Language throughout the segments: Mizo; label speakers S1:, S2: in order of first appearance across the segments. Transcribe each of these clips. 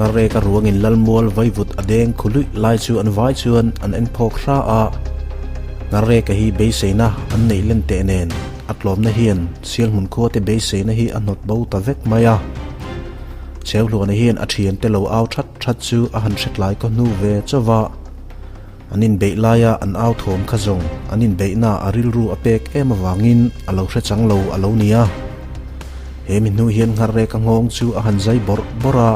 S1: Ngharreka ruangin Lalmual vaivut a deng khu luih lai chu an vai chuan an en phawk hra a. Ngharreka hi beiseina an neih len teh nen a tlawmna hian Sialhmun khuate beiseina hi a hnawt bo ta vek mai a. Cheuhluana hian a thiante lo au that that chu a han hretlai kaw hnu ve chauh va. An inbeih laia an au thawm kha zawng an inbeihna a rilru a pek em avangin a lo hre chang lo a lo ni a. He mi hnu hian Ngharreka nghawng chu a han zai bawrh bawrh a.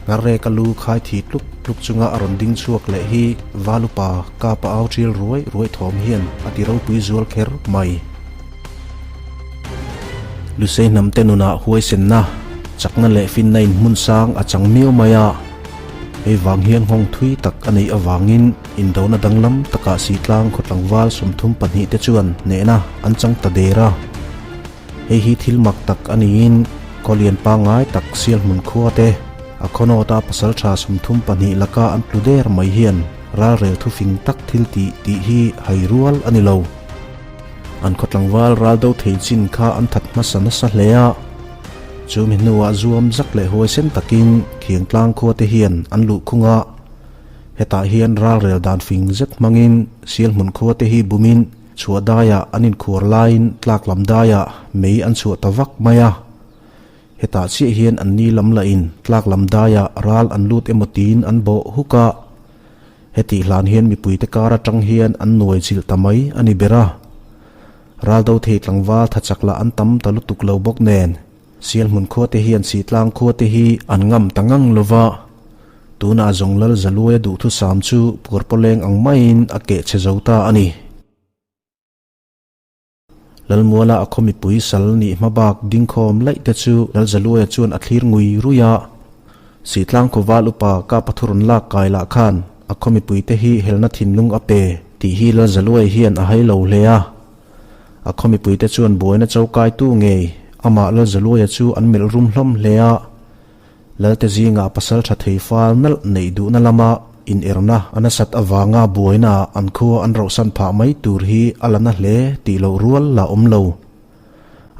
S1: Ngharreka lu khai thi tluk tluk chunga a rawn ding chhuak leh hi Valupa kapa au ṭial ruai ruai thawm hian a ti ropui zual kher mai. Lusei hnamte nunah huaisenna, chakna leh finna in hmun sang a chang miau mai a. Hei vang hian nghawng thui tak a neih avangin indona danglam takah Sitlang khaw tlangval 32 te chuan hnehna an chang ta der a. Hei hi thil mak tak a niin Kawlian pangngai tak Sialhmun khua te a khawnawta pasaltha 32 laka an tlu der mai hian ralrel thufing tak thil tih tih hi hai rual a ni lo. An khaw tlangval ral do thei chin kha an that hmasa nasa hle a. Chumi hnuah zuam zak leh huaisen takin Khiangtlang khua te hian an luh khung a. Hetah hian ralrel dan fing zet hmangin Sialhmun khua te hi bumin chhuah daiah an inkhuar laiin tlak lam daiah mei an chhuah ta vak mai a. Hetah chiah hian an ni lam lahin tlak lam daiah ral an lut emaw tiin an bawh huk a. Hetih hlan hian mipuite kar atang hian an nuai chilh ta mai a ni ber a. Ral do thei tlangval tha chak lah an tam ta lutuk lo bawk nen, Sialhmun khuate hian Sihtlang khuate hi an ngam ta ngang lo va. Tunah zawng Lal Zaluaia duhthusam chu puarpawleng ang maiin a keh chhe zo ta a ni. Lalmuala a khaw mipui sal nih hma bak dingkhawm laih te chu Lalzaluaia chuan a thlir ngui rui a. Sihtlang khawval upa ka pathurawn lak kai lah khan a khaw mipui te hi helna thinlung a pe tih hi Lalzaluaia hian a hai lo hle a. A khaw mipui te chuan buaina chokaitu ngei amah Lalzaluaia chu an melh rum hlawm hle a. Lalte zingah pasal tha thei fal nalh neih duhna lama inerna a nasat avanga buaina an khua an rohsan phah mai tur hi a la na hle tih loh rual la awm lo.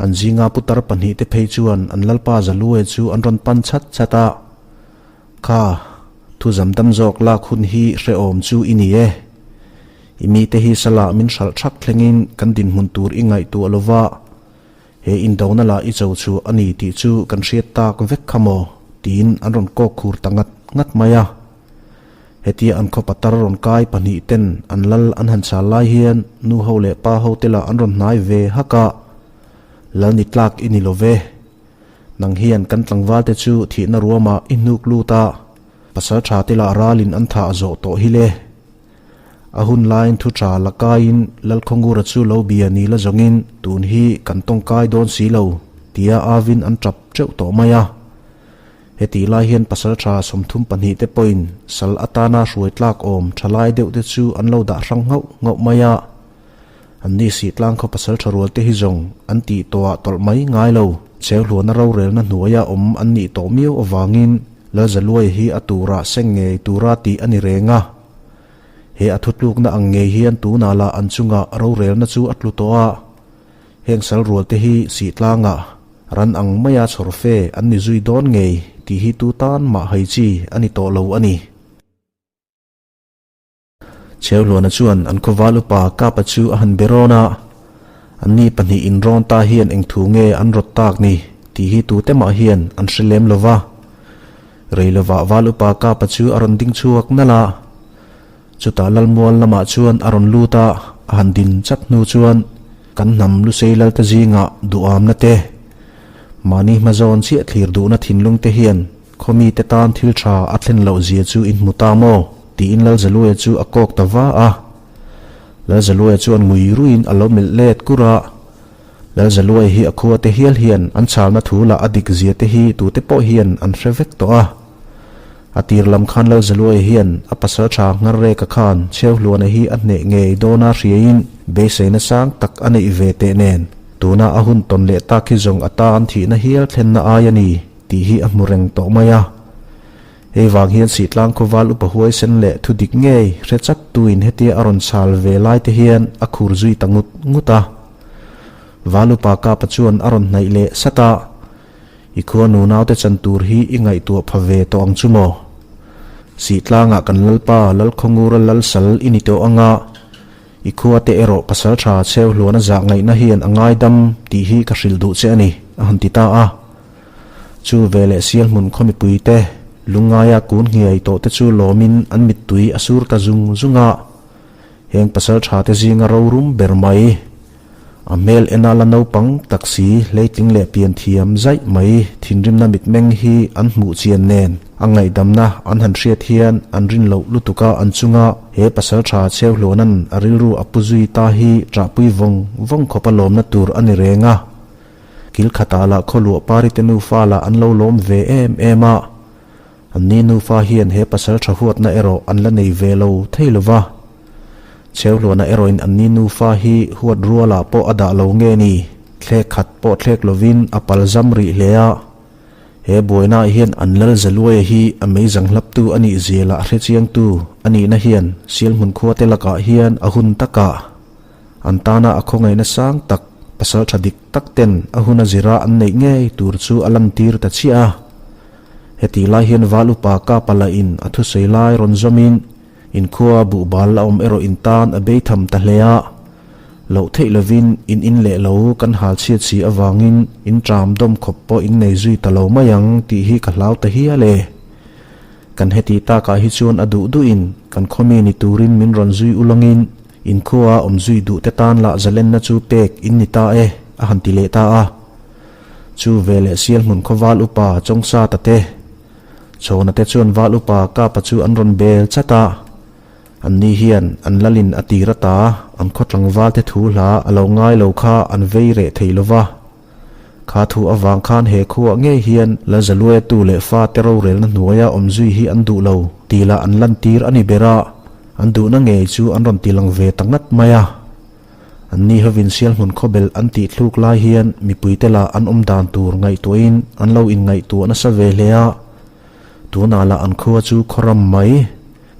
S1: An zinga putar pahnihte phei chuan an lalpa Zalue chu an rawn pan chat chat a, Kha, thu zamdam zawk lak hun hi hrehawm chu i ni e. I mite hi salah min hralh thak thlengin kan dinhmun tur i ngaihtuah lova, He indona lah i cho chu a ni tih chu kan hriat tak vek kha maw? tiin an rawn kawk khur ta ngat ngat mai a. Hetia an khaw patar rawn kai pahnih ten an lal an han chhal lai hian nu ho leh pa ho te lah an rawn hnai ve hak a, Lal ni tlak i ni lo ve. Nang hian kan tlangval te chu thihna ruamah i hnuk lut a, pasal tha te lah ralin an thah zawh tawh hi le. A hun laiin thu tha la kaiin Lalkhawngura chu lo bia ni la zawngin tun hi kan tawngkai dawn si lo tia avin an tap teuh tawh mai a. Hetih lai hian pasal tha 32 te pawhin sal atana hruai tlak awm tha lai deuh te chu an lo dah hrang nghauh nghauh mai a. An ni sih tlang khaw pasal tha rual te hi zawng an tih tawhah tawlh mai ngai lo. Cheuhluana rorelna hnuaia awm an nih tawh miau avangin Lalzaluaia hi a turah seng ngei tura tih a ni reng a. He a thutlukna ang ngei hian tunah lah an chungah rorelna chu a tlu tawh a. Heng sal rual te hi sih tlangah ran ang maia chhawr fe an ni zui dawn ngei tih hi tu tan mah hai chi a ni tawh lo a ni. Cheuhluana chuan an khawval upa Kapa chu a han be rawn a, Anni pahnih inrawn ta hian eng thu nge an rawt tak ni tih hi tute mah hian an hre lem lo va. Rei lovah val upa Kapa chu a rawn ding chhuak nalh a. Chutah Lalmual lamah chuan a rawn lut a, a han din chat hnu chuan kan hnam Lusei Lalte zingah duhamna te, mahni hmazawn chiah thlir duhna thinlung te hian Khaw mite tan thil tha a thlen loh zia chu in hmu ta maw? tiin Lalzaluaia chu a kawk ta va a. Lalzaluaia chuan ngui ruiin a lo melh let kur a. Lalzaluaia hi a khua te hial hian an chhalna thu lah a dik zia te hi tute pawh hian an hre vek tawh a. A tir lam khan Lalzaluaia hian a pasal tha Ngharreka khan Chheuhluana hi a hneh ngei dawna hriaiin beiseina sang tak a neih ve teh nen tuna a hun tawn leh tak hi zawng a tan thihna hial thlenna ai a ni. Tih hi a hmu reng tawh mai a. Hei vang hian Sihtlang khawval upa huaisen leh thu dik ngei hre chat tuin hetia a rawn chhal ve lai te hian a khur zui ta ngut ngut a. Val upa Kapa chuan a rawn hnaih leh sat a. I khua nunaute chan tur hi i ngaihtuah pha ve tawh ang chu maw? Sihtlangah kan Lalpa Lalkhawngura lal sal i ni tawh anga, i khuate erawh pasal tha cheu hluana zah ngaihna hian a ngaidam tih hi ka hrilh duh che a ni, a han ti ta a. Chu veleh Sialhmun khaw mipuite lungngaia kun nghiai tawhte chu lawmin an mittui a sur ta zung zung a. Heng pasal thate zinga rorum ber mai. A hmel ena la naupang tak si hleitling leh pian thiam zaih mai thinrimna mitmeng hi an hmuh chian nen a ngaihdamna an han hriat hian an rin loh lutuk a an chunga he pasal tha cheu hluanan a rilru a pu zui ta hi ṭahpui vawng vawng khawp a lawmna tur a ni reng a. Kil khatah lah khawluah parite nufa lah an lo lawm ve em em a. Anni nufa hian he pasal tha huatna erawh an la nei ve lo thei lo va. Cheuhluana erawhin anni nufa hi huat rualah pawh a dah lo nge ni, thlek khat pawh thlek lovin a pal zam rih hle a. He buainaah hian an lal Zaluaia hi a meizang hlaptu a nih zia lah hrechiangtu a nihna hian Sialhmun khuate lakah hian a hun takah an tana a khawngaihna sang tak pasal tha dik tak ten a hun a zira an neih ngei tur chu a lantir ta chiah a. Hetih lai hian Val upa Kapa lahin a thusawi lai rawn zawmin inkhua buhbal a awm erawh in tan a bei tham ta hle a. Loh theih lovin in in leh lo kan hal chhiat si avangin in ṭam dawm khawp pawh in nei zui ta lo mai ang tih hi ka hlau ta hial e. Kan hetih takah hi chuan a duh duhin kan khawmi ni turin min rawn zui ulangin inkhua awm zui duh te tan lah zalenna chu pek in ni ta e a han ti leh ta a. Chu veleh Sialhmun khaw val upa Chawngsata te, Chhawna te chuan val upa Kapa chu an rawn bel chat a. Anni hian an lalin a tir ata an khaw tlangval te thu hla a lo ngai lo kha an vei reh thei lo va. Kha thu avang khan he khuah ngei hian Lalzaluaiatu leh fa te rorelna hnuaia awm zui hi an duh lo tih lah an lantir a ni ber a, an duhna ngei chu an rawn tilang ve ta ngat mai a. Anni hovin Sialhmun khawbel an tih thluk lai hian mipuite lah an awm dan tur ngaihtuahin an lo inngaihtuah nasa ve hle a. Tunah lah an khua chu khawram mai,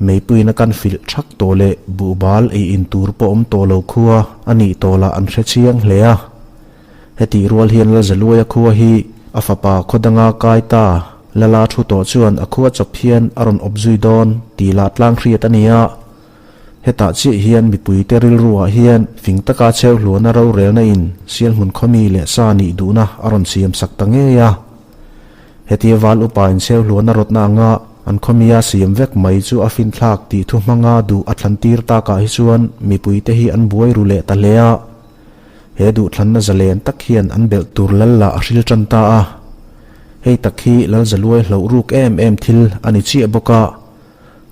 S1: meipuiin a kan filh thak tawh leh buhbal ei in tur pawh awm tawh lo khua a nih tawh lah an hre chiang hle a. Hetih rual hian Lalzaluaia khua hi a fapa khaw danga kai ta Lala thu tawh chuan a khua chawp hian a rawn awp zui dawn tih lah tlang hriat a ni a. Hetah chiah hian mipuite rilruah hian fing taka cheu hluana rorelna in Sialhmun khawmi leh sa nih duhna a rawn siam sak ta ngei a. Hetia val upa in cheu hluana rawtna anga an khawmia siam vek mai chu a finthlak tih thu hmanga duh a thlantir takah hi chuan mipuite hi an buai ru leh ta hle a. He duhthlanna zalen tak hian an belh tur lal lah a hril tan ta a. Hei tak hi Lalzaluai hloh ruk em em thil a ni chiah bawk a.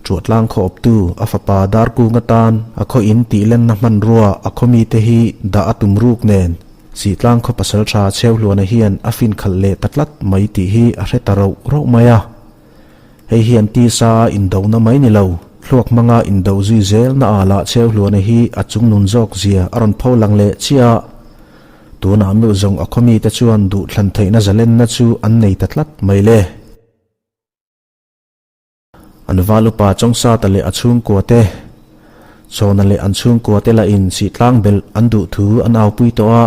S1: Chuahtlang khaw awptu a fapa Darkung atan a khaw in tih lenna hmanrua a khaw mite hi dah a tum ruk nen Sihtlang khaw pasal tha Chheuhluana hian a fin khalh leh ta tlat mai tih hi a hre ta rauh rauh mai a. Hei hian tisa a indona mai ni lo, thluak hmanga indo zui zel na ah lah Chheuhluana hi a chungnun zawk zia a rawn pho lang leh chiah a. Tunah meuh zawng a khaw mite chuan duhthlan theihna zalenna chu an nei ta tlat mai le. An val upa Chawngsata leh a chhungkua te, Chhawna leh an chhungkua te lahin sihtlang belh an duh thu an aupui tawh a.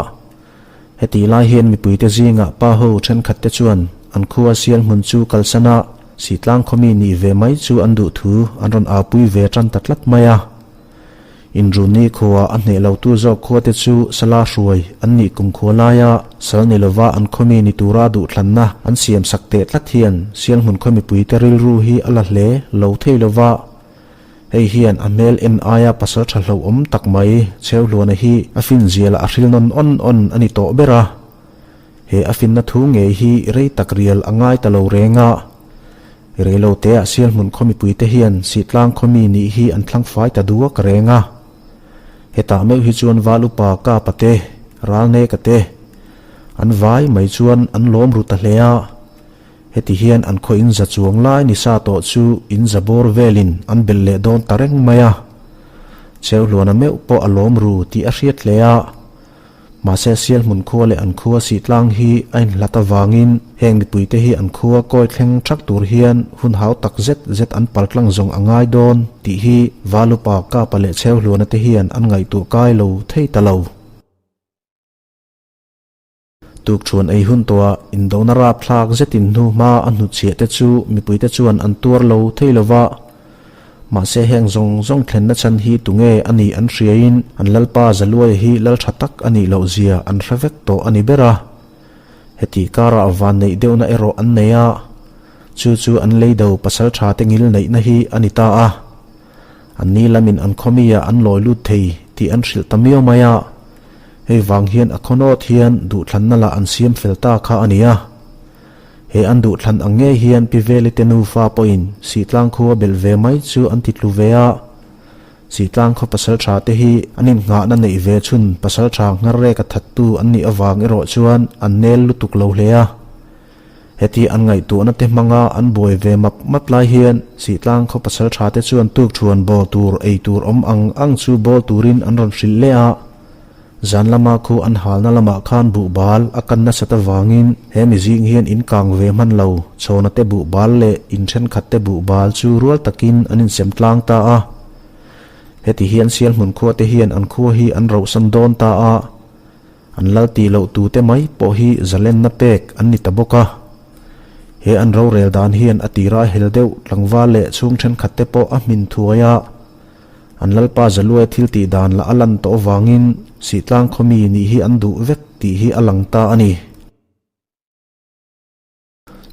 S1: Hetih lai hian mipuite zingah pa ho thenkhat te chuan an khua sial hmun chu kalsan a, sihtlang khawmi nih ve mai chu an duh thu an rawn aupui ve tan ta tlat mai a. Inruni khua a hneh lotu zawk khuate chu sala hruai an nih kumkhua laia sal ni lova an khawmi ni tura duhthlanna an siam sak teh tlat hian Sialhmun khaw mipuite rilru hi a la hle lo thei lova. Hei hian a hmel en aia pasal tha hlauhawm tak mai Chheuhluana hi a finzialah a hril nawn awn awn a ni tawh ber a. He a finna thu ngei hi rei tak rial a ngai ta lo reng a. Reiloteah Sialhmun khaw mipuite hian Sihtlang khaw mi nih hi an thlang fai ta duak reng a. Hetah meuh hi chuan Val upa Kapa te, Ralneka te, an vai mai chuan an lawm ru ta hle a. Heti hian an khaw in za chuang lai ni sa tawh chu in za bawr velin an belh leh dawn ta reng mai a. Cheuhluana meuh pawh a lawm ru tih a hriat hle a. Mahse Sialhmun khua leh an khua Sihtlang hi a inhlat avangin heng mipuite hi an khua kawi thleng thak tur hian hun hau tak zet zet an paltlang zawng a ngai dawn tih hi Valupa Kapa leh Chheuhluana te hian an ngaihtuah kai lo thei ta lo. Tukṭhuan ei hun tawhah indona rapthlak zetin hnuhma a hnutchhiah te chu mipuite chuan an tuar lo thei lo va. Mahse heng zawng zawng thlenna chhan hi tunge a nih an hriain an Lalpa Zaluaia hi lal tha tak a nih loh zia an hre vek tawh a ni ber a. Heti karah van neih deuhna erawh an nei a, chu chu an leido pasal tha te ngil neihna hi a ni ta a. An ni lamin an khawmi-ah an lawi lut thei tih an hrilh ta miau mai a, hei vang hian a khawnawt hian duhthlanna lah an siam fel ta kha a ni a. He an duhthlan ang ngei hian Pi Veli te nufa pawhin Sihtlang khua belh ve mai chu an ti tlu ve a. Sihtlang khaw pasal tha te hi an innghahna neih ve chhun pasal tha ngharrek a thattu an nih avang erawh chuan an nel lutuk lo hle a. Heti an ngaihtuahna te hmanga an buai ve map map lai hian Sihtlang khaw pasal tha te chuan tukṭhuan bawl tur ei tur awm ang ang chu bawl turin an rawn hrilh leh a. Zan lama khu an halna lamah khan buhbal a kan nasat avangin he mi zing hian in kang ve hman lo, chhawna te buhbal leh in thenkhat te buhbal chu rual takin an insem tlang ta a. Heti hian Sialhmun khua te hian an khua hi an rohsan dawn ta a, an lal tih loh tute mai pawh hi zalenna pek an ni ta bawk a. He an rorel dan hian a tira hel deuh tlangval leh chhung thenkhat te pawh a hmin thuai a. An Lalpa Zaluai thil tih dan lah a lan tawh avangin Sihtlang khawmi nih hi an duh vek tih hi a lang ta a ni.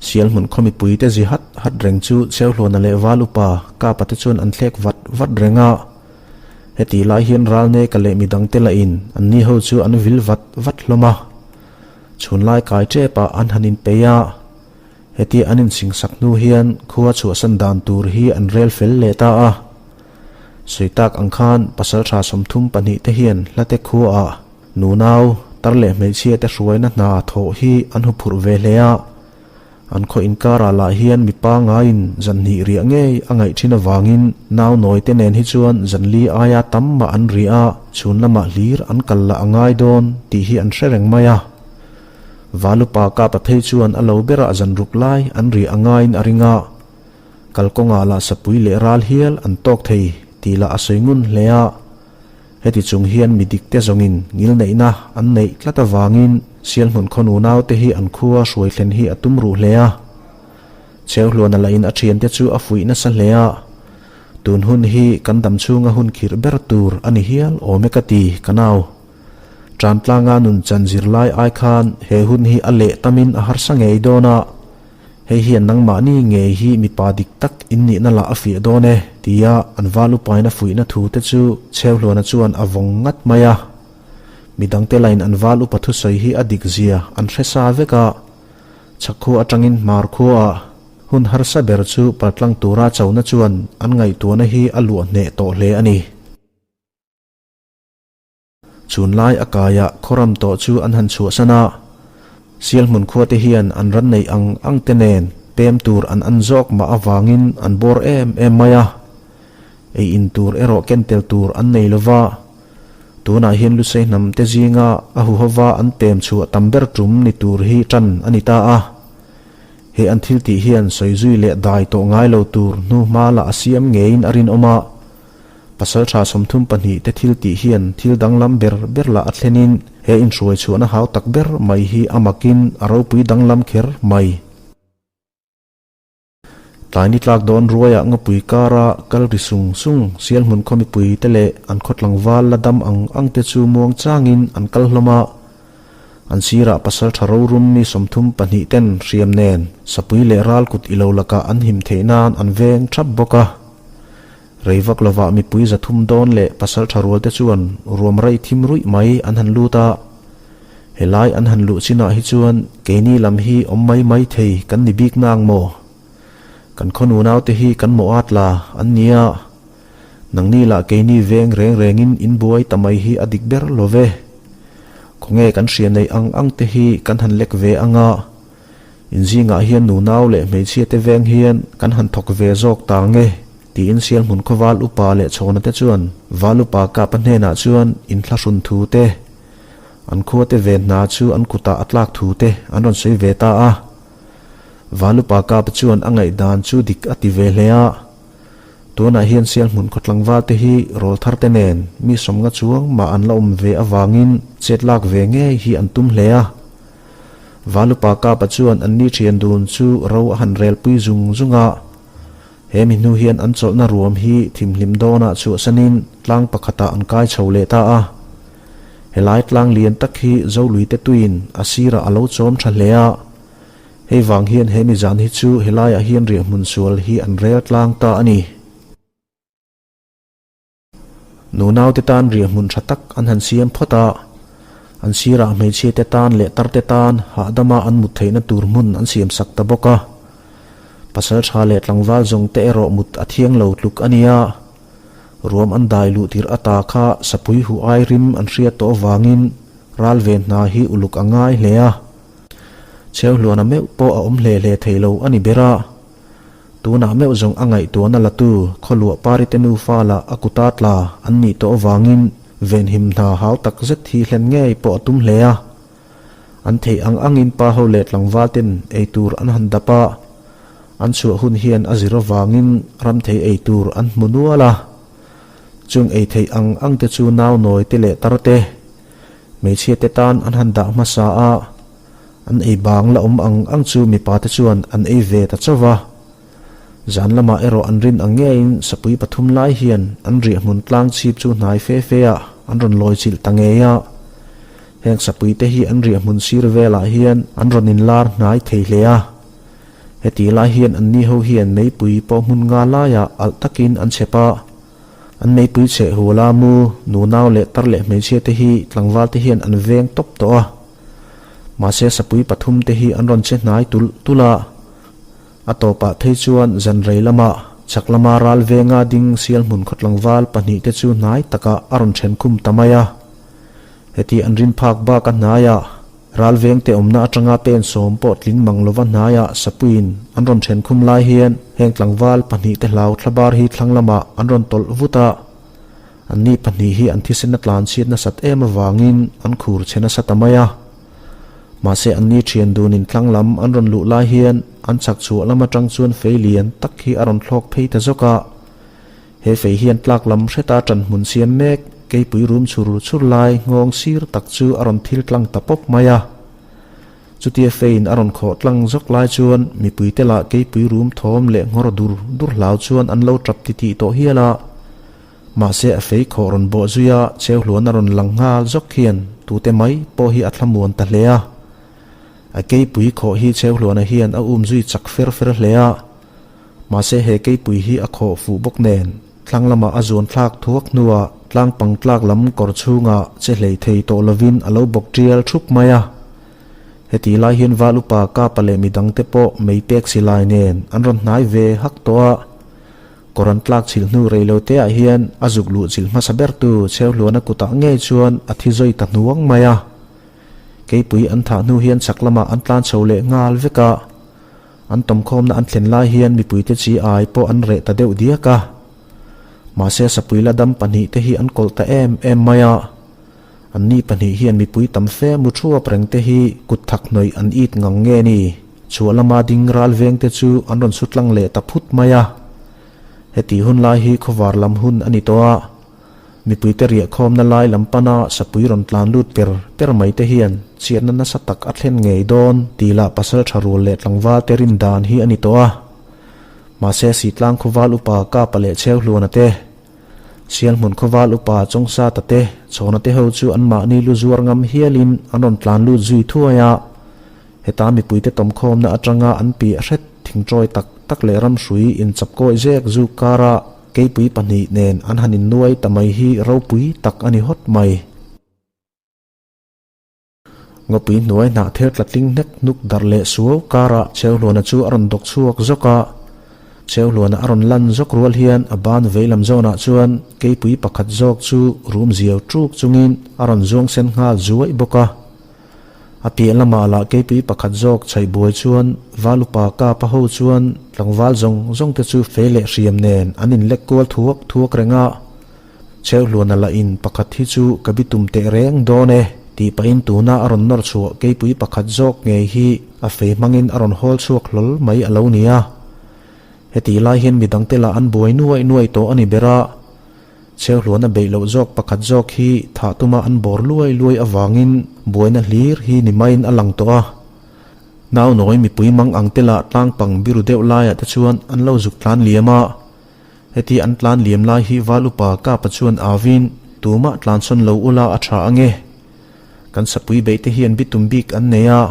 S1: Sialhmun khaw mipuite zi hat hat reng chu Cheuhluana leh Val upa Kapa te chuan an thlek vat vat reng a. Heti lai hian Ralneka leh midangte lahin an ni ho chu an vil vat vat hlawm a. Chhunlai kai tepah an han inpeih a. Heti an insingsak hnu hian khua chhuahsan dan tur hi an rel fel leh ta a. Sawi tak ang khan pasaltha 32 te hian hlate khuaah nunau, tar leh hmeichhia te hruaina hna thawh hi an huphurh ve hle a. An khaw inkarah lah hian mipa ngaiin zan hnih riah ngei a ngaih thin avangin nau nawi te nen hi chuan zan li aia tam mah an riah a, chhun lamah hlir an kal lah a ngai dawn tih hi an hre reng mai a. Valupa Kapa phei chuan a lo berah zan ruk lai an riah a ngaiin a ring a, kalkawngah lah sapui leh ral hial an tawk thei tih lah a sawi ngun hle a. Heti chung hian mi dik te zawngin ngilneihna an neih tlat avangin Sialhmun khaw nunaute hi an khua hruai thlen hi a tum ruh hle a. Cheuhluana lahin a thiante chu a fuih nasa hle a, Tun hun hi kan dam chhunga hun khirh ber tur a ni hial awm e ka ti, ka nau. Ṭantlanga nun chan zirlai ai khan he hun hi a leh tamin a harsa ngei dawn a, hei hian nangmahni ngei hi mipa dik tak in nihna lah a fiah dawn e, tia an val upaina fuihna thu te chu Chheuhluana chuan a vawng ngat mai a. Midangte lain an val upa thusawi hi a dik zia an hre sa vek a, chhak khua atangin hmar khuaah hun harsa ber chu paltlang tura chona chuan an ngaihtuahna hi a luah hneh tawh hle a ni. Chhunlai a kaiah khawram tawh chu an han chhuahsan a, Sialhmun khuate hian an ran neih ang ang te nen pem tur an an zawk mah avangin an bawr em em mai a. Ei in tur erawh ken tel tur an nei lo va, tunah hian Lusei hnam te zinga a huhova an pem chhuah tam ber tum ni tur hi tan a ni ta a. He an thil tih hian sawi zui leh dai tawh ngai lo tur hnuhma lah a siam ngeiin a rinawm a. Pasalṭha 32 te thil tih hian thil danglam ber ber lah a thlenin he inhruai chhuahna hau tak ber mai hi a makin a ropui danglam kher mai. Tlai ni tlak dawn ruaiah ngawpui kara kal ri sung sung Sialhmun khaw mipui te leh an khaw tlangval la dam ang ang te chu muang changin an kal hlawm a. An sirah pasalṭha rorum mi 32 ten hriam nen sapui leh ral kut ilo lakah an him theih nan an veng thap bawk a. Rei vak lovah mipui 300 dawn leh pasal tha rual te chuan ruam rei thim ruih mai an han lut a. Helai an han luh chinah hi chuan keini lam hi awm mai mai thei kan ni bik nang maw? Kan khaw nunau te hi kan mawh at la an nia. Nangni lah keini veng reng rengin in buai ta mai hi a dik ber lo ve. Khawnge kan hria neih ang ang te hi kan han lek ve anga. Inzingah hian nunau leh hmeichhia te veng hian kan han thawk ve zawk ta nge? tiin Sialhmun khaw Val upa leh Chhawna te chuan Val upa Kapa hnenah chuan inthlahrun thu te, an khua te ven hna chu an kutah a tlak thu te an rawn sawi ve ta a. Val upa Kapa chuan a ngaihdan chu dik a ti ve hle a. Tunah hian Sialhmun khaw tlangval te hi rawl thar te nen mi 50 chuang mah an la awm ve avangin chet lak ve ngei hi an tum hle a. Valupa Kapa chuan anni thian dun chu ro a han relpui zung zung a. He mi hnu hian an chawlhna ruam hi thimhlim dawnah chhuahsanin tlang pakhatah an kai chho leh ta a. Helai tlang lian tak hi Zoluite tuiin a sirah a lo chawm tha hle a. Hei vang hian he mi zan hi chu helaiah hian riahhmun sual hi an rel tlang ta a ni. Nunaute tan riahhmun tha tak an han siam phawt a, an sirah hmeichhiate tan leh tarte tan hahdama an mut theihna tur hmun an siam sak ta bawk a. Pasal tha leh tlangval zawng te erawh mut a thiang lo tluk a nia. Ruam an dai luh tirh ata kha sapui huh ai rim an hriat tawh avangin ral ve hna hi uluk a ngai hle a. Chheuhluana meuh pawh a awm hle hle thei lo a ni ber a. Tunah meuh zawng a ngaihtuahna latu khawluah parite nufa lah a kuta tla an nih tawh avangin venhim hna hau tak zet hi hlen ngei pawh a tum hle a. An theih ang angin pa ho leh tlangval ten ei tur an han dap a, an chhuah hun hian a zir avangin ram thei ei tur an hmu nual a. Chung ei theih ang ang te chu nau nawi te leh tar te, hmeichhia te tan an han dah hmasa a. An ei bang la awm ang ang chu mipa te chuan an ei ve ta chauh va. Zan lamah erawh an rin ang ngeiin sapui pathum lai hian an riahhmun tlang chhip chu hnai fe fe ah an rawn lawi chilh ta ngei a. Heng sapui te hi an riahhmun sir velah hian an rawn inlar hnai thei hle a. Heti lai hian anni ho hian meipui pawh hmun nga laiah alh takin an chhep a. An meipui chheh hula mu, nunau leh tar leh hmeichhia te hi tlangval te hian an veng tawp tawh a. Mahse sapui pathum te hi an rawn che hnai tulh tulh a, a tawpah phei chuan zan rei lamah chhak lama ral venga ding sialhmun khawtlangval pahnih te chu hnai takah a rawn then khum ta mai a. Heti an rin phak bak a hnaiah ral vengte awmna atanga pen sawm pawh tling mang lova hnaiah sapuiin an rawn then khum lai hian heng tlangval pahnih te hlau thlabar hi thlang lamah an rawn tawlh vut a. Anni pahnih hi an thisen a tlan chhiat nasat em avangin an khur chhe nasa ta mai a. Mahse anni thian dunin tlang lam an rawn luh lai hian an chak chhuah lam atang chuan fei lian tak hi a rawn thlawk phei ta zawk a. He fei hian tlak lam hreta ṭan hmun siam mek keipui rum chhur chhur lai nghawng sir tak chu a rawn thil tlang ta pawp mai a. Chutia feiin a rawn khawh tlang zawk lai chuan mipuite lah keipui rum thawm leh nghawr dur dur hlau chuan an lo ṭap titih tawh hial a. Mahse a fei khawh rawn bawh zui a, cheuhluan a rawn lang nghal zawk hian tute mai pawh hi a thlamuan ta hle a. A keipui khawh hi cheuhluana hian a um zui chak fer fer hle a. Mahse he keipui hi a khawh fuh bawk nen thlang lamah a zuan thlak thuak hnuah tlang pang tlak lam kawr chhungah che hlei thei tawh lovin a lo bawk tial thup mai a. Heti lai hian Val upa Kapa leh midangte pawh mei pek silai nen an rawn hnai ve hak tawh a. Kawr an tlak chhilh hnu rei lo te ah hian a zuk luh chilh hmasa ber tu Chheuhluana kutah ngei chuan a thi zawi ta hnuang mai a. Keipui an thah hnu hian chhak lamah an tlan chho leh nghal vek a. An tawmkhawmna an thlen lai hian mipuite chi ai pawh an reh ta deuh diak a. Mahse sapui la dam pahnih te hi an kawlh ta em em mai a. Anni pahnih hian mipui tam fe mu thuap reng te hi kut thak hnawih an it ngang nge ni? Chhuah lama ding ral veng te chu an rawn su tlang leh ta phut mai a. Heti hun lai hi khawvar lam hun a ni tawh a. Mipuite riahkhawmna lai lam pana sapui rawn tlan lut per per mai te hian chhiatna nasa tak a thlen ngei dawn tih lah pasal tha rual leh tlangval te rin dan hi a ni tawh a. Mahse Sitlang khuval upa Kapa leh Chheuhluana te, Sialhmun khawval upa Chawngsata te, Chhawna te ho chu anmahni lu zuar ngam hialin an rawn tlan lut zui thuai a. Heta mipuite tawmkhawmna atanga an piah hret thingtawi tak tak leh ramhrui inchapkawi zek zuk kara keipui pahnih nen an han innuai ta mai hi ropui tak a ni hawt mai. Ngawpui hnuai hnah thel tla tling hnek hnuk darh leh suau karah Cheuhluana chu a rawn dawk chhuak zawk a. Cheuhluana a rawn lan zawk rual hian a ban veilam zawnah chuan keipui pakhat zawk chu rum ziau ṭuk chungin a rawn zuang sen nghal zuaih bawk a. A piah lamah lah keipui pakhat zawk chhaih buai chuan Val upa Kapa ho chuan tlangval zawng zawng te chu fei leh hriam nen an inlek kual thuak thuak reng a. Cheuhluana lah in pakhat hi chu ka bitum teh reng dawn e tih pahin tuna a rawn nawr chhuah keipui pakhat zawk ngei hi a fei hmangin a rawn hawl chhuak hlawl mai a lo ni a. Hetih lai hian midangte lah an buai nuaih nuaih tawh a ni ber a. Cheuhluana beih loh zawk pakhat zawk hi thah tuma an bawr luai luai avangin buaina hlir hi ni maiin a lang tawh a. Naunawi mipui mang ang te lah tlang pang biru deuh laiah te chuan an lo zuk tlan liam a. Heti an tlan liam lai hi Val upa Kapa chuan avin, Tumah tlan sawn lo ula a tha ange. Kan sapui beih te hian bitum bik an nei a.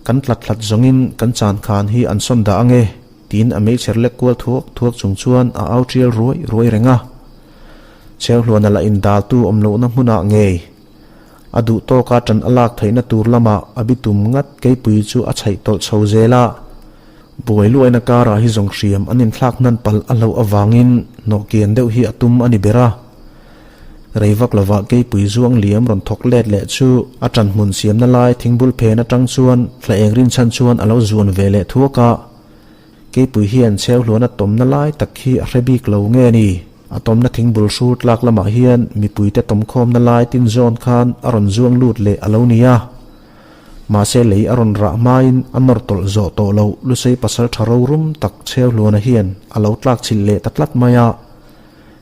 S1: Kan tlat hlat zawngin kan chan khan hi an sawn dah ange, tiin a meichher lek kual thuak thuak chung chuan a au tial ruai ruai reng a. Cheuhluana lah indaltu awm lohna hmunah ngei. A duh tawka ṭan a lak theihna tur lamah a bitum ngat keipui chu a chhaih tawlh chho zel a. Buai luaina karah hi zawng hriam an inthlak hnan palh a hlauh avangin hnawh kian deuh hi a tum a ni ber a. Rei vak lovah keipui zuang liam rawn thawk let leh chu a ṭan hmun siamna lai thingbul phen aṭang chuan thla eng rinchhan chuan a lo zuan ve leh thuak a. Keipui hian chheuhluana tawmna lai tak hi a hre bik lo nge ni? A tawmna thingbul hrur tlak lamah hian mipuite tawmkhawmna lai tin zawn khan a rawn zuang lut leh a lo ni a. Mahse lei a rawn rah hmain a nawr tawlh zawh tawh loh Lusei pasal tha rorum tak Chheuhluana hian a lo tlak chhilh leh ta tlat mai a.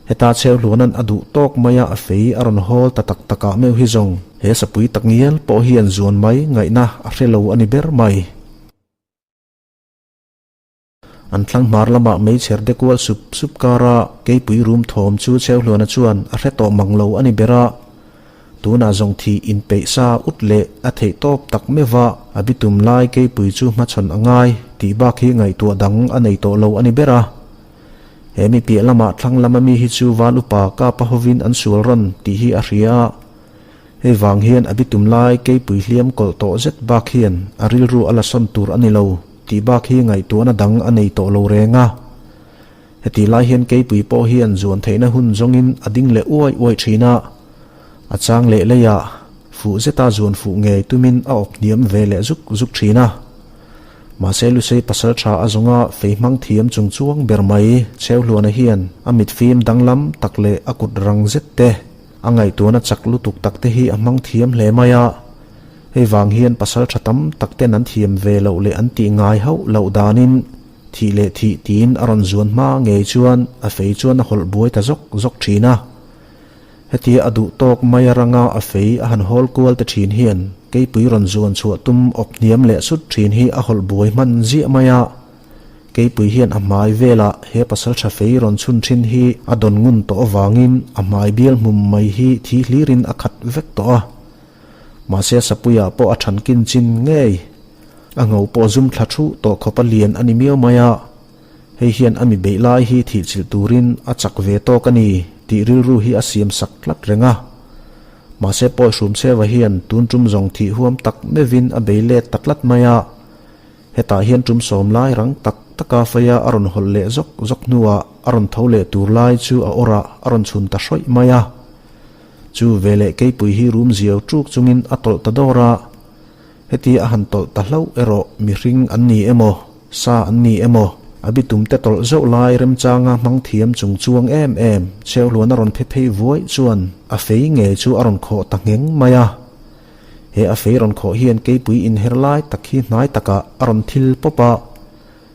S1: Heta Chheuhluana'n a duh tawk maia a fei a rawn hawl ta tak takah meuh hi zawng he sapui takngial pawh hian zuan mai ngaihna a hre lo a ni ber mai. An thlang hmar lamah meichher de kual sup sup kara keipui rum thawm chu Cheuhluana chuan a hre tawh mang lo a ni ber a. Tunah zawng thih inpeih sa ut leh a theih tawp tak meuh a, a bitum lai keipui chu hmachhawn a ngai tih bak hi ngaihtuah dang a nei tawh lo a ni ber a. He mi piah lamah thlang lama mi hi chu Val upa Kapa hovin an sual rawn tih hi a hria a. Hei vang hian a bitum lai keipui hliam kawlh tawh zet bak hian a rilru a la sawn tur a ni lo tih bak hi ngaihtuahna dang a nei tawh lo reng a. Heti lai hian keipui pawh hian zuan theihna hun zawngin a ding leh uai uai thin a, a chang leh leiah fuh zeta zuan fuh ngei tumin a awp hniam ve leh zuk zuk thin a. Mahse Lusei pasal tha a zawnga fei hmang thiam chung chuang ber mai Cheuhluana hian a mitfim danglam tak leh a kut rang zet te, A ngaihtuahna chak lutuk tak te hi a hmang thiam hle mai a, hei vang hian pasal tha tam tak ten an thiam ve loh leh an tih ngai hauh loh danin thih leh thih tiin a rawn zuan hma ngei chuan a fei chuan a hawlh buai ta zawk zawk thin a. Hetia a duh tawk mai a ranga a fei a han hawl kual te thin hian keipui rawn zuan chhuah tum awp hniam leh sut thin hi a hawlh buai hman ziah mai a. Keipui hian a hmai velah he pasal tha fei rawn chhun thin hi a dawn ngun tawh avangin a hmai bial hmum mai hi thi hlirin a khat vek tawh a. Mahse Sapuia pawh a than kin chin ngei. A ngho pawh zum thla thuh tawh khawp a lian a ni miau mai a. Hei hian a mi beih lai hi thihchilh turin a chak ve tawk a ni tih rilru hi a siam sak tlat reng a. Mahse pawi Hrumcheva hian tun tum zawng thih huam tak meuhin a bei let ta tlat mai a. Hetah hian tum sawm lai rang tak taka feia a rawn hawlh leh zawk zawk hnuah a rawn tho leh tur lai chu a awrah a rawn chhun ta hrawih mai a. Chu veleh keipui hi rum ziau ṭuk chungin a tawlh ta dawr a. Heti a han tawlh ta hlauh erawh mihring an ni emaw, sa an ni emaw, a bitumte tawlh zauh lai remchanga hmang thiam chung chuang em em Cheuhluan a rawn phe phei vuaih chuan a fei ngei chu a rawn khawh ta ngheng mai a. He a fei rawn khawh hian keipui inher lai tak hi hnai takah a rawn thil pawp a.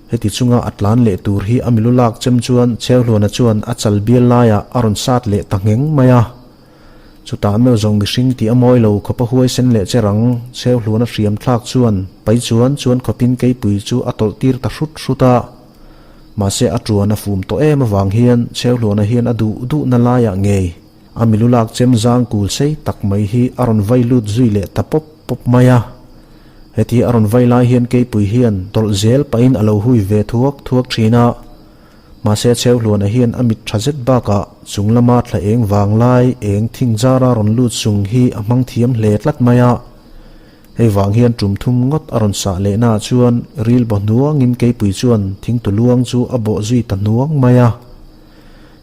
S1: Heti chunga a tlan leh tur hi a milu lak chem chuan Cheuhluana chuan a chal bial laiah a rawn sat leh ta ngheng mai a. Chutah meuh zawng mihring tih a mawi lo khawp a huaisen leh che rang Cheuhluana hriam thlak chuan pai chuan chuan khawpin keipui chu a tawlh tir ta hrut hrut a. Mahse a tuan a fum tawh em avang hian Cheuhluana hian a duh duhna laiah ngei A milu lak chem zang kul sei tak mai hi a rawn vai lut zui leh ta pawp pawp mai a. Heti a rawn vai lai hian keipui hian tawlh zel pahin a lo hui ve thuak thuak thin a. Mahse Cheuhluana hian a mit tha zet bakah chung lama thla eng vang lai eng thing zara rawn lut sung hi a hmang thiam hle tlat mai a. Hei vang hian tum thum ngawt a rawn sah lehnaah chuan ril baw hnuangin keipui chuan thingtu luang chu a bawh zui ta hnuang mai a.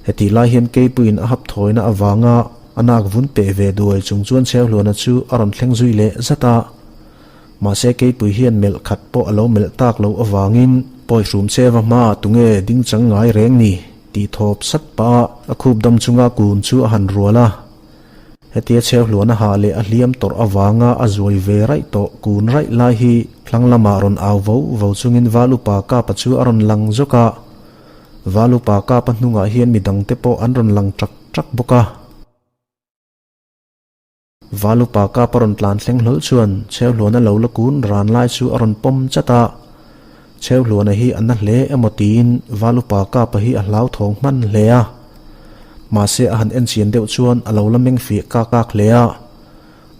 S1: Hetih lai hian Keipuiin a hap thawina avanga a nak vun peh ve duai chung chuan Cheuhluana chu a rawn thleng zui leh zat a. Mahse Keipui hian melh khat pawh a lo melh tak loh avangin pawi hrum cheva hmaah tunge ding chang ngai reng ni tih thawp sat pah a a khup dam chunga kun chu a han rual a. Hetia Cheuhluana hah leh a hliam tawrh avanga a zuai ve raih tawh kun raih lai hi thlang lamah rawn au vo vo chungin Val upa Kapa chu a rawn lang zawk a. Val upa Kapa hnungah hian midangte pawh an rawn lang ṭak ṭak bawk a. Valupa kap a rawn tlan thleng hlawl chuan Cheuhluana lo la kun ran lai chu a rawn pawm chat a. Cheuhluana hi a na hle emaw tiin Valupa kapa hi a hlauthawng hman hle a. Mahse a han enchian deuh chuan a lo la meng fiah kak kak hle a.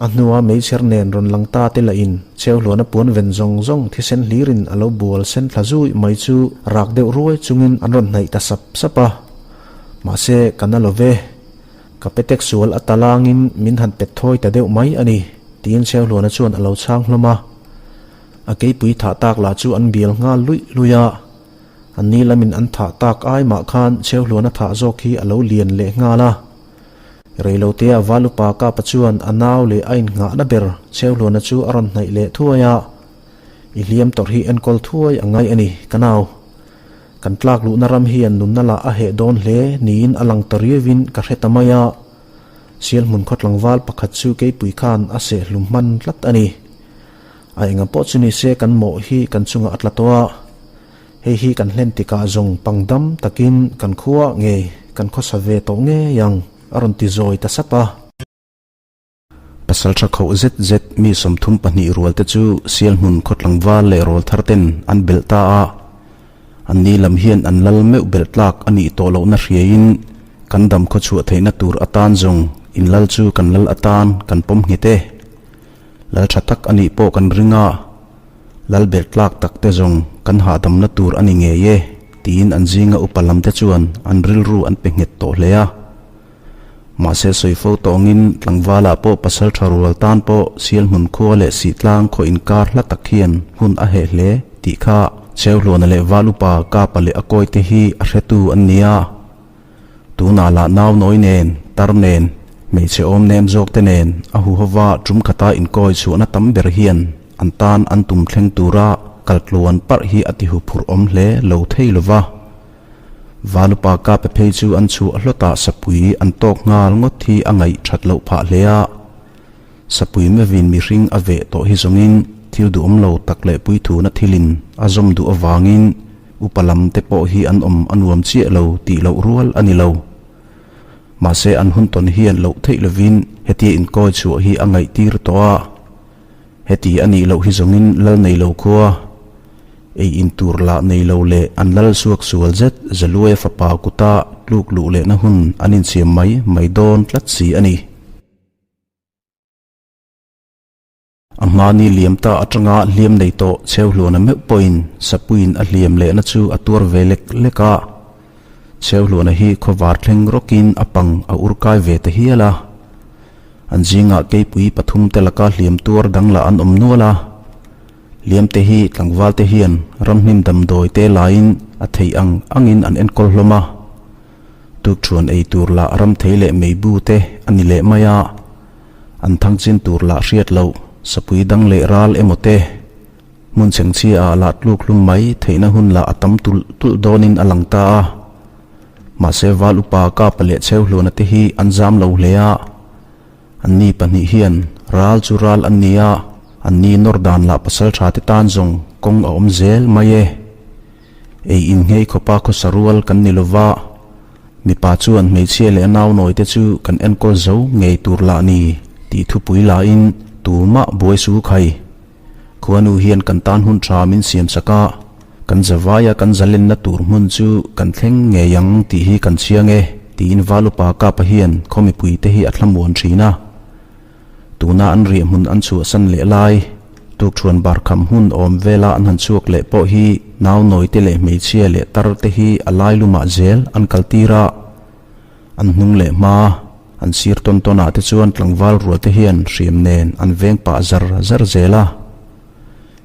S1: A hnua meichher nen rawn lang ta te lahin Cheuhluana puan ven zawng zawng thisen hlirin a lo bual sen thla zui mai chu rak deuh ruai chungin an rawn hnaih ta sap sap a. Mahse ka na lo ve. Ka petek sual a talangin min han pet thawi ta deuh mai a ni, tiin Cheuhluana chuan a lo chhang hlawm a. A keipui thah tak lah chu an bial nghal luih luih a. An ni lamin an thah tak ai mah khan Cheuhluana thah zawk hi a lo lian leh nghal a. Reilotea Valupa Kapa chuan a nau leh a innghahna ber Cheuhluana chu a rawn hnaih leh thuai a. I hliam tawrh hi enkawl thuai a ngai a ni, ka nau. Kan tlak luhna ram hian nunna lah a heh dawn hle niin a lang ta riauin ka hre ta mai a. Sialhmun khaw tlangval pakhat chu keipui khan a seh hlum hman tlat a ni. A enga pawh chu ni se kan mawh hi kan chungah a tla tawh a, hei hi kan hlen tikah zawng pangdam takin kan khuaah ngei kan khawsa ve tawh ngei ang, a rawn ti zawi ta sap a. Pasal tha khauh zet zet mi 32 rual te chu Sialhmun khaw tlangval leh rawl thar ten an belh ta a, an ni lam hian an lal meuh belh tlak a nih tawh lohna hriaiin kan dam khaw chhuah theihna tur atan zawng in lal chu kan lal atan kan pawm nghet e. Lal tha tak a nih pawh kan ring a, lal belh tlak tak te zawng kan hahdamna tur a ni ngei e, tiin an zinga upa lam te chuan an rilru an pe nghet tawh hle a. Mahse sawi fo tawngin tlangvalah pawh pasal tha rual tan pawh Sialhmun khua leh Sihtlang khaw inkar hla tak hian hun a heh hle tih kha Cheuhluana leh Val upa Kapa leh a kawite hi a hretu an ni a. Tunah lah nau nawi nen, tar nen, hmeichhe awm nem zawk te nen a huhova tum khata inkawi chhuahna tam ber hian an tan an tum thleng tura kaltluan parh hi a tihu phurh awm hle lo thei lova. Valupa ka pe phei chu an chhuah hlawtah sapui an tawk nghal ngawt hi a ngaih that loh phah hle a. Sapui mevin mihring a veh tawh hi zawngin thil duhawm lo tak leh puithuna thilin a zawm duh avangin upa lam te pawh hi an awm a nuam chiah lo tih loh rual a ni lo. Mahse an hun tawn hian loh theih lovin hetia inkawi chhuah hi a ngaihtir tawh a. Heti a nih loh hi zawngin lal nei lo khua, ei in tur lah nei lo leh an lal suak sual zet Zaluaia fapa kuta tluk luh lehna hun an insiam mai mai dawn tlat si a ni. A hmani liam ta atanga hliam nei tawh Cheuhluana meuh pawhin Sapuiin a hliam lehna chu a tuar ve lek lek a. Cheuhluana hi khawvar thleng rawkin a pang a ur kai ve ta hial a. An zingah keipui pathum te laka hliam tuar dang lah an awm nual a. Hliam te hi tlangval te hian ramhnim damdawi te laiin a theih ang angin an enkawl hlawm a. Tukthuan ei tur lah ramthei leh meibu te a ni leh mai a. An thang chin tur lah hriat loh, sapui dang leh ral emaw te, hmun chhengchhia ah lah tluk hlum mai theihna hun lah a tam tulh tulh dawnin a lang ta a. Mahse Val upa Kapa leh Cheuhluana te hi an zam lo hle a. Anni pahnih hian ral chu ral an ni a, anni nawr dan lah pasal tha te tan zawng kawng a awm zel mai e. Ei inngei khawpa khawsa rual kan ni lova, mipa chuan hmeichhia leh a naunawi te chu kan enkawl zo ngei tur lah ni tih thupui lahin tumah buai su khai. Khuanu hian kan tan hun tha min siam sak a, kan zavaia kan zalenna tur hmun chu kan thleng ngei ang tih hi kan chiang e tiin Valupa Kapa hian khaw mipuite hi a thlamuan thin a. Tuna an riahhmun an chhuahsan leh lai, tukthuan barkham hmun awm vela an han chhuak leh pawh hi nau nawite leh hmeichhia leh tar te hi a lai lumah zel an kaltir a, an hnung leh hma, an sir tawn tawn ah te chuan tlangval rual te hian hriam nen an veng pah zar zar zel a.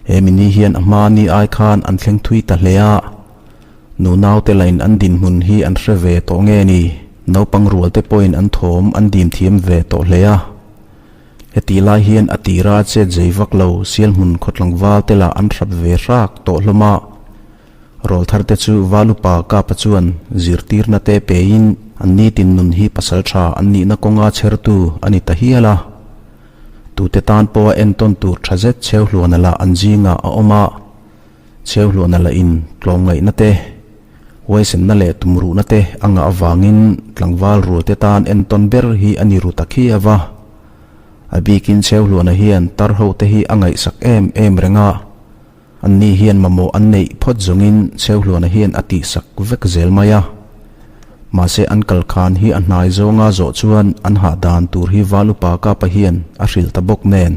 S1: He mini hian a hma ni ai khan an thleng thui ta hle a. Nunau te lain an dinhmun hi an hre ve tawh nge ni? Naupang rual te pawhin an thawm an dim thiam ve tawh hle a. Hetih lai hian a tira chet zei vak lo Sialhmun khaw tlangval te lah an hrap ve hrak tawh hlawm a. Rawlthar te chu Valupa Kapa chuan zirtirna te pein an nitin nun hi pasal tha an nihna kawnga chhertu a ni ta hial a. Tute tan pawha entawn tur tha zet Cheuhluana lah an zingah a awm a. Cheuhluana lah in tlawmngaihna te, huaisenna leh tumruhna te a ngah avangin tlangval rualte tan entawn ber hi a ni ru ta khi a va. A bikin Cheuhluana hian tar ho te hi a ngaihsak em em reng a. Anni hian mamawh an neih phawt zawngin Cheuhluana hian a tihsak vek zel mai a. Mahse an kal khan hi a hnai zawnga zawh chuan an hahdan tur hi Val Upa Kapa hian a hrilh ta bawk nen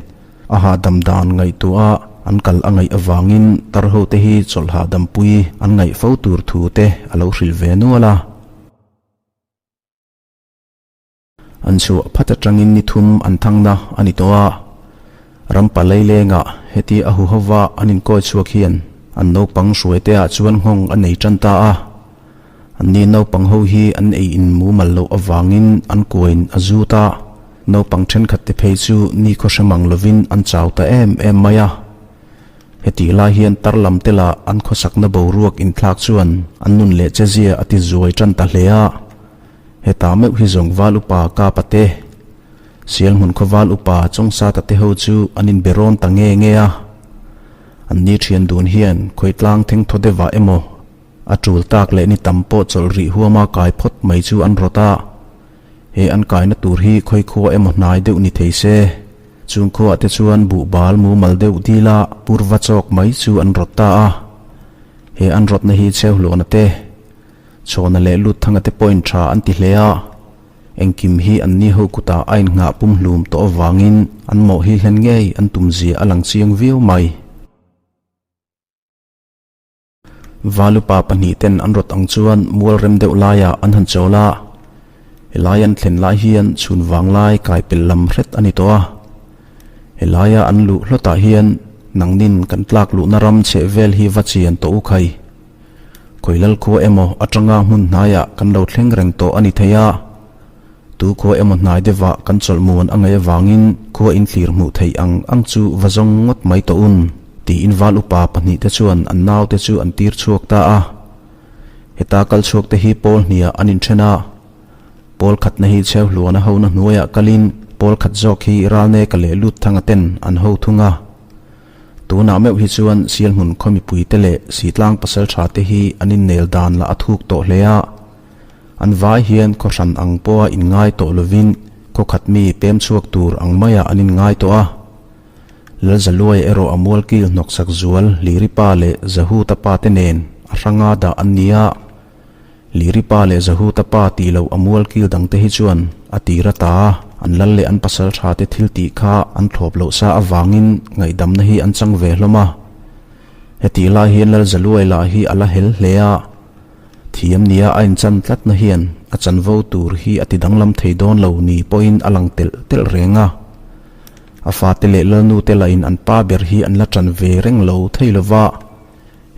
S1: a hahdam dan ngaihtuah a an kal a ngaih avangin tar ho te hi chawlh hahdampui an ngaih fo tur thu te a lo hrilh ve nual a. An chhuah phat atangin ni thum an thangna a ni tawh a, ram palei lengah heti a huhova an inkawi chhuak hian an naupang hruaiteah chuan nghawng a nei tan ta a. Anni naupang ho hi an ei in mumal loh avangin an kuain a zut a, naupang thenkhat te phei chu nikhaw hre mang lovin an chau ta em em mai a. Hetih lai hian tar lam te lah an khawsakna boruak inthlak chuan an nun leh chezia a ti zuai tan ta hle a. Heta meuh hi zawng val upa Kapa te, Sialhmun khaw val upa Chawngsata te ho chu an inbe rawn ta nge nge a. An ni thian dun hian khawitlang thengthaw deuhah emaw a tul tak leh ni tam pawh chawlh rih huama kai phawt mai chu an rawt a. He an kaina tur hi khawikhua emaw hnai deuh ni thei se. Chung khuaah te chuan buhbal mumal deuh dila purva chawk mai chu an rawt ta a. He an rawtna hi cheuhluahna te. Chhawna leh Lutthanga te pawhin tha an ti hle a, engkim hi anni ho kutah a innghah pumhlum tawh avangin an mawh hi hlen ngei an tum zia a lang chiang viau mai. Valupa pahnihten an rawt ang chuan mual rem deuh laiah an han chawl a, helai an thlen lai hian chhun vanglai kai pel lam hret a ni tawh a, helaia an luh hlawtah hian nangnin kan tlak luhna ram chheh vel hi va chian tawh u khai. Khawilal khua emaw atanga hmun hnaiah kan lo thleng reng tawh a ni thei a, tu khua emaw hnai deuhah kan chawlh muan a ngaih avangin khua inthlir hmuh theih ang ang chu va zawng ngawt mai tawh un, tiin val upa pahnihte chuan an naute chu an tir chhuak ta a. Heta kal chhuakte hi pawl hniah an inthen a, pawl khatna hi Chheuhluana hona hnuaiah kalin pawl khat zawk hi Ralneka leh Lutthanga ten an ho thung a. Tunah meuh hi chuan Sialhmun khaw mipuite leh Sitlang pasaltha te hi an innel dan lah a thuk tawh hle a. An vai hian khaw hran ang pawha inngai tawh lovin khaw khat mi pem chhuak tur ang maiah an inngai tawh a. Lalzaluaia erawh a mualkil hnawksak zual Liripa leh Zahuta pa te nen a hranga dah an ni a. Liripa leh Zahuta pa tih loh a mualkil dangte hi chuan a tir a ta a, an lal leh an pasal tha te thil tih kha an thlawp loh sa avangin ngaihdamna hi an chang ve hlawm a. Hetih lai hian Lal Zaluai lah hi a la hel hle a, thiam nia a inchan tlatna hian a chanvo tur hi a ti danglam thei dawn lo ni pawhin a lang telh telh reng a. A fate leh Lalnu te lahin an pa ber hi an la ṭan ve reng lo thei lova.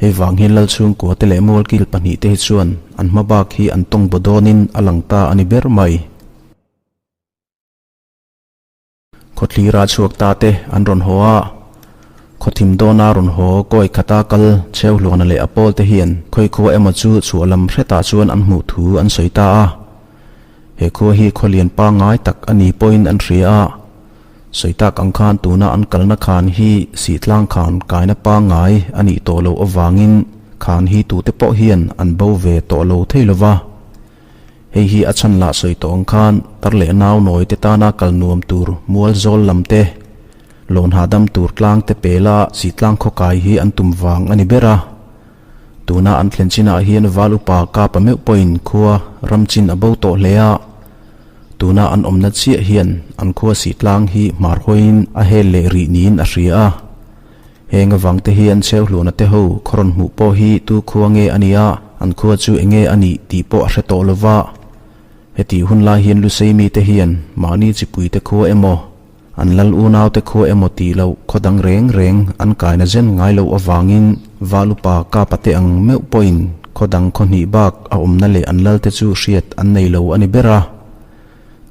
S1: Hei vang hian Lalchhungkua te leh Mualkil pahnihte hi chuan an hma bak hi an tawng baw dawnin a lang ta a ni ber mai. Khawthlira chhuak ta te an rawn haw a, khawthim dawna rawn haw kawi khata kal Chheuhluana leh a pawl te hian khawikhua emaw chu chhuah lam hretah chuan an hmuh thu an sawi ta a. He khua hi khawlian pangngai tak a ni pawhin an hria a. Sawi tak ang khan tuna an kalna khan hi Sihtlang khan kaina pangngai a nih tawh loh avangin khan hi tute pawh hian an bo ve tawh lo thei lo va. Hei hi a chhan lah sawi tawh ang khan tar leh nau nawi te tana kal nuam tur mual zawl lam te, lawn hahdam tur tlang te pela Sihtlang khawkai hi an tum vang a ni ber a. Tuna an thlen chinah hian Val upa Kapa meuh pawhin khua ram chin a bo tawh hle a. Tuna an awmna chiah hian an khua sih tlang hi hmar hawiin a hel leh rih niin a hria a. Heng avangte hian Chheuhluana te ho khaw rawn hmuh pawh hi tu khua nge a nia, an khua chu eng nge a nih tih pawh a hre tawh lo va. Hetih hun lai hian Lusei mite hian mahni chipuite khua emaw, An lal unaute khua emaw tih loh khaw dang reng reng an kaina zen ngai loh avangin Val upa Kapa te ang meuh pawhin khaw dang khaw hnih bak a awmna leh an lalte chu hriat an nei lo a ni ber a.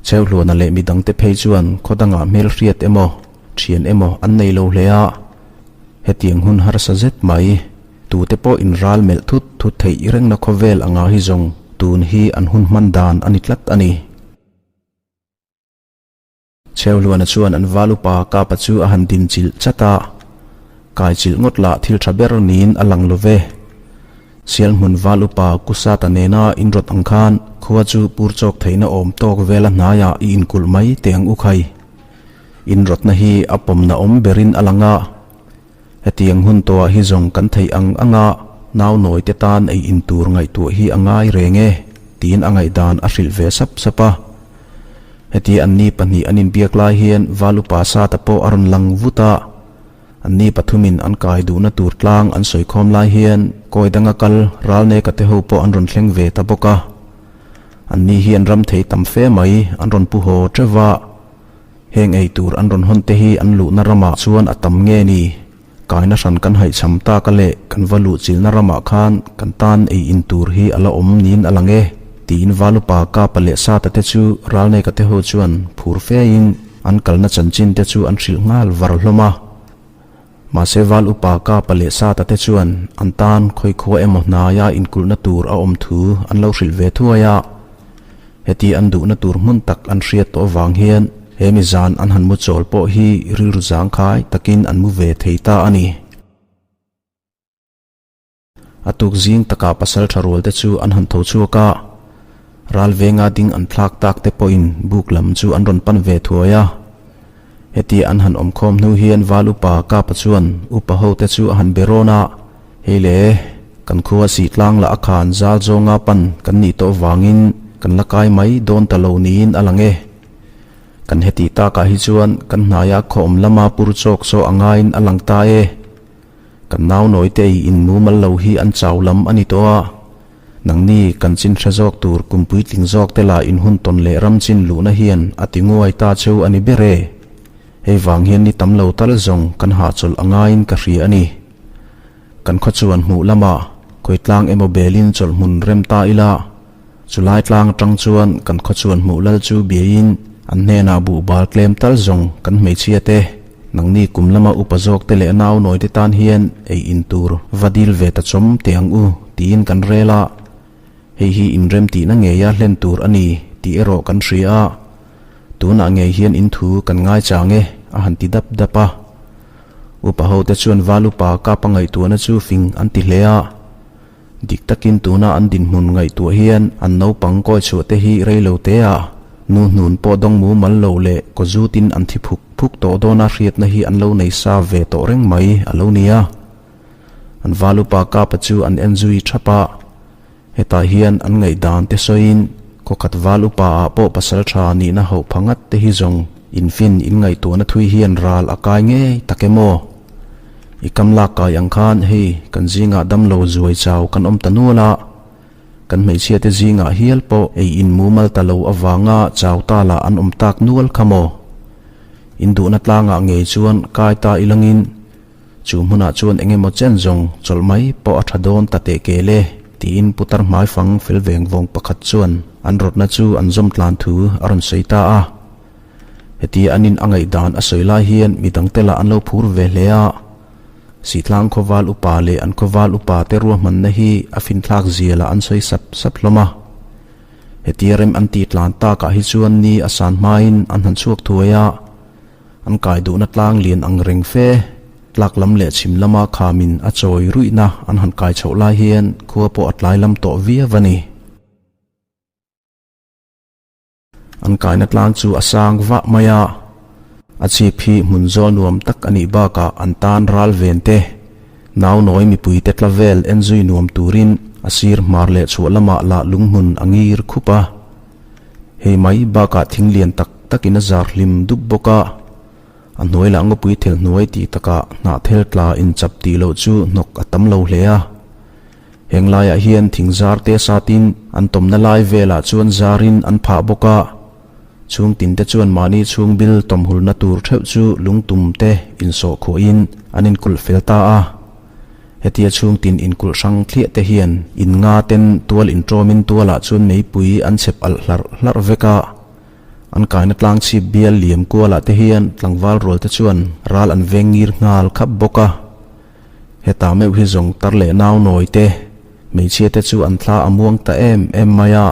S1: Cheuhluana leh midangte phei chuan khaw dangah hmel hriat emaw, thian emaw an nei lo hle a. Hetiang hun harsa zet mai, tute pawh inral melh thut thut theih rengna khawvel anga hi zawng tun hi an hun hman dan a ni tlat a ni. Chheuhluana chuan an val upa Kapa chu a han din chilh chat a, kai chilh ngawt lah thil tha ber niin a lang lo ve. Sialhmun val upa Kusata nena inrawt ang khan khua chu pur chawk theihna awm tawk vela hnaiah i inkulh mai teh ang u khai. Inrawtna hi a pawmna awm berin a lang a. Hetiang hun tawhah hi zawng kan theih ang anga nau nawi te tan ei in tur ngaihtuah hi a ngai reng e, tiin a ngaihdan a hrilh ve sap sap a. Heti anni pahnih an inbiak lai hian Valupa Sata pawh a rawn lang vut a. Anni pathumin an kai duhna tur tlang an sawikhawm lai hian kawi danga kal Ralneka te ho pawh an rawn thleng ve ta bawk a. Anni hian ram thei tam fe mai an rawn pu haw teuh va. Heng ei tur an rawn hawn te hi an luhna ramah chuan a tam nge ni? Kaina hran kan haihchham tak a leh kan va luh chilhna ramah khan kan tan ei in tur hi a la awm niin a lang e, tiin Valupa Kapa leh Sata te chu Ralneka te ho chuan phur fein an kalna chanchin te chu an hrilh nghal var hlawm a. Mahse Val Upa Kapa leh Sata te chuan an tan khawikhua emaw hnaia inkulhna tur a awm thu an lo hrilh ve thuai a. Heti an duhna tur hmun tak an hriat tawh avang hian he mi zan an han mu chawl pawh hi rilru zangkhai takin an mu ve thei ta a ni. A tuk zing takah pasal tha rual te chu an han tho chhuak a, ral venga ding an thlak tak te pawhin buk lam chu an rawn pan ve thuai a. Heti an han awmkhawm hnu hian Val Upa Kapa chuan upa ho te chu a han be rawn a, Hei le, kan khua sih tlang lah a khan zal zawnga pan kan nih tawh vangin kan la kai mai dawn ta lo niin a lang e. Kan heti takah hi chuan kan hnaia khawm lama pur chawk chaw a ngaiin a lang ta e. Kan nau nawi te ei in mumal lo hi an chau lam a ni tawh a. Nangni kan chin hre zawk tur kum puitling zawk te lah in hun tawn leh ram chin luhna hian a ti nguai ta cheu a ni ber e. Hei vang hian ni tam lo tal zawng kan hahchawlh a ngaiin ka hria a ni. Kan khaw chuan hmuh lamah khawi tlang emaw belin chawlh hmun rem ta ila, chulai tlang atang chuan kan khaw chuan hmuh lal chu biain an hnenah buhbal tlem tal zawng kan hmeichhia te, nangni kum lama upa zawk te leh nau nawi te tan hian ei in tur va dil ve ta chawm teh ang u tiin kan rel a, hei hi inrem tihna ngeia hlen tur a ni tih erawh kan hria a, tunah ngei hian in thu kan ngaichang e a han ti dap dap a. Upa ho te chuan Val upa kapa ngaihtuahna chu fing an ti hle a. Dik takin tuna an dinhmun ngaihtuah hian an naupang kawi chhuah te hi rei lo te a, nu hnun pawh dawng mumal lo leh kaw zutin an thi phuk phuk tawh dawna hriatna hi an lo nei sa ve tawh reng mai a lo ni a. An Val upa kapa chu an en zui thap a. Hetah hian an ngaihdan te sawiin khawkhat val upa ah pawh pasal tha nihna hauh pha ngat te hi zawng infin in ngaihtuahna thui hian ral a kai ngei tak em aw? I kam lak kai ang khan hei kan zingah damlo zuai chau kan awm ta nual a, kan hmeichhia te zingah hial pawh ei in mumal ta lo avanga chau ta lah an awm tak nual kha maw? In duhna tlangah ngei chuan kai ta ilangin Chu hmunah chuan eng emaw chen zawng chawlh mai pawh a tha dawn ta teh kel e, tiin putar hmaifang fel veng vawng pakhat chuan an rawtna chu an zawm tlan thu a rawn sawi ta a. Hetia an in a ngaihdan a sawi lai hian mi dangte lah an lo phur ve hle a. Sitlang khawval upa leh an khawval upa te ruahmanna hi a finthlak zia lah an sawi sap sap hlawm a. Hetia rem an tih tlan takah hi chuan ni a san hmain an han chhuak thuai a. An kai duhna tlang lian ang reng fe, tlak lam leh chhim lama khamin a chawi ruihna an han kai chhoh lai hian khua pawh a tlai lam tawh viau a ni. An kaina tlang chu a sang vah mai a, a chhip hi hmun zawl nuam tak a nih bakah an tan ral ven te, nau nawi mipui te tla vel en zui nuam turin a sir hmar leh chhuah lamah lah lunghmun a ngir khup a. Hei mai bakah thing lian tak takin a zar hlim dup bawk a, a hnuai lah ngawpui thel hnuai tih takah hnahthel tla inchap tih loh chu hnawk a tam lo hle a. Heng laiah hian thing zar te satin an tawmna lai velah chuan zarin an phah bawk a, chhung tin te chuan mahni chhung bil tawmhulna tur theuh chu lungtum te insawh khuahin an inkulh fel ta a. Hetia chhungtin inkulh hrang thliah te hian in nga ten tual intawmin tualah chuan meipui an chhep alh hlarh hlarh vek a. An kaina tlang chhip bial liam kualah te hian tlangval rual te chuan ral an veng ngir nghal khap bawk a. Heta meuh hi zawng tar leh nau nawi te, hmeichhia te chu an thla a muang ta em em mai a.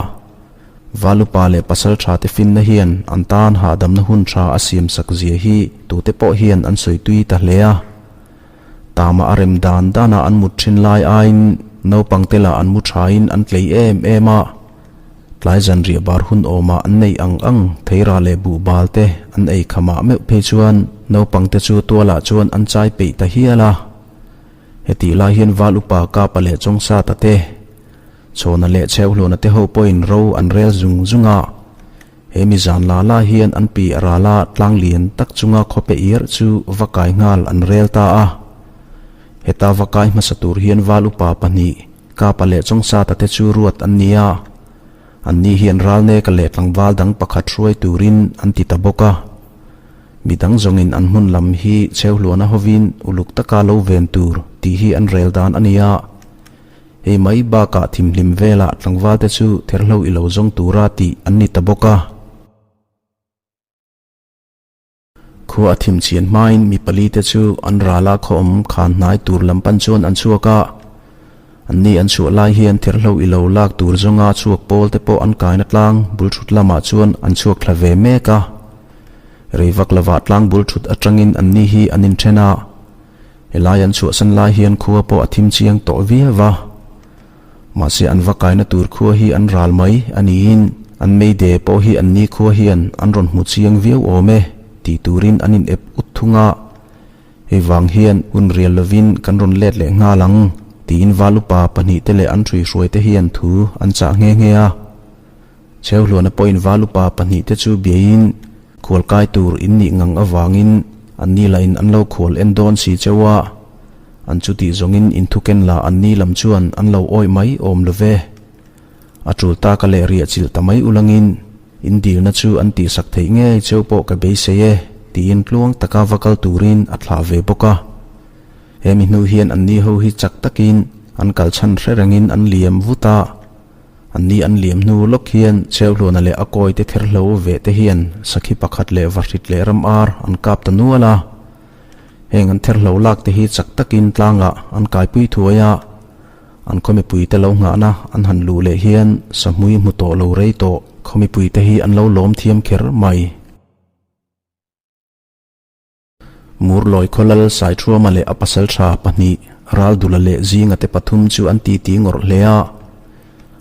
S1: Valupa leh pasal tha te finna hian an tan hahdamna hun tha a siam sak zia hi tute pawh hian an sawi tui ta hle a. Tama a rem dan dana an mut thin lai aiin naupang te lah an mu thain an tlei em em a. Tlai zanriah bar hun awmah an nei ang ang theira leh buhbal te an ei khamah meuh phei chuan naupang te chu tualah chuan an chai peih ta hial a. Hetih lai hian Val Upa Kapa leh Chawngsata te, Chhawna leh Chheuhluana te ho pawhin ro an rel zung zung a. He mi zan la la hian an pi a ral a, tlang lian tak chunga khawpe iar chu va kai nghal an rel ta a. Heta va kai hmasa tur hian Val Upa pahnih, Kapa leh Chawngsata te chu ruat an ni a. Anni hian Ralneka leh tlangval dang pakhat hruai turin an ti ta bawk a. Mi dang zawngin an hmun lam hi chheuhluana hovin uluk taka lo ven tur tih hi an rel dan a ni a. Hei mai bakah thimhlim velah tlangvalte chu therhlo i lo zawng tura tih an ni ta bawk a. Khua a thim chian hmain mi pali te chu an rala khawm khan hnai tur lam pan chuan an chhuak a. Anni an chhuah lai hian therhlo i lo lak tur zawnga chhuak pawl te pawh an kaina tlang bul thut lamah chuan an chhuak thla ve mek a. Rei vak lovah tlang bul thut atangin anni hi an inthen a. Helai an chhuahsan lai hian khua pawh a thim chiang tawh viau a. Mahse an va kaina tur khua hi an ral mai a niin an meide pawh hi an ni khua hian an rawn hmu chiang viau awm e tih turin an in ep ut thung a. Hei vang hian hun rial lovin kan rawn let leh nghal ang tiin Valupa pahnihte leh an hruihruaite hian thu an chah nghe nghe a. Chheuhluana pawhin Valupa pahnihte chu biain khualkai tur in nih ngang avangin an ni lahin an lo khual en dawn si cheu a, an chutih zawngin inthuken lah an ni lam chuan an lo awih mai awm lo ve. A tul taka leh riah chilh ta mai ulangin in dilna chu an tihsak theih ngei cheu pawh ka beisei e tiin tluang taka va kal turin a thlah ve bawk a. He mi hnu hian an ni ho hi chak takin an kal chhan hre rengin an liam vut a. Anni an liam hnu lawk hian Cheuhluana leh a kawite therhlo ve te hian sakhi pakhat leh vahrit leh ram ar an kap ta nual a. Heng an therhlo lak te hi chak takin tlangah an kaipui thuai a, an khawmipuite lo nghahna an han luh leh hian sahmui hmu tawh lo rei tawh khawmipuite hi an lo lawm thiam kher mai. Murlawi Khawlal Saithuama leh a pasaltha pahnih Raldula leh Zinga te pathum chu an titi ngawrh hle a.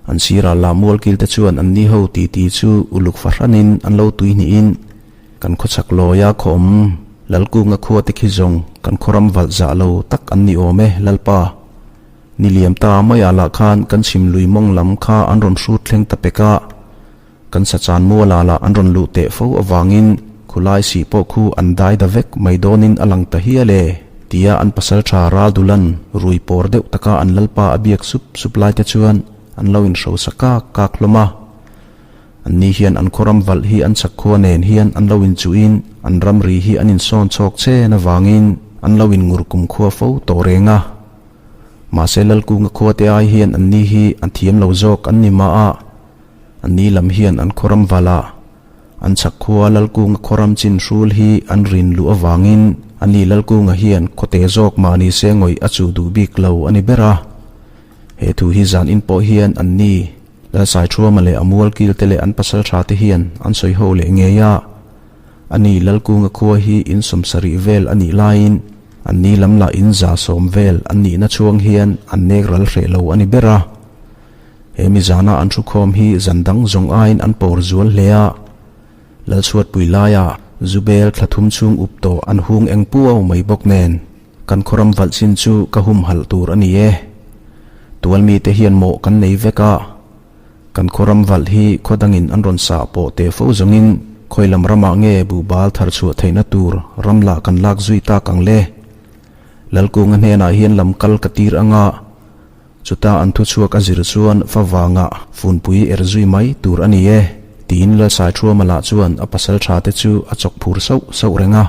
S1: An sirah lah Mualkil te chuan an ni ho titi chu uluk fahranin an lo tui hnihin kan khawchhak lawia khaw awm Lalkunga khua te khi zawng kan khawram valh zah lo tak an ni awm e Lalpa. Ni liam ta maiah lah khan kan chhim lui mawng lam kha an rawn hrut thleng ta pek a. Kan sachan muala lah an rawn luh teh fo avangin khulai sih pawh khu an dai da vek mai dawnin a lang ta hial e, tia an pasaltha Raldulan rui pawr deuh taka an lalpa a biak sup sup lai te chuan an lo inhrosa kak kak hlawm a. Anni hian an khawram valh hi an chakkhua nen hian an lo inchuhin an ramri hi an insawn chhawk chen avangin an lo inngur kumkhua fo tawh reng a. Mahse Lalkunga khuate ai hian anni hi an thiam lo zawk an ni mah a. Anni lam hian an khawram vala an chhak khua Lalkunga khawram chin hrul hi an rin luh avangin ani Lalkunga hian khawte zawk mahni se ngawih a chuh duh bik lo a ni ber a. He thu hi zan in pawh hian anni Lalsaithuama leh a mualkil te leh an pasal tha te hian an sawi ho leh ngei a. Ani Lalkunga khua hi in 70 vel a nih laiin anni lam lah in 110 vel an nihna chhuang hian an nek ral hreh lo a ni ber a. He mi zana an thukhawm hi zan dang zawng aiin an pawr zual hle a, Lalchhuatpui laia Zubel thla thum chhung up tawh an hung eng puau mai bawk nen kan khawram valh chin chu ka humhalh tur a ni e. Tual mite hian mawh kan nei vek a, kan khawram valh hi khaw dangin an rawn sah pawh teh fo zawngin khawi lam ramah nge buhbal thar chhuah theihna tur ram lah kan lak zui tak ang le. Lalkunga hnenah hian lam kal ka tir anga, Chuta an thuchhuak a zir chuan fa vangah funpui er zui mai tur a ni e, tiin Lalsaithuama lah chuan a pasal tha te chu a chawk phur sauh sauh reng a.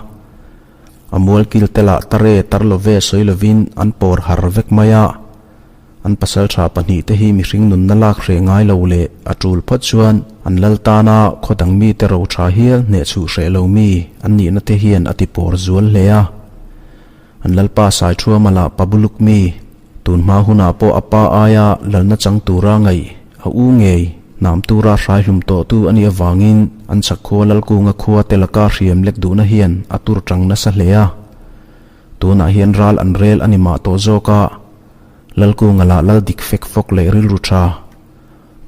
S1: A mualkil te lah tare tar love sawi lovin an pawr har vek mai a. An pasal tha pahnihte hi mihring nunna lak hreh ngai lo leh a tul phawt chuan an lal tana khaw dang mite ro tha hial hnehchhuh hreh lo mi an nihna te hian a ti pawr zual hle a. An lalpa Saithuama lah Pabuluk mi Tun hma hunah pawh a pa aia lalna chang tura ngaih a u ngei hnam tura hrai hlum tawhtu a nih avangin an chak khua Lalkunga khua te laka hriam lek duhna hian a tur tang nasa hle a. Tunah hian ral an rel a ni mah tawh zawk a, Lalkunga lah lal dik fek fawk leh rilru tha.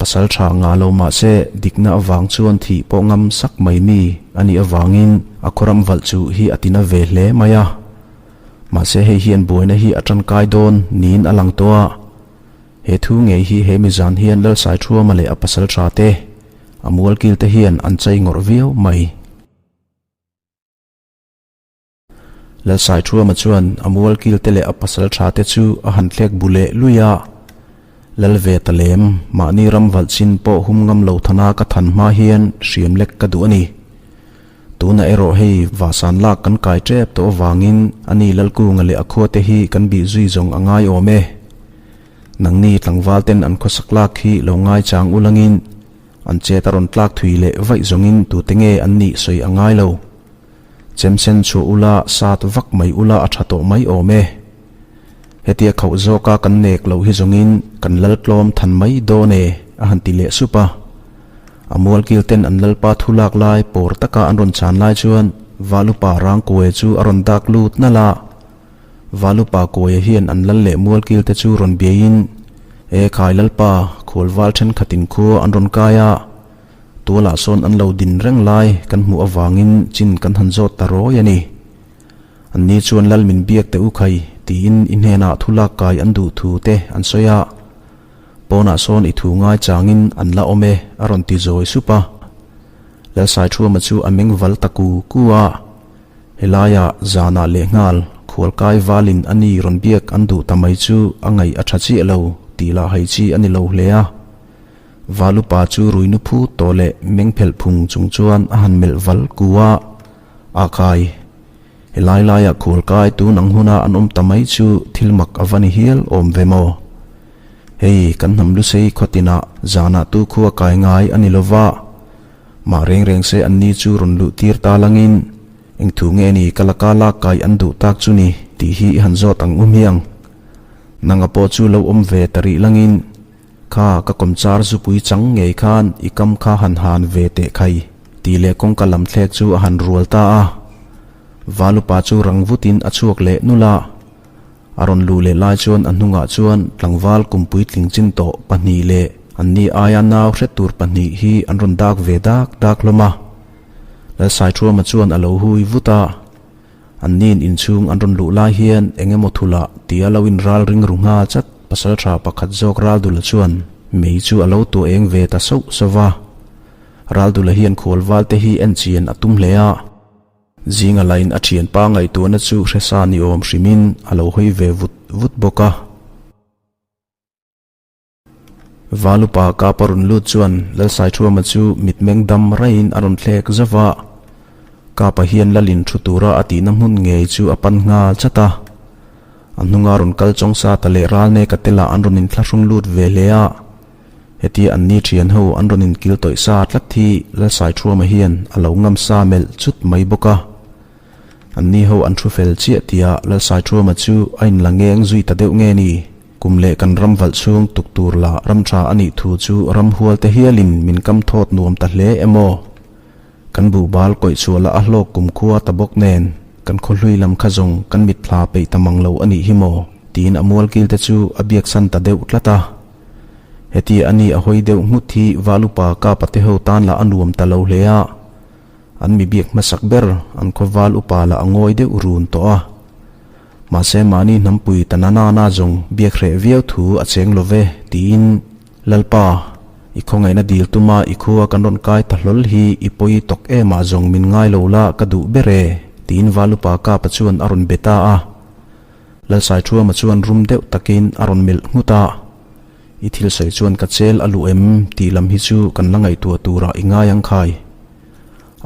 S1: Pasal tha ngah lo mah se dikna avang chuan thih pawh ngam sak mai mi a nih avangin a khawram valh chu hi a tina ve hle mai a. Mahse hei hian buaina hi a tangkai dawn niin a lang tawh a. He thu ngei hi he mizan hian Lalsaithuama leh a pasal tha te, a mualkil te hian an chei ngawrh viau mai. Lalsaithuama chuan a mualkil te leh a pasal tha te chu a han thlek bu leh lui a. Lal ve ta lem, mahni ram valh chin pawh hum ngam lo thana ka than hma hian hriam lek ka duh a ni. Tunah erawh hei vahsan lak kan kai tep tawh avangin ani Lalkunga leh a khuate hi kan bih zui zawng a ngai awm e. Nangni tlangval ten an khawsak lak hi lo ngai chang ulangin an chet a rawn tlak thui leh vaih zawngin tute nge an nih sawi a ngai lo. Chemsen chhuah ula sat vak mai ula a tha tawh mai awm e. Hetia khauh zawka kan nek loh hi zawngin kan lal tlawm than mai dawn e, a han ti leh sup a. A mualkil ten an lalpa thu lak lai pawr taka an rawn chhan lai chuan Valupa Rangkuai chu a rawn dak lut nalh a. Valupa Kuaia hian an lal leh mualkil te chu rawn biaiin, E khai lalpa, khualval thenkhatin khua an rawn kai a, tualah sawn an lo din reng lai kan hmuh avangin chin kan han zawt ta rawi a ni. Anni chuan lal min biak teh u khai tiin i hnenah thu lak kai an duh thu te an sawi a. Pawnah sawn i thu ngai changin an la awm e a rawn ti zawi sup a. Lalsaithuama chu a meng val ta ku ku a. Helaiah zanah lehnghal khualkai valin a ni rawn biak an duh ta mai chu a ngaih a tha chiah lo tih lah hai chi a ni lo hle a. Valupa chu ruinu phut tawh leh meng phelh phung chung chuan a han melh val ku a. A kai. Helai laiah khualkai tun ang huna an awm ta mai chu thil mak a va ni hial awm ve maw? Hei, kan hnam lusei khawtinah zanah tu khua kai ngai a ni lo va, mah reng reng se anni chu rawn luh tir ta langin eng thu nge ni ka laka lak kai an duh tak chu ni tih hi i han zawt ang u hmiang. Nanga pawh chu lo awm ve ta rih langin Kha ka kawmchar zupui chang ngei khan i kam kha han han ve teh khai tih leh kawngka lam thlek chu a han rual ta a. Valupa chu rang vutin a chhuak leh nulh a. A rawn luh leh lai chuan a hnungah chuan tlangval kumpui tling chin tawh pahnih leh anni aia nau hret tur pahnih hi an rawn dak ve dak dak hlawm a. Lalsaithuama chuan a lo hui vut a. Anni'n inchhung an rawn luh lai hian eng emaw thulh ah tia lo in ral ring ru nghal chat pasal tha pakhat zawk Raldula chuan mei chu a lo tuah eng ve ta sauh sauh va. Raldula hian khualval te hi en chian a tum hle a. Zinga lain a thianpa ngaihtuahna chu hresa ni awm hrimin a lo hawi ve vut vut bawk a. Valupa kapa rawn lut chuan Lalsaithuama chu mitmeng dam raiin a rawn thlek zauh a. Kapa hian Lalin thu tura a tihna hmun ngei chu a pan nghal chat a. A hnunga rawn kal chawng sa ta leh Ralneka te lah an rawn inthlahrung lut ve hle a. Hetia anni thian ho an rawn inkil tawih sa tlat hi Lalsaithuama hian a lo ngam sa melh chut mai bawk a. Anni ho an thu fel chiah tia Lalsaithuama chu a inla ngeng zui ta deuh nge ni? Kum leh kan ram valh chhung tuk tur lah ram tha a nih thu chu ram hual te hialin min kam thawt nuam ta hle em aw? Kan buhbal kawih chhuah lah a hlawk kum khua ta bawk nen kan khawhlui lam kha zawng kan mitthla peih ta mang lo a nih hi maw? tiin a mualkil te chu a biaksan ta deuh tlat a. Hetia a ni a hawi deuh nghut hi Valupa Kapa te ho tan lah a nuam ta lo hle a. An mi biak hmasak ber an khawval upa lah a ngawi deuh run tawh a. Mahse mahni hnampui ta na na na zawng biak hreh viau thu a cheng lo ve, tiin, Lalpa, i khawngaihna dil tuma i khua kan rawn kai ta hlawl hi i pawi tawk emah zawng min ngai lo la ka duh ber e, tiin Valupa Kapa chuan a rawn be ta a. Lalsaithuama chuan rum deuh takin a rawn melh nghut a, I thil sawi chuan ka chel a luh em tih lam hi chu kan la ngaihtuah turah i ngai ang khai.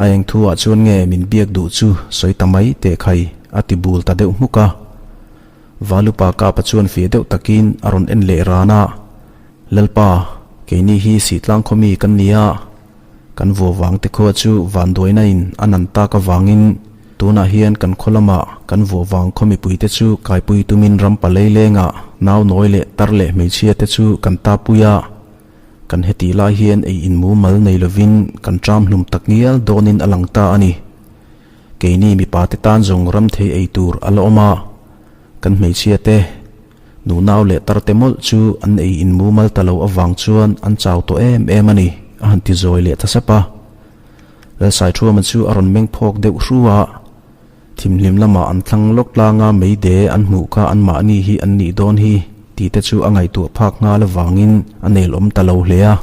S1: A eng thu ah chuan nge min biak duh chu sawi ta mai teh khai a ti bul ta deuh hmuk a. Valupa Kapa chuan fih deuh takin a rawn en leh ran a, Lalpa, keini hi Sihtlang khawmi kan ni a, kan vua vang te khua chu vanduaina in a nan tak avangin tunah hian kan khaw lamah kan vua vang khaw mipui te chu kaipui tumin ram palei lengah nau nawi leh tar leh hmeichhia te chu kan tapui a. Kan hetih lai hian ei in mumal nei lovin kan ṭam hlum tak ngial dawnin a lang ta a ni. Keini mipa te tan zawng ram thei ei tur a la awm a, kan hmeichhia te, Nunau leh tarte mawlh chu an ei in mumal ta lo avang chuan an chau tawh em em a ni, a han ti zawi leh ta sap a. Lalsaithuama chu a rawn meng phawk deuh hru a. Thimhlim lamah an thlang lawk tlang a, meide an hmuh kha anmahni hi an nih dawn hi tih te chu a ngaihtuah phak nghal avangin a nel awm ta lo hle a.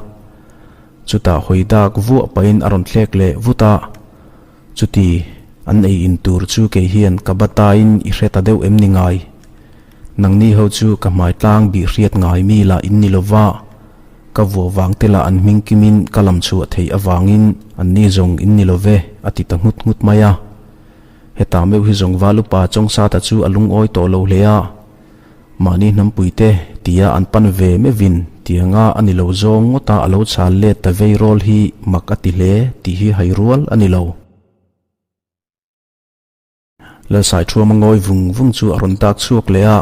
S1: Chutah hawi dak vuah pahin a rawn thlek leh vut a, Chuti, an ei in tur chu kei hian ka batain i hre ta deuh em ni ngai? Nangni ho chu ka hmai tlang bih hriat ngai mi lah in ni lova, ka vuah vang te lah an hming kimin ka lam chhuah theih avangin anni zawng in ni love a ti ta nghut nghut mai a. Hetah meuh hi zawng Valupa Chawngsata chu a lungawi tawh lo hle a. Mahni hnampuite tia an pan ve meuhin tianga a ni lo zawng ngawta a lo chhal let ta vei rawl hi mak a ti hle tih hi hai rual a ni lo. Lalsaithuama ngawi vung vung chu a rawn dak chhuak leh a,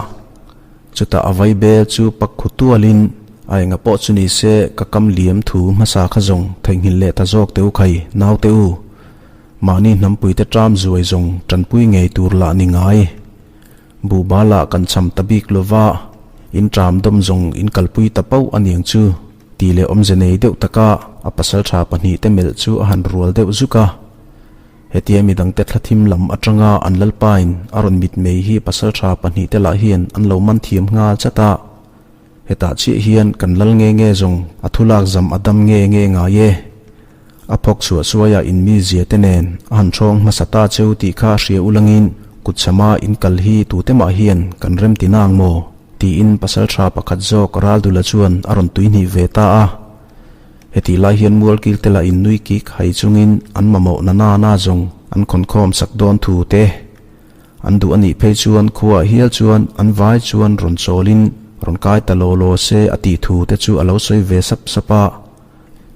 S1: chutah a vai bel chu pak khu tualin a enga pawh chu ni se ka kam liam thu hmasa kha zawng theihnghilh leh ta zawk teh u khai naute u. Mahni hnampuite ṭam zuai zawng ṭanpui ngei tur lah ni ngai. Buhbal ah kan cham ta bik lova, in ṭam dawm zawng in kalpui ta pauh a niang chu tih leh awmze nei deuh taka a pasalṭha pahnihte melh chu a han rual deuh zuk a. Hetia midangte thla thim lam atanga an lalpain a rawn mitmei hi pasalṭha pahnihte lah hian an lo man thiam nghal chat a. Hetah chiah hian kan lal nge nge zawng a thulak zam a dam nge nge ngai e. A phawk chhuah suaia in mizia te nen a han ṭhawng hmasa ta cheu tih kha hria ulangin kutchhama in kal hi tute mah hian kan rem ti nang maw? tiin pasalṭha pakhat zawk Raldula chuan a rawn tuihnih ve ta a. Hetih lai hian mualkil te lah in nui kik hai chungin an mamawh na na na zawng an khawnkhawm sak dawn thu te an duh a nih phei chuan khuaah hial chuan an vai chuan rawn chawlin rawn kai ta law law se a tih thu te chu a lo sawi ve sap sap a.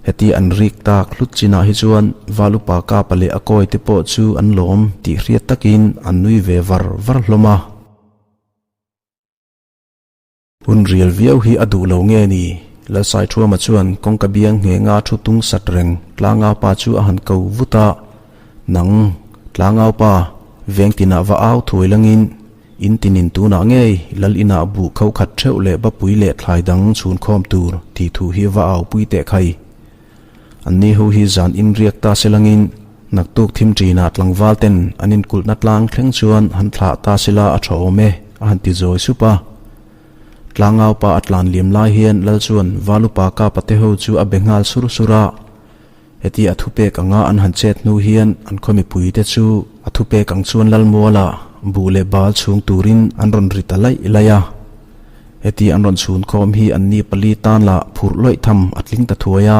S1: Heti an rik tak hlut chinah hi chuan Valupa Kapa leh a kawi te pawh chu an lawm tih hriat takin an nui ve var var hlawm a. Hun rial viau hi a duh lo nge ni? Lalsaithuama chuan kawngka biang nghenga thu tung sat reng Tlangaupa chu a han ko vut a, Nang, Tlangaupa, veng tinah va au thuai langin In tinin tunah ngei Lal inah buh kho khat theuh leh bapui leh thlai dang chhun khawm tur tih thu hi va au pui teh khai. Anni ho hi zan in riak ta se langin naktuk thim ṭinah tlangval ten an inkulhna tlang thleng chuan han thlah ta sela a ṭha awm e a han ti zawi sup a. Tlangaupa a tlan liam lai hian Lal chuan Valupa Kapa te ho chu a be nghal sur sur a. Heti a thupek anga an han chet hnu hian an khaw mipuite chu a thupek ang chuan Lalmuala buh leh bal chhung turin an rawn ri ta laih laih a. Heti an rawn chhun khawm hi an ni pali tan lah phurh lawih tham a tling ta thuai a.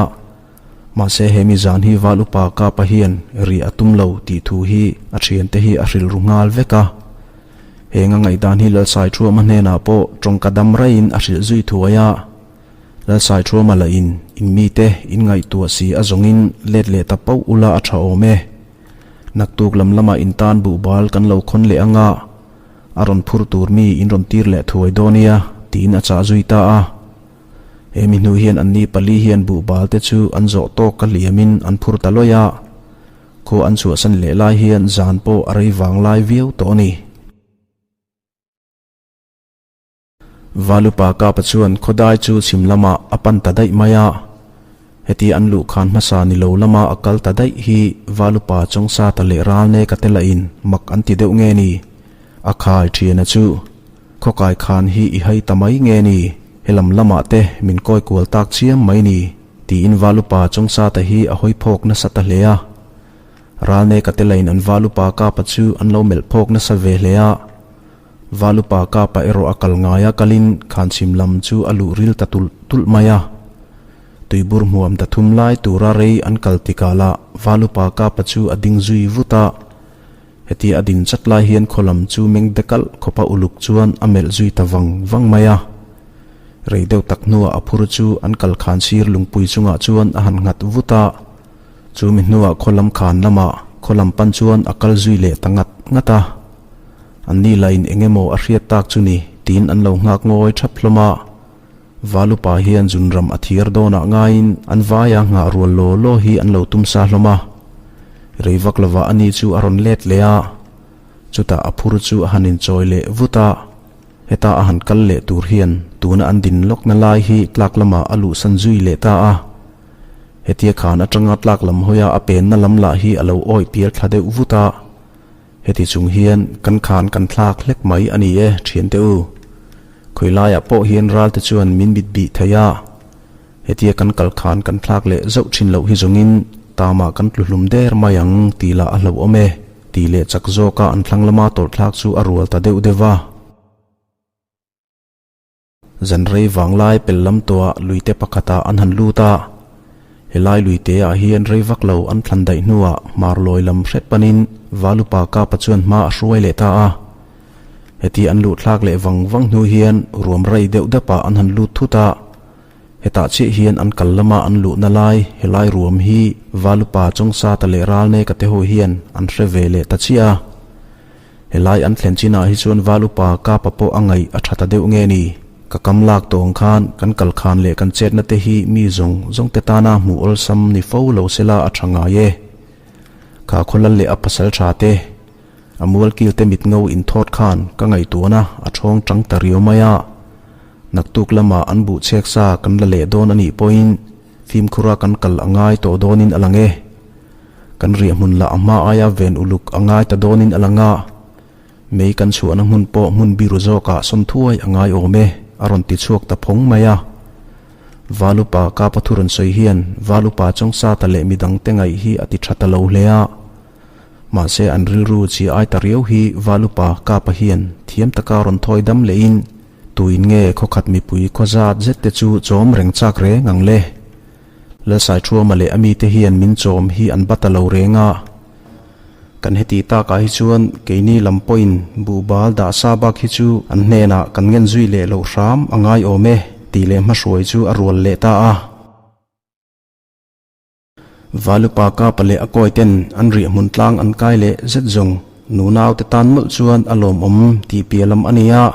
S1: Mahse he mi zan hi Val Upa Kapa hian ri a tum lo tih thu hi a thiante hi a hrilh ru nghal vek a. Heng a ngaihdan hi Lalsaithuama hnenah pawh tawngka dam raiin a hrilh zui thuai a. Lalsaithuama lah in in mite in ngaihtuah si a zawngin let leh ta pauh ula a tha awm e. Naktuk lam lamah in tan buhbal kan lo khawn leh anga a rawn phur tur mi in rawn tir leh thuai dawn nia tiin a chah zui ta a. Hemi hnu hian anni pali hian buhbal te chu an zawh tawk ka hliamin an phur ta lawih a. Khaw an chhuahsan leh lai hian zan pawh a rei vang lai viau tawh a ni. Valupa Kapa chuan khawdai chu chhim lamah a pan ta daih mai a. Heti an luh khan hmasa ni lo lama a kal ta daih hi Valupa Chawngsata leh Ralneka te lahin mak an ti deuh nge ni? A khai thiana chu khawkai khan hi i hai ta mai nge ni? Helam lamah te min kawi kual tak chiam mai ni? tiin Valupa Chawngsata hi a hawi phawk nasa ta hle a. Ralneka te lahin an Valupa Kapa chu an lo melh phawk nasa ve hle a. Valupa Kapa erawh a kal ngaia kalin khanchhim lam chu a luh ril ta tulh tulh mai a. Tuibur hmuam ta thum lai tura rei an kal tikah lah Valupa Kapa chu a ding zui vut a. Hetia a ding chat lai hian khaw lam chu meng dekalh khawpa uluk chuan a melh zui ta vang vang mai a. Rei deuh tak hnuah a phur chu an kal khan sir lungpui chungah chuan a han nghat vut a. Chu mi hnuah khaw lam khan lamah khaw lam pan chuan a kal zui leh ta ngat ngat a. An ni lahin eng emaw a hriat tak chu ni tiin an lo nghak ngawi thap hlawm a. Valupa hian zunram a thiar dawnah ngaiin an vaia nghah rual law law hi an lo tum sa hlawm a. Rei vak lovah ani chu a rawn let leh a, chutah a phur chu a han inchawi leh vut a. Heta a han kal leh tur hian tuna an din lawkna lai hi tlak lamah a luhsan zui leh ta a. Hetia khan atanga tlak lam hawia a penna lam lah hi a lo awih pial thla deuh vut a. Heti chung hian kan khan kan thlak hlek mai a ni e thiante u. Khawi laiah pawh hian ralte chuan min mit bih thei a. Hetia kan kal khan kan thlak leh zauh thin loh hi zawngin tamah kan tlu hlum der mai ang tih lah a hlauhawm e tih leh chak zawka an thlang lama tawlh thlak chu a rual ta deuh deuh va. Zan rei vang lai pel lam tawhah luite pakhatah an han lut a, helai luite ah hian rei vak lo an thlan daih hnuah hmar lawi lam hret panin Valupa Kapa chuan hma a hruai leh ta a. Heti an luh thlak leh vang vang hnu hian ruam rei deuh dapah an han lut thut a, hetah chiah hian an kal lama an luhna lai helai ruam hi Valupa Chawngsata leh Ralneka te ho hian an hre ve leh ta chiah a. Helai an thlen chinah hi chuan Val upa Kapa pawh a ngaih a tha ta deuh nge ni? Ka kam lak tawng khan kan kal khan leh kan chetna te hi mi zawng zawng te tana hmuh awlsam ni fo lo sela a tha ngai e. Kha khawlal leh a pasal tha te, a mualkil te mit ngo inthawt khan ka ngaihtuahna a thawng tang ta riau mai a. Naktuk lamah an buh chhek sa kan la leh dawn a nih pawhin fimkhura kan kal a ngai tawh dawnin a lang e. Kan riah hmun lah a hma aia ven uluk a ngai ta dawnin a lang a, mei kan chhuahna hmun pawh hmun biru zawkah sawn thuai a ngai awm e, a rawn ti chhuak ta phawng mai a. Valupa Kapa thu rawn sawi hian Valupa Chawngsata leh midangte ngaih hi a ti tha ta lo hle a. Mahse an rilru chi ai ta riau hi Valupa Kapa hian thiam taka rawn thawi dam lehin tuin nge khawkhat mipui khaw zat zet te chu chawm reng chak reng ang le. Lalsaithuama leh a mite hian min chawm hi an bat a lo reng a. Kan heti takah hi chuan keini lam pawhin buhbal dah sa bak hi chu an hnenah kan ngen zui leh loh hram a ngai awm e tih leh hmahruai chu a rual leh ta a. Valupa Kapa leh a kawi ten an riahhmun tlang an kai leh zet zawng nunau te tan mawlh chuan a lawmawm tih piah lam a ni a.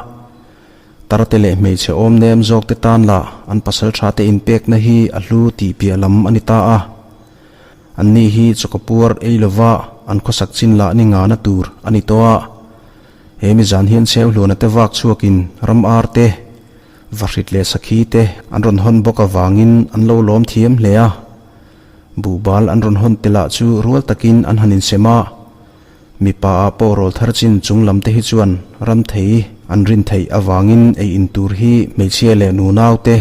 S1: Tarte leh hmeichhe awm nem zawk te tan lah an pasal tha te inpekna hi a hlu tih piah lam a ni ta a. Anni hi chawkapuar ei lova an khawsak chin lah ni ngana tur a ni tawh a. He mi zan hian Chheuhluana te vak chhuakin ram ar te, vahrit leh sakhi te an rawn hawn bawk avangin an lo lawm thiam hle a. Buhbal an rawn hawn te lah chu rual takin an han insem a. Mipa ah pawh rawl thar chin chung lam te hi chuan ram thei an rin theih avangin ei in tur hi hmeichhia leh nunau te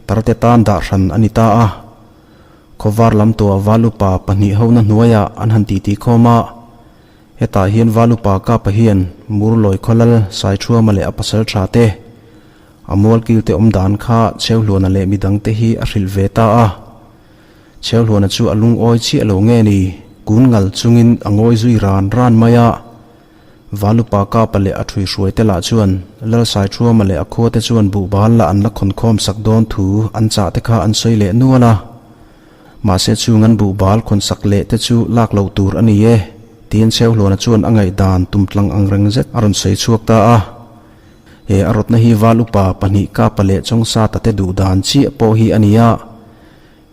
S1: tar te tan dah hran a ni ta a. Khawvar lam tuah val upa pahnih hona hnuaiah an han titi khawm a. Hetah hian val upa Kapa hian Murlawi khawlal Saithuama leh a pasal tha te, a mualkil te awm dan kha Chheuhluana leh midang te hi a hrilh ve ta a. Chheuhluana chu a lungawi chiah lo nge ni, kun ngal chungin a ngawi zui ran ran mai a. Valupa Kapa leh a ṭhuihruai te lah chuan Lalsaithuama leh a khua te chuan buhbal lah an la khawnkhawm sak dawn thu an chah te kha an sawi leh nual a. Mahse chung an buhbal khawn sak leh te chu lak loh tur a ni e, tiin Chheuhluana chuan a ngaihdan tumtlang ang reng zet a rawn sawi chhuak ta a. He a rawtna hi Valupa pahnih Kapa leh Chawngsata te duhdan chiah pawh hi a ni a.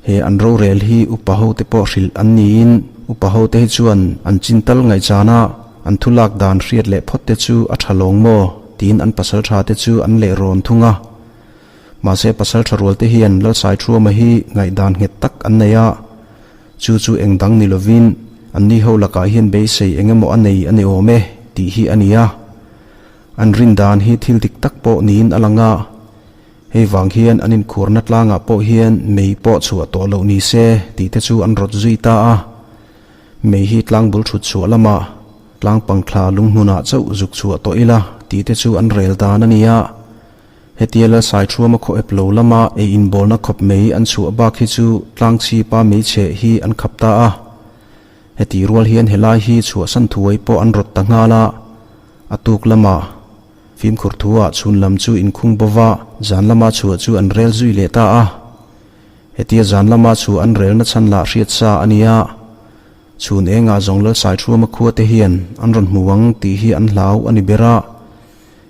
S1: He an rorel hi upa hote pawh hrilh an niin upa hote hi chuan an chin tal ngaihchana an thu lak dan hriat leh phawt te chu a tha lawng maw tiin an pasal tha te chu an leh rawn thung a. Mahse pasal tha rual te hian Lalsaithuama hi ngaihdan nghet tak an nei a, chu chu eng dang ni lovin an ni ho lakah hian beisei eng emaw a nei a ni awm e tih hi a ni a. An rin dan hi thil dik tak pawh niin a lang a. Hei vang hian an inkhurna tlangah pawh hian mei pawh chhuah tawh loh ni se tih te chu an rawt zui ta a. Mei hi tlang bul thut chhuah lamah tlang pangthla lung hmunah chauh zuk chhuah tawh ila tih te chu an rel dan a ni a. Hetia Lalsaithuama khaw ep lo lama ei inbawlna khawp mei an chhuah bak hi chu tlang chhipa mei chheh hi an khap ta a. Heti rual hian helai hi chhuahsan thuai pawh an rawt ta nghal a. A tuk lamah. Fimkhur thuah chhun lam chu inkhung bo va, zan lama chhuah chu an rel zui leh ta a. Hetia zan lama chhuah an relna chhan lah hriat sa a ni a. Chhun engah zawng Lalsaithuama khua te hian an rawn hmu ang tih hi an hlau a ni ber a.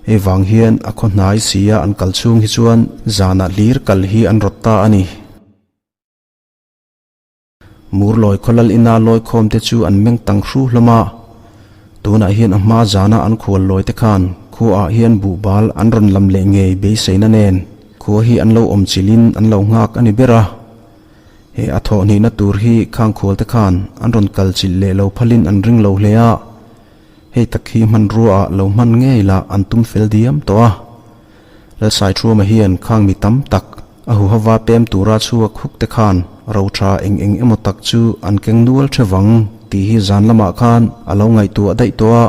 S1: Hei vang hian a khaw hnai sia an kal chhung hi chuan zanah hlir kal hi an rawt ta a ni. Murlawi khawlal ina lawikhawm te chu an meng tang hru hlawm a, tunah hian a hma zana an khual lawi te khan Khuaah hian buhbal an rawn lam leh ngei beiseina nen khua hi an lo awm chilhin an lo nghak a ni ber a. He a thawh hnihna tur hi khang khualte khan an rawn kal chilh leh lo phalin an ring lo hle a. Hei tak hi hmanruaah lo hman ngei lah an tum fel diam tawh a. Lalsaithuama hian khang mi tam tak a huhava pem tura chhuak huk te khan roṭha eng eng emaw tak chu an keng nual the vang tih hi zan lamah khan a lo ngaihtuah daih tawh a.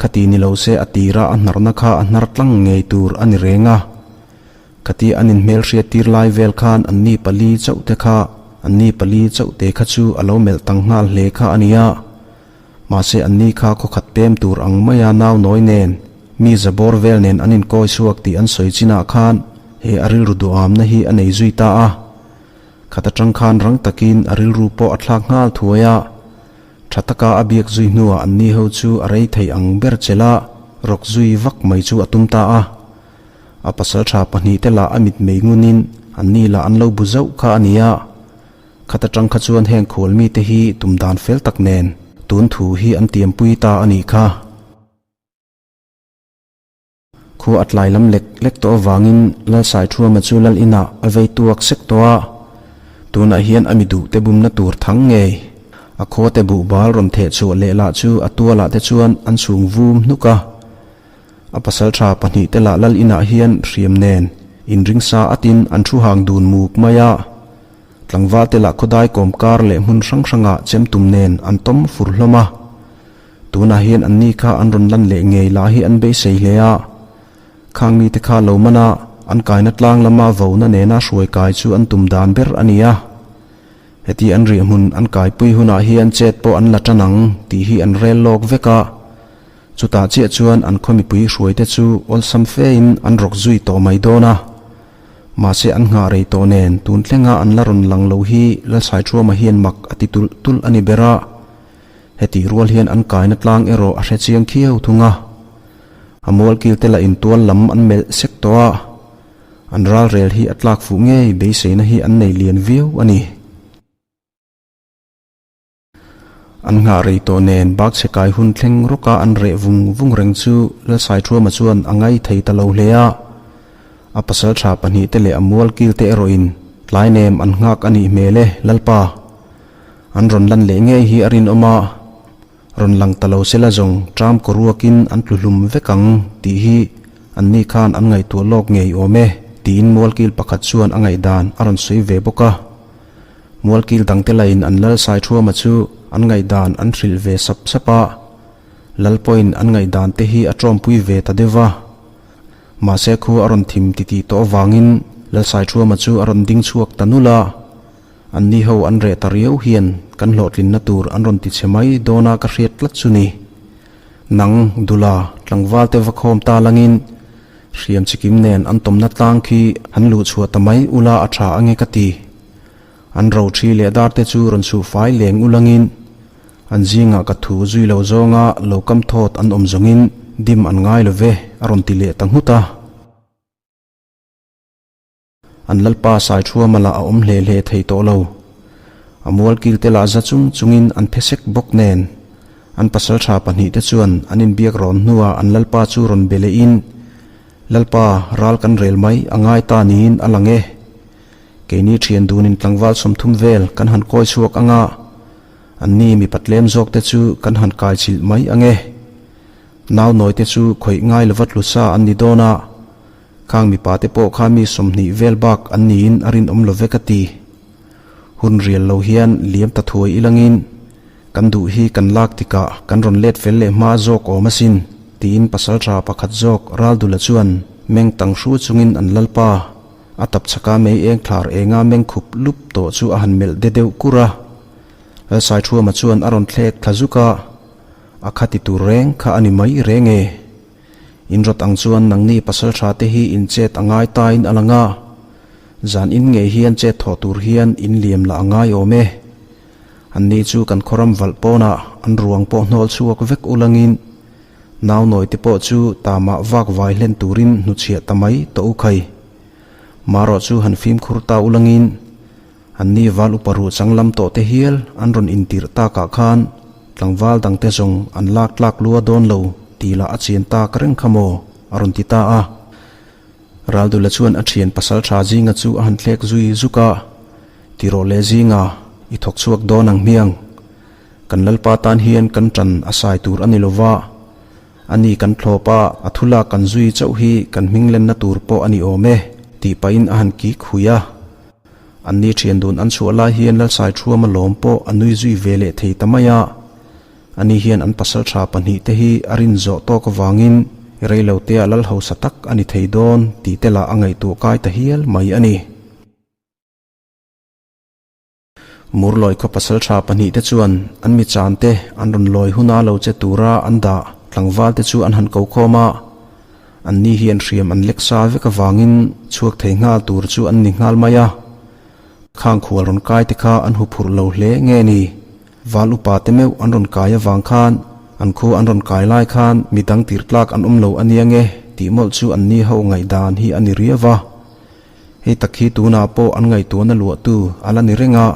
S1: Khati ni lo se a tira a hnarna kha a hnar tlang ngei tur a ni reng a. Khati an inhmelhriat tir lai vel khan anni pali chauh te kha anni pali chauh te kha chu a lo melh tang nghal hle kha a nia. Mahse anni kha khawkhat pem tur ang maia nau nawi nen mi za bawr vel nen an inkawi chhuak tih an sawi chinah khan he a rilru duhamna hi a nei zui ta a. Khat atang khan rang takin a rilru pawh a thlak nghal thuai a. Tha taka a biak zui hnuah anni ho chu a rei thei ang ber chelh a, rawk zui vak mai chu a tum ta a. A pasaltha pahnihte lah a mitmei ngunin anni lah an lo bu zauh kha a ni a. Khat atang kha chuan heng khual mite hi tum dan fel tak nen tun thu hi an tiampui ta a nih kha. Khua a tlai lam lek lek tawh avangin Lalsaithuama chu Lal inah a vei tuak sek tawh a, tunah hian a mi duhte bumna tur thang ngei. A khuate buhbal rawn theh chhuah leh lah chu a tualah te chuan an chhung vum hnuk a. A pasaltha pahnihte lah Lal inah hian hriam nen inringsa atin an thu hang dun muk mai a. Tlangvalte lah khawdai kawmkar leh hmun hrang hrangah chemtum nen an tawm fur hlawm a. Tunah hian anni kha an rawn lan leh ngei lah hi an beisei hle a. Khang mite kha lo man a, an kaina tlang lama vona nena hruai kai chu an tum dan ber a ni a. Heti an riahhmun an kaipui hunah hian chet pawh an la tan ang tih hi an rel lawk vek a. Chutah chiah chuan an khaw mipui hruaite chu awlsam fein an rawk zui tawh mai dawn a. Mahse an nghah rei tawh nen tun thlenga an la rawn lang lo hi Lalsaithuama hian mak a ti tulh tulh a ni ber a. Hetih rual hian an kaina tlang erawh a hre chiang khiau thung a. A mualkil te lah intual lam an melh sek tawh a, an ralrel hi a tlak fuh ngei beiseina hi an nei lian viau a ni. An nghah rei tawh nen bakchhe kai hun thleng rawka an reh vung vung reng chu Lalsaithuama chuan a ngai thei ta lo hle a. A pasaltha pahnihte leh a mualkil te erawhin tlai nem an nghak a nih hmel e, Lalpa. An rawn lan leh ngei hi a rinawm a, rawn lang ta lo sela zawng ṭam kaw ruakin an tlu hlum vek ang tih hi anni khan an ngaihtuah lawk ngei awm e tiin mualkil pakhat chuan a ngaihdan a rawn sawi ve bawk a. Mualkil dangte lahin an lal Saithuama chu an ngaihdan an hrilh ve sap sap a, lal pawhin an ngaihdan te hi a ṭawmpui ve ta deuh va. Mahse khu a rawn thim titih tawh avangin lal Saithuama chu a rawn ding chhuak ta nulh a. Anni ho an reh ta riau hian kan hlawhtlinna tur an rawn ti chhe mai dawna ka hriat tlat chu ni. Nang, Dula, tlangval te va khawm ta langin hriam chikim nen an tawmna tlang khi han luh chhuah ta mai ula a tha ange ka ti. An ro thi leh dar te chu rawn chhuh fai leng ulangin an zingah ka thu zui lo zawnga lo kam thawt an awm zawngin dim an ngai lo ve a rawn ti leh ta nghut a. An lalpa Saithuama lah a awm hle hle thei tawh lo. A mualkil te lah za chung chungin an phe sek bawk nen. An pasaltha pahnihte chuan an inbiak rawn hnuah an lalpa chu rawn be lehin, Lalpa, ral kan rel mai a ngai ta niin a lang e. Keini thian dunin tlangval 30 vel kan han kawi chhuak anga, anni mipa tlem zawkte chu kan han kai chilh mai ange. Nau nawite chu khawih ngai lova tlu sa an ni dawn a. Khang mipa te pawh kha mi 20 vel bak an niin a rinawm lo vek a ti. Hun rial lo hian liam ta thuai ilangin kan duh hi kan lak tikah kan rawn let fel leh hma zawk awm asin tiin pasaltha pakhat zawk Raldula chuan meng tang hru chungin an lalpa a tap chhaka mei eng thlar enga meng khup lup tawh chu a han melh de deuh kur a. Lalsaithuama chuan a rawn thlek thla zuk a, a khati tur reng kha a ni mai reng e. In rawt ang chuan nangni pasal tha te hi in chet a ngai tain a lang a, zan in ngei hian chet thawh tur hian in liam lah a ngai awm e. Anni chu kan khawram valh pawnah an ruang pawh hnawl chhuak vek ulangin nau nawi te pawh chu tamah vak vai hlen turin hnuchhiah ta mai tawh u khai. Marawh chu han fimkhur ta ulangin Anni val upa ruh changlam tawh te hial an rawn intirh takah khan tlangval dangte zawng an lak tlak lua dawn lo. tih lah a chian tak reng kha maw? a rawn ti ta a. Raldula chuan a thian pasal tha zinga chu a han thlek zui zuk a, Ti rawh le zinga, i thawk chhuak dawn ang hmiang. Kan Lalpa tan hian kan tan a sai tur a ni lo va, a ni kan thlawp a, a thu lak kan zui chauh hi kan hming lenna tur pawh a ni awm e, tih pahin a han kik hui a. An ni thian dun an chhuah lai hian Lalsaithuama lawm pawh a nui zui ve leh thei ta mai a. Ani hian an pasal tha pahnihte hi a rin zawh tawk avangin reilotea lal hausa tak a ni thei dawn tih te lah a ngaihtuah kai ta hial mai a ni. Murlawi khaw pasal tha pahnihte chuan an mi chante an rawn lawi huna lo che tura an dah tlangvalte chu an han ko khawm a, anni hian hriam an lek sa vek avangin chhuak thei nghal tur chu an ni nghal mai a. Khang khual rawn kai te kha an huphurh lo hle nge ni? Val upa te meuh an rawn kai avang khan an khu an rawn kai lai khan mi dang tir tlak an awm lo a nia nge tih mawlh chu an ni ho ngaihdan hi a ni riau va. Hei tak hi tunah pawh an ngaihtuahna luahtu a la ni reng a,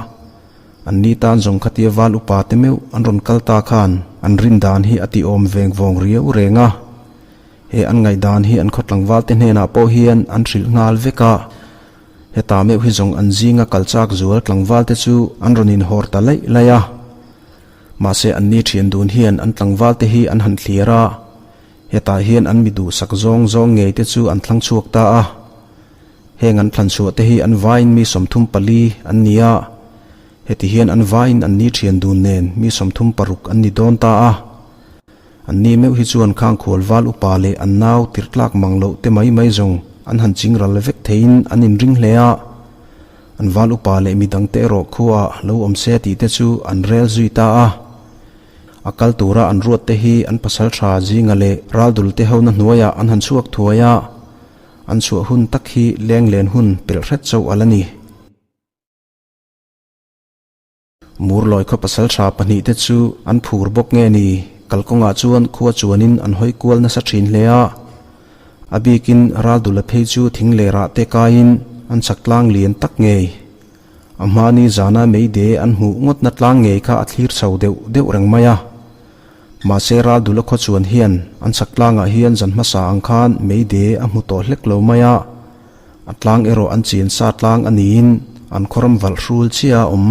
S1: an ni tan zawng khatia val upa te meuh an rawn kal ta khan an rin dan hi a ti awm veng vawng riau reng a. He an ngaihdan hi an khaw tlangval te hnenah pawh hian an hrilh nghal vek a. Heta meuh hi zawng an zinga kal chak zual tlangval te chu an rawn inhawr ta laih laih a. Mahse an ni thian dun hian an tlangval te hi an han thlir a, hetah hian an mi duhsak zawng zawng ngei te chu an thlang chhuak ta a. Heng an thlan chhuah te hi an vaiin mi 34 an ni a, heti hian an vaiin an ni thian dun nen mi 36 an ni dawn ta a. An ni meuh hi chuan khang khual val upa leh an nau tir tlak mang loh te mai mai zawng an han ching ral vek theiin an inring hle a. An val upa leh midang te erawh khuaah lo awm se tih te chu an rel zui ta a. A kal tura an ruat te hi an pasal tha zinga leh raldul te hona hnuaiah an han chhuak thuai a. An chhuah hun tak hi leng len hun pelh hret chauh a la ni. Murlawi khaw pasal tha pahnihte chu an phur bawk nge ni? Kalkawngah chuan khua chuanin an hawi kual nasa thin hle a. A bikin Raldula phei chu thing lerah te kaiin an chak tlang lian tak ngei. A hmani zana meide an hmuh ngawtna tlang ngei kha a thlir chho deuh deuh reng mai a. Mahse Raldula khaw chuan hian an chak tlangah hian zan hmasa ang khan meide a hmu tawh hlek lo mai a. A tlang erawh an chin sa tlang a niin an khawram valh hrul chiah a awm.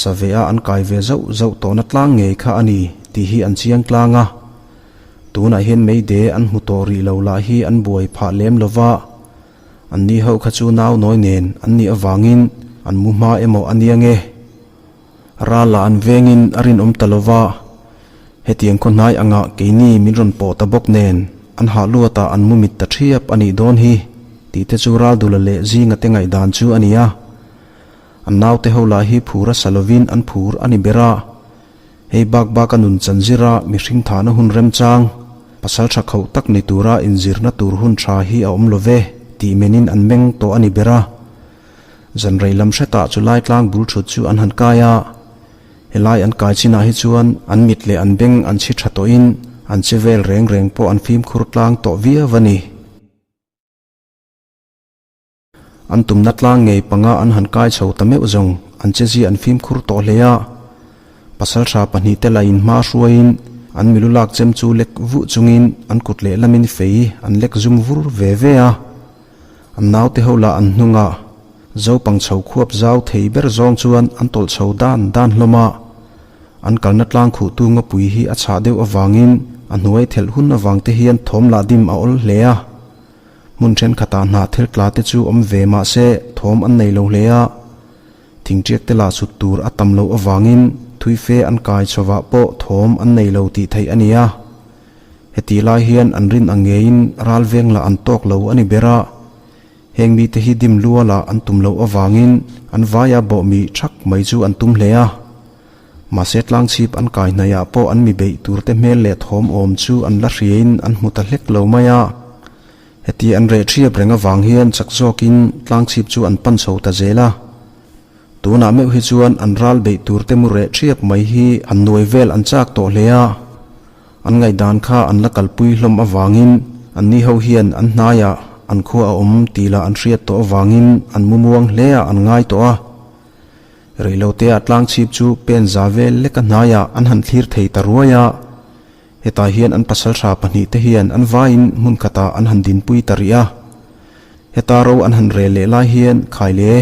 S1: Save a an kai ve zauh zauh tawhna tlang ngei kha a ni tih hi an chiang tlang a. Tunah hian meide an hmu tawh rih lo lah hi an buai phah lem lo va, an ni ho kha chu nau nawi nen an nih avangin an mu hma emaw a nia nge. Ral lah an vengin a rinawm ta lo va, hetiang khaw hnai angah keini min rawn pawh ta bawk nen an hah luatah an mu mit ta thiap a nih dawn hi tih te chu Raldula leh Zinga te ngaihdan chu a ni a. An naute ho lah hi phur a sa lovin an phur a ni ber a. Hei bak bak a nun chan zira mihring thahna hun remchang, pasal tha khauh tak ni tura inzirna tur hun tha hi a awm lo ve tih menin an meng tawh a ni ber a. Zan rei lam hretah chu lai tlang bul thut chu an han kai a, helai an kai chinah hi chuan an mit leh an beng an chhi tha tawhin an che vel reng reng pawh an fimkhur tlang tawh viau a ni. An tumna tlang ngei panga an han kai chho ta meuh zawng an che zia an fimkhur tawh hle a. Pasaltha pahnihte la inhma hruaiin an milu lak chem chu lek vuh chungin an kut lehlamin fei an lek zum vur ve ve a. An naute ho lah an hnungah Zopang chho khuap zau thei ber zawng chuan an tawlh chho dan dan hlawm a. An kalna tlang khuhtu ngawpui hi a chhah deuh avangin a hnuai thelh hun avang te hian thawm lah dim a awl hle a. Hmun thenkhatah hnah thil tla te chu awm ve mah se thawm an nei lo hle a. Thingṭiak te lah chhut tur a tam loh avangin thuife an kai chhovah pawh thawm an nei lo tih theih a ni a. Heti lai hian an rin ang ngeiin ral veng lah an tawk lo a ni ber a, heng mite hi dim lua lah an tum loh avangin an vaia bawhmi thak mai chu an tum hle a. Mahse tlangchhip an kai hnaihah pawh an mi beih turte hmel leh thawm awm chu an la hriain an hmu ta hlek lo mai a. Heti an reh thiap reng avang hian chak zawkin tlangchhip chu an pan chho ta zel a. Tunah meuh hi chuan an ral beih turte mu reh thiap mai hi an nuai vel an chak tawh hle a. An ngaihdan kha an la kalpui hlawm avangin an ni ho hian an hnaiah an khua a awm tih lah an hriat tawh avangin an mu muang hle ah an ngai tawh a. Reilotea tlangchhip chu pen za vel leka hnaiah an han thlir thei ta ruai a. Hetah hian an pasaltha pahnihte hian an vaiin hmun khatah an han dinpui ta rih a. Heta ro an han rel leh lai hian khai le.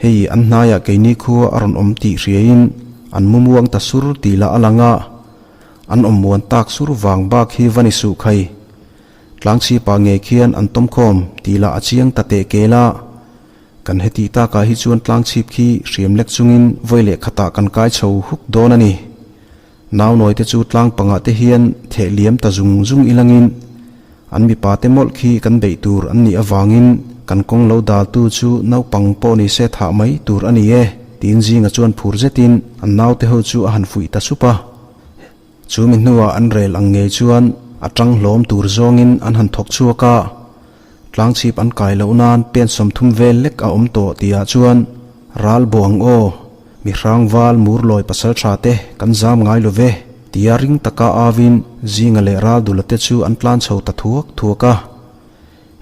S1: Hei an hnaiah keini khua a rawn awm tih hriaiin an mu muang ta sur tih lah a lang a. An awm muan tak sur vang bak hi va ni suh khai. Tlangchhipa ngei khian an tawmkhawm tih lah a chiang ta teh kel a. Kan hetih takah hi chuan tlangchhip khi hriam lek chungin vawi leh khatah kan kai chho huk dawn a ni. Naunawi te chu tlang pangah te hian theh liam ta zung zung ilangin an mipa te mawlh khi kan beih tur an nih avangin kan kawng lo daltu chu naupang pawh ni se thah mai tur a ni e tiin zinga chuan phur zetin an naute ho chu a han fuih ta sup a. Chu mi hnuah an rel ang ngei chuan a tang hlawm tur zawngin an han thawk chhuak a, tlangchhip an kai loh nan pen 30 vel lek a awm tawh tihah chuan ral buang aw, mi hrangval murlawi pasal tha te kan zam ngai lo ve tia ring taka avin zinga leh ral dula te chu an tlan chho ta thuak thuak a.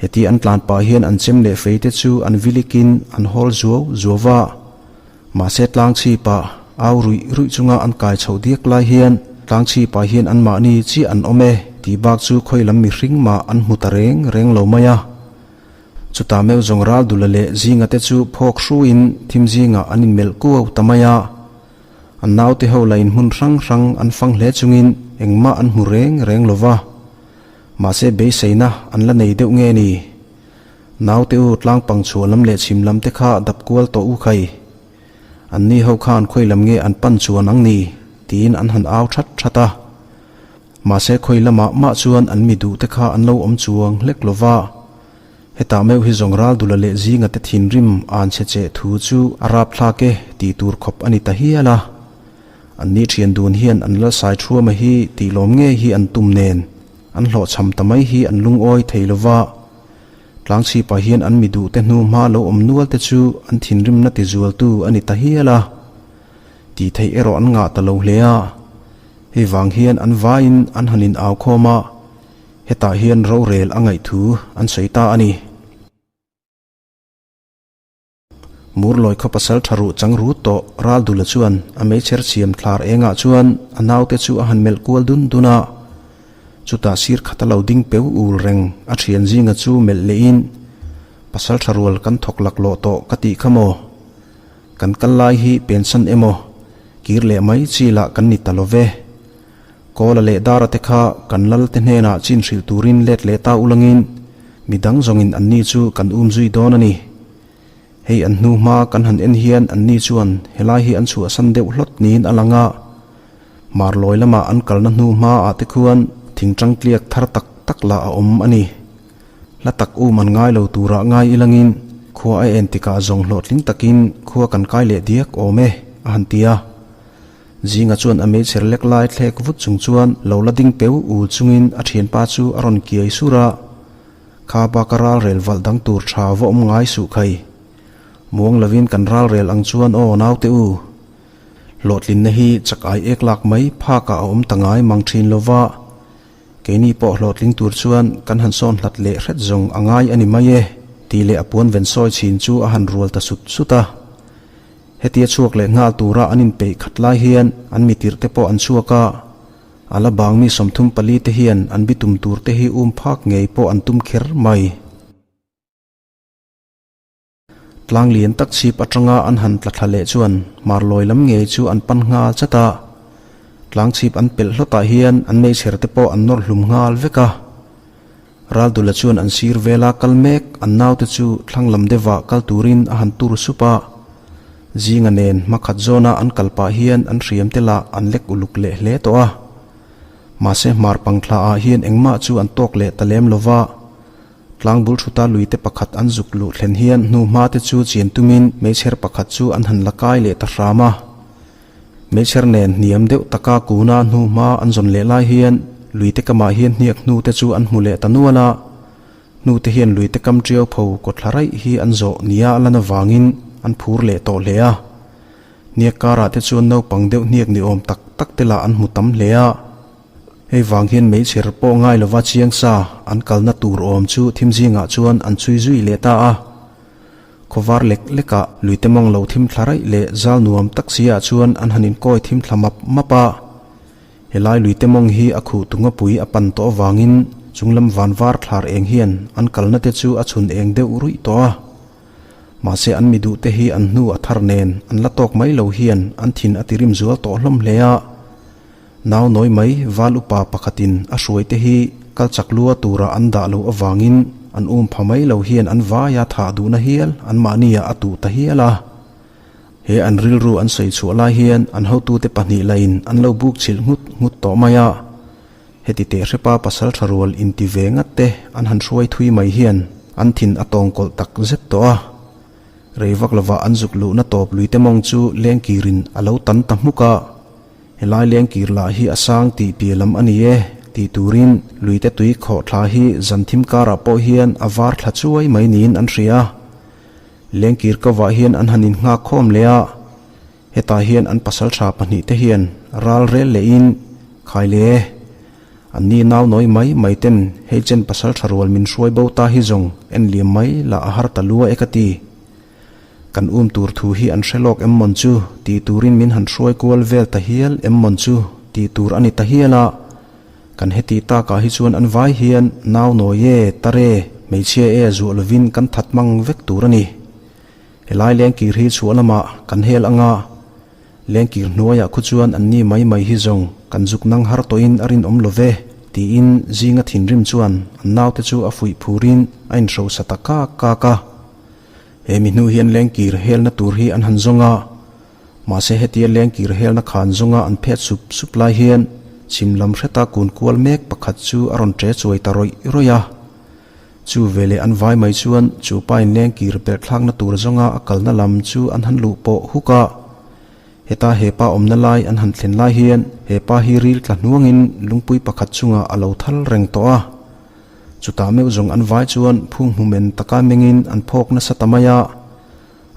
S1: Heti an tlan pah hian an chem leh fei te chu an vilikin an hawl zuau zuau va. Mahse tlangchhipa au ruih ruih chunga an kai chhoh diak lai hian tlangchhipa hian anmahni chiah an awm e tih bak chu khawi lam mihring mah an hmu ta reng reng lo mai a. Chutah meuh zawng ral dula leh zinga te chu phawk hruin thim zingah an inmelh kuau ta mai a. An naute ho la in hmun hrang hrang an fang hle chungin engmah an hmu reng reng lo va. Mahse beiseina an la nei deuh nge ni? Naute u tlangpang chhuah lam leh chhim lam te kha dap kual tawh u khai. An ni ho khan khawi lam nge an pan chuan ang ni? tiin an han au that that a. Mahse khawi lamah mah chuan an mi duh te kha an lo awm chuang hlek lo va. Hetah meuh hi zawng ral dula leh zinga te thinrim an chhe cheh thu chu a rap thlak e tih tur khawp a ni ta hial a. An ni thian dun hian an lalsai thuama hi tih lawm ngei hi an tum nen an hlawhchham ta mai hi an lungawi thei lo va. Tlangchhipa hian an mi duhte hnu hma lo awm nual te chu an thinrimna tizualtu a ni ta hial a, tih theih erawh an ngah ta lo hle a. Hei vang hian an vaiin an han in au khawm a, hetah hian rorel a ngaih thu an sawi ta a ni. Murlawi khaw pasal tha ruh chang rut tawh Raldula chuan a meichher chhiam thlar engah chuan a naute chu a han melh kual dun dun a. Chutah sir khat a lo ding peu ul reng a thian zinga chu melh lehin, Pasal tha rual kan thawk laklawh tawh ka tih kha maw? Kan kal lai hi pensan emaw? Kir leh mai chi lah kan ni ta lo ve. Kawla leh Dara te kha kan lal te hnenah chin hrilh turin let leh ta ulangin midang zawngin anni chu kan um zui dawn a ni. Hei an hnu hma kan han en hian anni chuan helai hi an chhuahsan deuh hlawt niin a lang a. Marlawi lamah an kalna hnu hmaah te khuan thingtang tliak thar tak tak lah a awm a ni. Hla tak um an ngai lo turah ngai ilangin khua a en tikah zawng hlawhtling takin khua kan kai leh diak awm e, a han ti a. Zinga chuan a meichher lek lai thlek vut chung chuan lo la ding peu ul chungin a thianpa chu a rawn kiai sur a. Kha baka ralrel valh dang tur tha va awm ngai suh khai. Muang lovin kan ralrel ang chuan aw naute u. Hlawhtlinna hi chak ai ek lak mai phakah a awm ta ngai mang thin lova. Keini pawh hlawhtling tur chuan kan han sawn hlat leh hret zawng a ngai a ni mai e, tih leh a puan ven sawi chhin chu a han rual ta sut sut a. Hetia chhuak leh nghal tura an inpeih khat lai hian an mitirh te pawh an chhuak a. A la bang mi 34 te hian an bitum tur te hi um phak ngei pawh an tum kher mai. Tlang lian tak chhip atanga an han tla thla leh chuan Marlawi lam ngei chu an pan nghal chat a. Tlang chhip an pelh hlawtah hian an meichher te pawh an nawr hlum nghal vek a. Raldula chuan an sir vela kal mek an naute chu thlang lam deuhah kal turin a han tur sup a. Zinga nen hmakhat zawna an kal pah hian an hriam te lah an lek uluk leh hle tawh a. Mahse hmar pangthla ah hian engmah chu an tawk leh ta lem lova. Tlang bul thuta luite pakhat an zuk luh thlen hian hnuhma te chu chian tumin meichher pakhat chu an han la kai leh ta hram a. Meichher nen hniam deuh taka kuna hnuhma an zawn leh lai hian luite kamah hian hniak hnu te chu an hmu leh ta nual a. Hnu te hian luite kam tiau pho kawthla raih hi an zawh nia a lan avangin an phur leh tawh hle a. Hniak karah te chuan naupang deuh hniak ni awm tak tak te lah an hmu tam hle a. Hei vang hian meichher pawh ngai lova chiang sa an kalna tur awm chu thim zingah chuan an chhui zui leh ta a. Khawvar lek lekah luite mawng lo thim thla raih leh zal nuam tak si ah chuan an han inkawi thim thla map map a. Helai luite mawng hi a khuh tunga pui a pan tawh avangin chunglam van var thlar eng hian an kalna te chu a chhun eng deuh ruih tawh a. Mahse an mi duh te hi an hnu a thar nen an la tawk mai lo hian an thin a tirim zual tawh hlawm hle a. Nau nawi mai val upa pakhatin a hruai te hi kal chak lua tura an dah loh avangin an um pha mai lo hian an vaia thah duhna hial anmahniah a tuh ta hial a. He an rilru an sawi chhuah lai hian an hotute pahnih lahin an lo buk chhilh nghut nghut tawh mai a. Heti teh hrepa pasal tha rual inti ve ngat te an han hruai thui mai hian an thin a tawng kawlh tak zet tawh a. Rei vak lovah an zuk luhna tawp luite mawng chu lengkirin a lo tan ta hmuk a. Helai lengkir lah hi a sang tih piah lam a ni e tih turin luite tui khawh thla hi zan thim karah pawh hian a var thla chuai mai niin an hria. Lengkir kovah hian an han innghak khawm leh a, hetah hian an pasal tha pahnihte hian ral rel lehin khai le. Anni nau nawi mai mai ten hei chen pasal tha rual min hruai bo ta hi zawng en liam mai lah a har ta lua e ka ti. Kan um tur thu hi an hre lawk em mawn chu tih turin min han hruai kual vel ta hial em mawn chu tih tur a ni ta hial a. Kan heti takah hi chuan an vai hian nau nawi e, tar e, hmeichhia e zuah lovin kan that mang vek tur a ni. Helai lengkir hi chhuah lamah kan hel anga, lengkir hnuaiah khu chuan an ni mai mai hi zawng kan zuk nang har tawhin a rinawm lo ve, tiin zinga thinrim chuan an naute chu a fuih phurin a inhrosa ta kak kak a. He mi hnu hian lengkir helna tur hi an han zawng a. Mahse hetia lengkir helna khan zawnga an phet sup sup lai hian chhim lam hreta kun kual mek pakhat chu a rawn ṭe chuai ta rawih rawih a. Chu veleh an vai mai chuan chu pain lengkir perh thlakna tur zawnga a kalna lam chu an han luh pawh huk a. Heta he pa awmna lai an han thlen lai hian he pa hi ril tla hnuangin lungpui pakhat chungah a lo thal reng tawh a. Chutah meuh zawng an vai chuan phung hmumen taka mengin an phawk nasa ta mai a.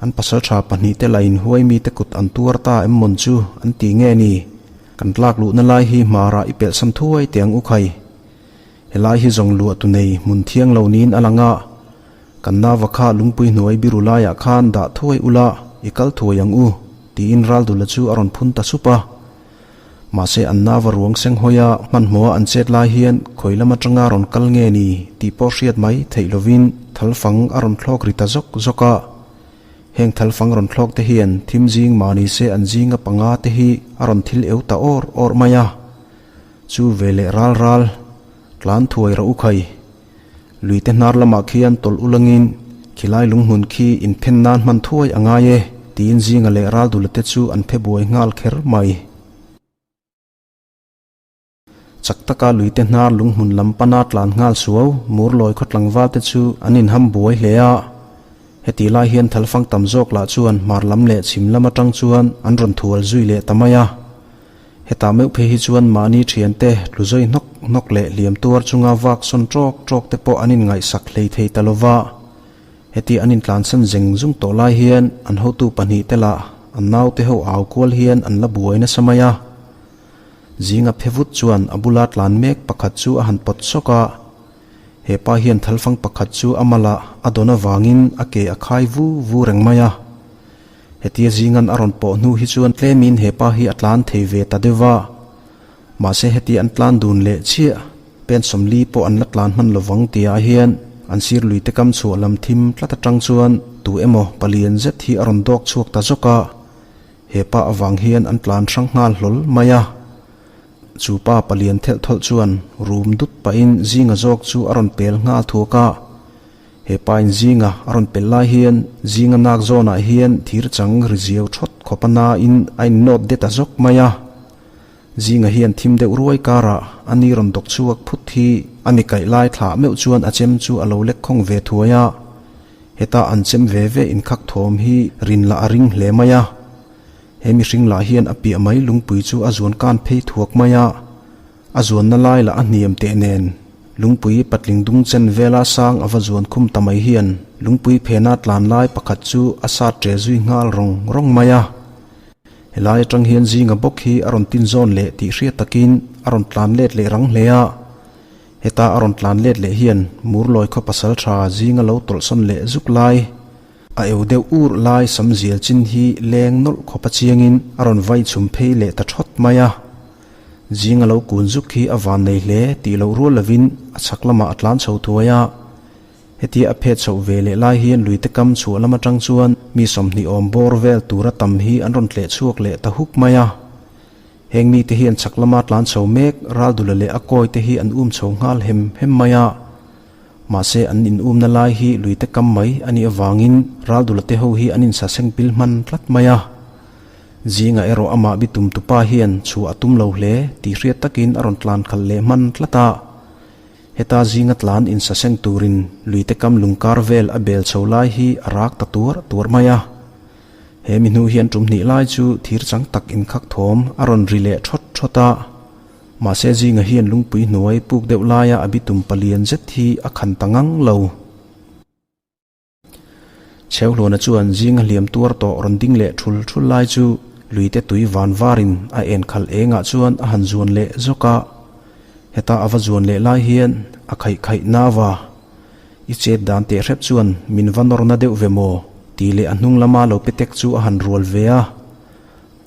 S1: An pasaltha pahnihte la inhuai mite kut an tuar ta em mawn chu an ti nge ni? Kan tlak luhna lai hi hmarah i pelhsam thuai teh ang u khai. Helai hi zawng luah tu nei hmun thiang lo niin a lang a, kan nava kha lungpui hnuai biru laiah khan dah thuai ula i kal thuai ang u, tiin Raldula chu a rawn phun ta sup a. Mahse an nava ruang seng hawi a, hmanhmawha an chet lai hian khawi lam atanga rawn kal nge ni tih pawh hriat mai theih lovin thalfang a rawn thlawk ri ta zawk zawk a. Heng thalfang rawn thlawk te hian thim zing mah ni se an zinga panga te hi a rawn thil eu ta awr awr mai a. Chu ve leh ral ral tlan thuai rawh u khai. Luite hnar lamah khian tawlh ulangin khilai lunghmun khi inphen nan hman thuai a ngai e, tiin zinga leh raldula te chu an phe buai nghal kher mai. Chak taka luite hnar lunghmun lam pana tlan nghal suau Murlawi khaw tlangval te chu an inham buai hle a. Heti lai hian thalfang tam zawk lah chuan hmar lam leh chhim lam atang chuan an rawn thual zui leh ta mai a. Hetah meuh phei hi chuan mahni thiante tlu zawi hnawk hnawk leh hliam tuar chunga vak sawn tawk tawk te pawh an inngaihsak hlei thei ta lova. Heti an intlansan zeng zung tawh lai hian an hotu pahnih te lah an naute ho au kual hian an la buai nasa mai a. Zinga phe vut chuan a bula tlan mek pakhat chu a han pawt sawk a. He pa hian thalfang pakhat chu a malah a dawn avangin a ke a khai vu vu reng mai a. Hetia zingan a rawn pawh hnu hi chuan tlemin he pa hi a tlan thei ve ta deuh va. Mahse heti an tlan dun leh chiah, pen sawmli pawh an la tlan hman lovang tihah hian an sir luite kam chhuah lam thim tlat atang chuan tu emaw palian zet hi a rawn dawk chhuak ta zawk a. He pa avang hian an tlan hrang nghal hlawl mai a. Chu pa palian thelh thawlh chuan rum dut pahin zinga zawk chu a rawn pel nghal thuak a. He pa in zinga a rawn pel lai hian zinga nak zawnah hian thir chang ri ziau thawt khawp a nain a innawt det ta zawk mai a. Zinga hian thim deuh ruai karah a ni rawn dawk chhuak phut hi a mi kaih lai thlah meuh chuan a chem chu a lo lek khawng ve thuai a. Heta an chem ve ve inkhak thawm hi rin lah a ring hle mai a. He mihring lah hian a piah mai lungpui chu a zuan kan phei thuak mai a. A zuanna lai lah a hniam teh nen, lungpui patling dung chen vela sang a va zuan khum ta mai hian lungpui phena tlan lai pakhat chu a sat ṭe zui nghal rawng rawng mai a. Helai atang hian zinga bawk hi a rawn tin zawn leh tih hriat takin a rawn tlan let leh rang hle a. Heta a rawn tlan let leh hian Murlawi khaw pasal tha zinga lo tawlhsawn leh zuk lai, a eu deuh ur lai sam zial chin hi leng nawlh khawpa chiangin a rawn vai chhum phei leh ta thawt mai a. Zing a lo kun zuk hi a van nei hle tih loh rual lovin a chhak lamah a tlan chho thuai a. Hetia a phet chhoh ve leh lai hian luite kam chhuah lam atang chuan mi 20 awm bawr vel tura tam hi an rawn tleh chhuak leh ta huk mai a. Heng mite hian chhak lama tlan chho mek Raldula leh a kawi te hi an um chho nghal hem hem mai a. Mahse an in umna lai hi luite kam mai a nih avangin Raldula te ho hi an insaseng pil hman tlat mai a. Zingah erawh amah bitum tupa hian chhuah a tum lo hle tih hriat takin a rawn tlan khalh leh hman tlat a. Heta zinga tlan insaseng turin luite kam lungkar vel a bel chho lai hi a rak ta tuar tuar mai a. He mi hnu hian tum hnih lai chu thir chang tak inkhak thawm a rawn ri leh thawt thawt a. Mahse zinga hian lungpui hnuai puk deuh laia a bitum palian zet hi a khan ta ngang lo. Chheuhluana chuan zinga hliam tuar tawh rawn ding leh thul thul lai chu luite tui van varin a en khalh engah chuan a han zuan leh zawk a. Heta a va zuan leh lai hian a khaih khaih nava I chet dan teh hrep chuan min va nawrna deuh ve maw? tih leh a hnung lama lo pe tek chu a han rual ve a.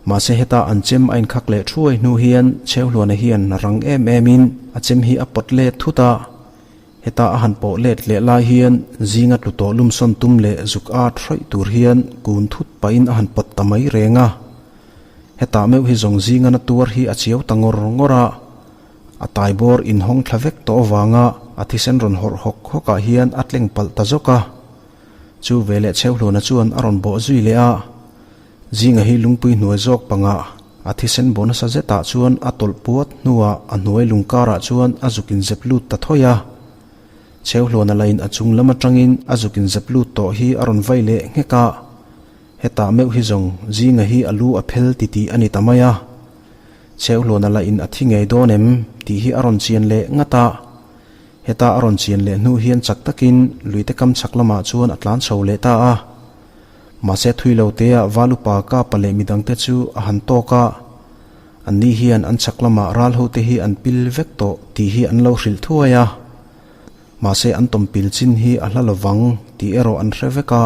S1: Mahse heta an chem a inkhak leh thuai hnu hian Chheuhluana hian rang em emin a chem hi a pawt let thut a. Heta a han pawh let leh lai hian zinga tlu tawh lum sawn tum leh zuk at hrawih tur hian kun thut pahin a han pawt ta mai reng a. Hetah meuh hi zawng zinga na tuar hi a chiau ta ngawr ngawr a. A tai bawr inhawng thla vek tawh avanga a thisen rawn hawrh hawk hawk ah hian a tleng palh ta zawk a. Chu veleh Chheuhluana chuan a rawn bawh zui leh a. Zinga hi lungpui hnuai zawk pangah a thisen bawh nasa zetah chuan a tawlh puat hnuah a hnuai lung karah chuan a zuk inzep lut ta thawi a. Chheuhluana lain a chung lam atangin a zuk inzep lut tawh hi a rawn vai leh nghek a. Hetah meuh hi zawng Zinga hi a lu a phel titih a ni ta mai a. Chheuhluana lain a thi ngei dawn em tih hi a rawn chian leh ngat a. Heta a rawn chian leh hnu hian chak takin luite kam chhak lamah chuan a tlan chho leh ta a. Mahse thui lo teah Valupa Kapa leh midangte chu a han tawk a. Anni hian an chhak lamah ral hote hi an pil vek tawh tih hi an lo hrilh thuai a. Mahse an tawm pil chin hi a hla lovang tih erawh an hre vek a.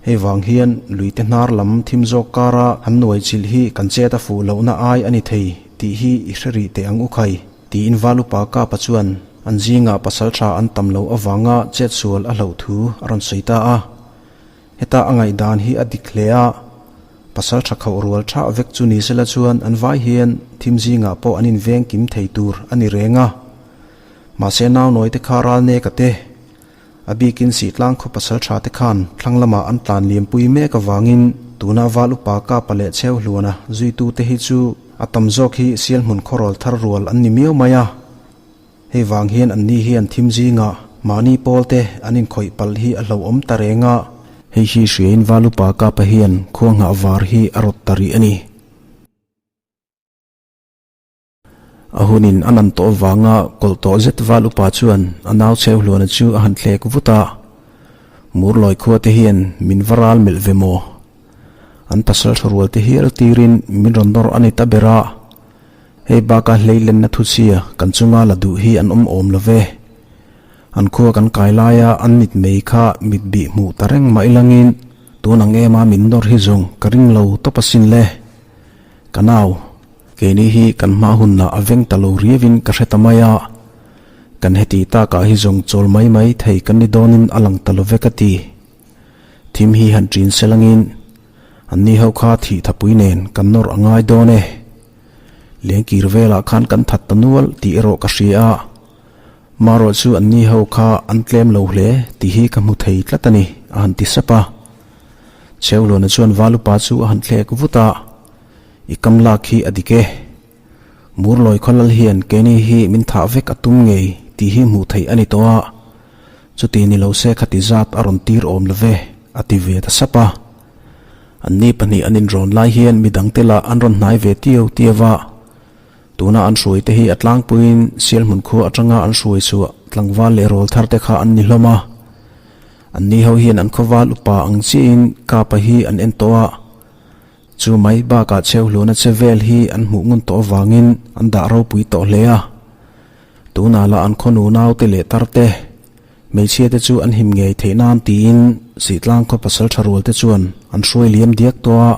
S1: Hei vang hian luite hnar lam thim zawk kara an nuai chilh hi kan chet a fuh lohna ai a ni thei tih hi i hre rih teh ang u khai, tiin Valupa Kapa chuan an zingah pasal tha an tam loh avanga chet sual a hlauh thu a rawn sawi ta a. Heta a ngaihdan hi a dik hle a, pasal tha khauh rual tha vek chu ni sela chuan an vai hian thim zingah pawh an inveng kim thei tur a ni reng a. Mahse naunawi te kha ral nek a te. A bikin Sihtlang khaw pasal tha te khan thlang lamah an tlan liampui mek avangin tuna Val Upa Kapa leh Chheuhluana zuitu te hi chu a tam zawk hi Sialhmun khawrawl thar rual an ni miau mai a. Hei vang hian anni hian thim zingah mahni pawl te an inkhawih palh hi a hlauhawm ta reng a. Hei hi hriain Val Upa Kapa hian khua nghah var hi a rawt ta rih a ni. A hunin a nan tawh avanga kawlh tawh zet val upa chuan a nau Chheuhluana chu a han thlek vut a, Murlawi khua te hian min va ral melh ve maw? An pasal tha rual te hial tirin min rawn nawr a ni ta ber a, hei baka hleilenna thuchhia kan chunga la duh hi an awm awm lo ve. An khua kan kai laia an mit mei kha mit bih hmuh ta reng mah ilangin tun ang ema min nawr hi zawng ka ring lo tawp asin le. Ka nau. Keini hi kan hma hunah a veng ta lo riauin ka hre ta mai a, kan heti takah hi zawng chawl mai mai thei kan ni dawnin a lang ta lo ve ka ti. Thim hi han ṭin se langin anni ho kha thih thapui nen kan nawr a ngai dawn e. Lengkir velah khan kan that ta nual tih erawh ka hria a, marawh chu anni ho kha an tlem lo hle tih hi ka hmu thei tlat a ni, a han ti sap a. Chheuhluana chuan Valupa chu a han thlek vut a. I kam lak hi a dik e. Murlawi khawlal hian keini hi min thah vek a tum ngei tih hi hmuh theih a ni tawh a, chuti ni lo se khati zat a rawn tir awm lo ve, a ti ve ta sap a. Anni pahnih an inrawn lai hian midangte lah an rawn hnai ve tiu tiu a. Tuna an hruai te hi a tlangpuiin Sialhmun khua atanga an hruai chhuah tlangval leh rawl thar te kha an ni hlawm a. Anni ho hian an khawval upa ang chiahin Kapa hi an en tawh a. Chu mai bakah chheuhluana che vel hi an hmuh ngun tawh avangin an dah ropui tawh hle a. Tunah lah an khaw nunaute leh tarte, hmeichhiate chu an him ngei theih nan tiin Sihtlang khaw pasal tha rualte chuan an hruai liam diak tawh a.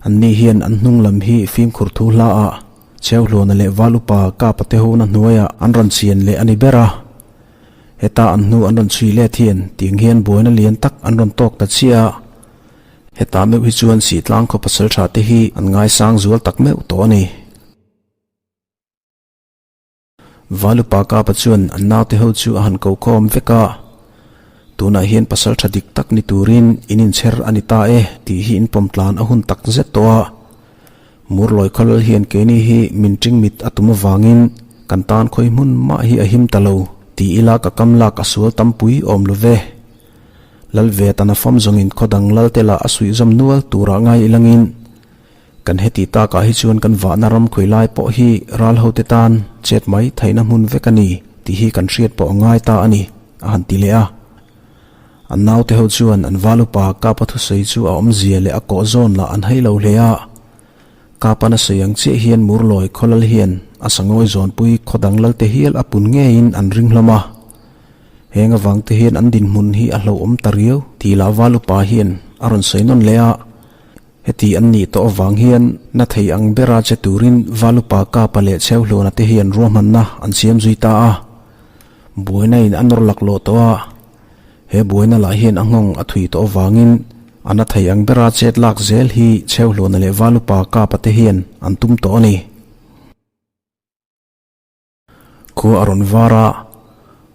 S1: Anni hian an hnung lam hi fimkhur thu hla ah. Chheuhluana leh Val upa Kapa te hona hnuaiah an rawn chhian leh a ni ber a. Heta an hnu an rawn chhui let hian tiang hian buaina lian tak an rawn tawk ta chiah a. Heta meuh hi chuan Sihtlang khaw pasal tha te hi an ngaisang zual tak meuh tawh a ni. Valupa Kapa chuan an naute ho chu a han ko khawm vek a, Tunah hian pasal tha dik tak ni turin in inchher a ni ta e tih hi in pawm tlan a hun tak zet tawh a. Murlawi khawlal hian keini hi min ṭingmit a tum avangin kan tan khawi hmun mah hi a him ta lo ti ila ka kam lak a sual tampui awm lo ve. Lal ve tan a fam zawngin khaw dang lal te lah a suihzawm nual turah ngai ilangin kan heti takah hi chuan kan vahna ram khawi lai pawh hi ral hote tan chet mai theihna hmun vek a ni tih hi kan hriat pawh a ngai ta a ni a han ti leh a. An naute ho chuan an val upa Kapa thusawi chu a awmzia leh a kawh zawn lah an hei lo hle a. Kapan a sawi ang chiah hian Murlawi khawlal hian a sangawi zawnpui khaw dang lalte hial a pun ngeiin an ring hlawm a. Heng avang te hian an dinhmun hi a hlauhawm ta riau tih lah val upa hian a rawn sawi nawn leh a. Heti an nih tawh avang hian na thei ang bera che turin val upa Kapa leh Chheuhluana te hian ruahmanna an siam zui ta a. Buaina in a nawr laklawh tawh a. He buaina lah hian a nghawng a thui tawh avangin a na thei ang bera chet lak zel hi Chheuhluana leh Valupa Kapa te hian an tum tawh a ni. Khua a rawn var a,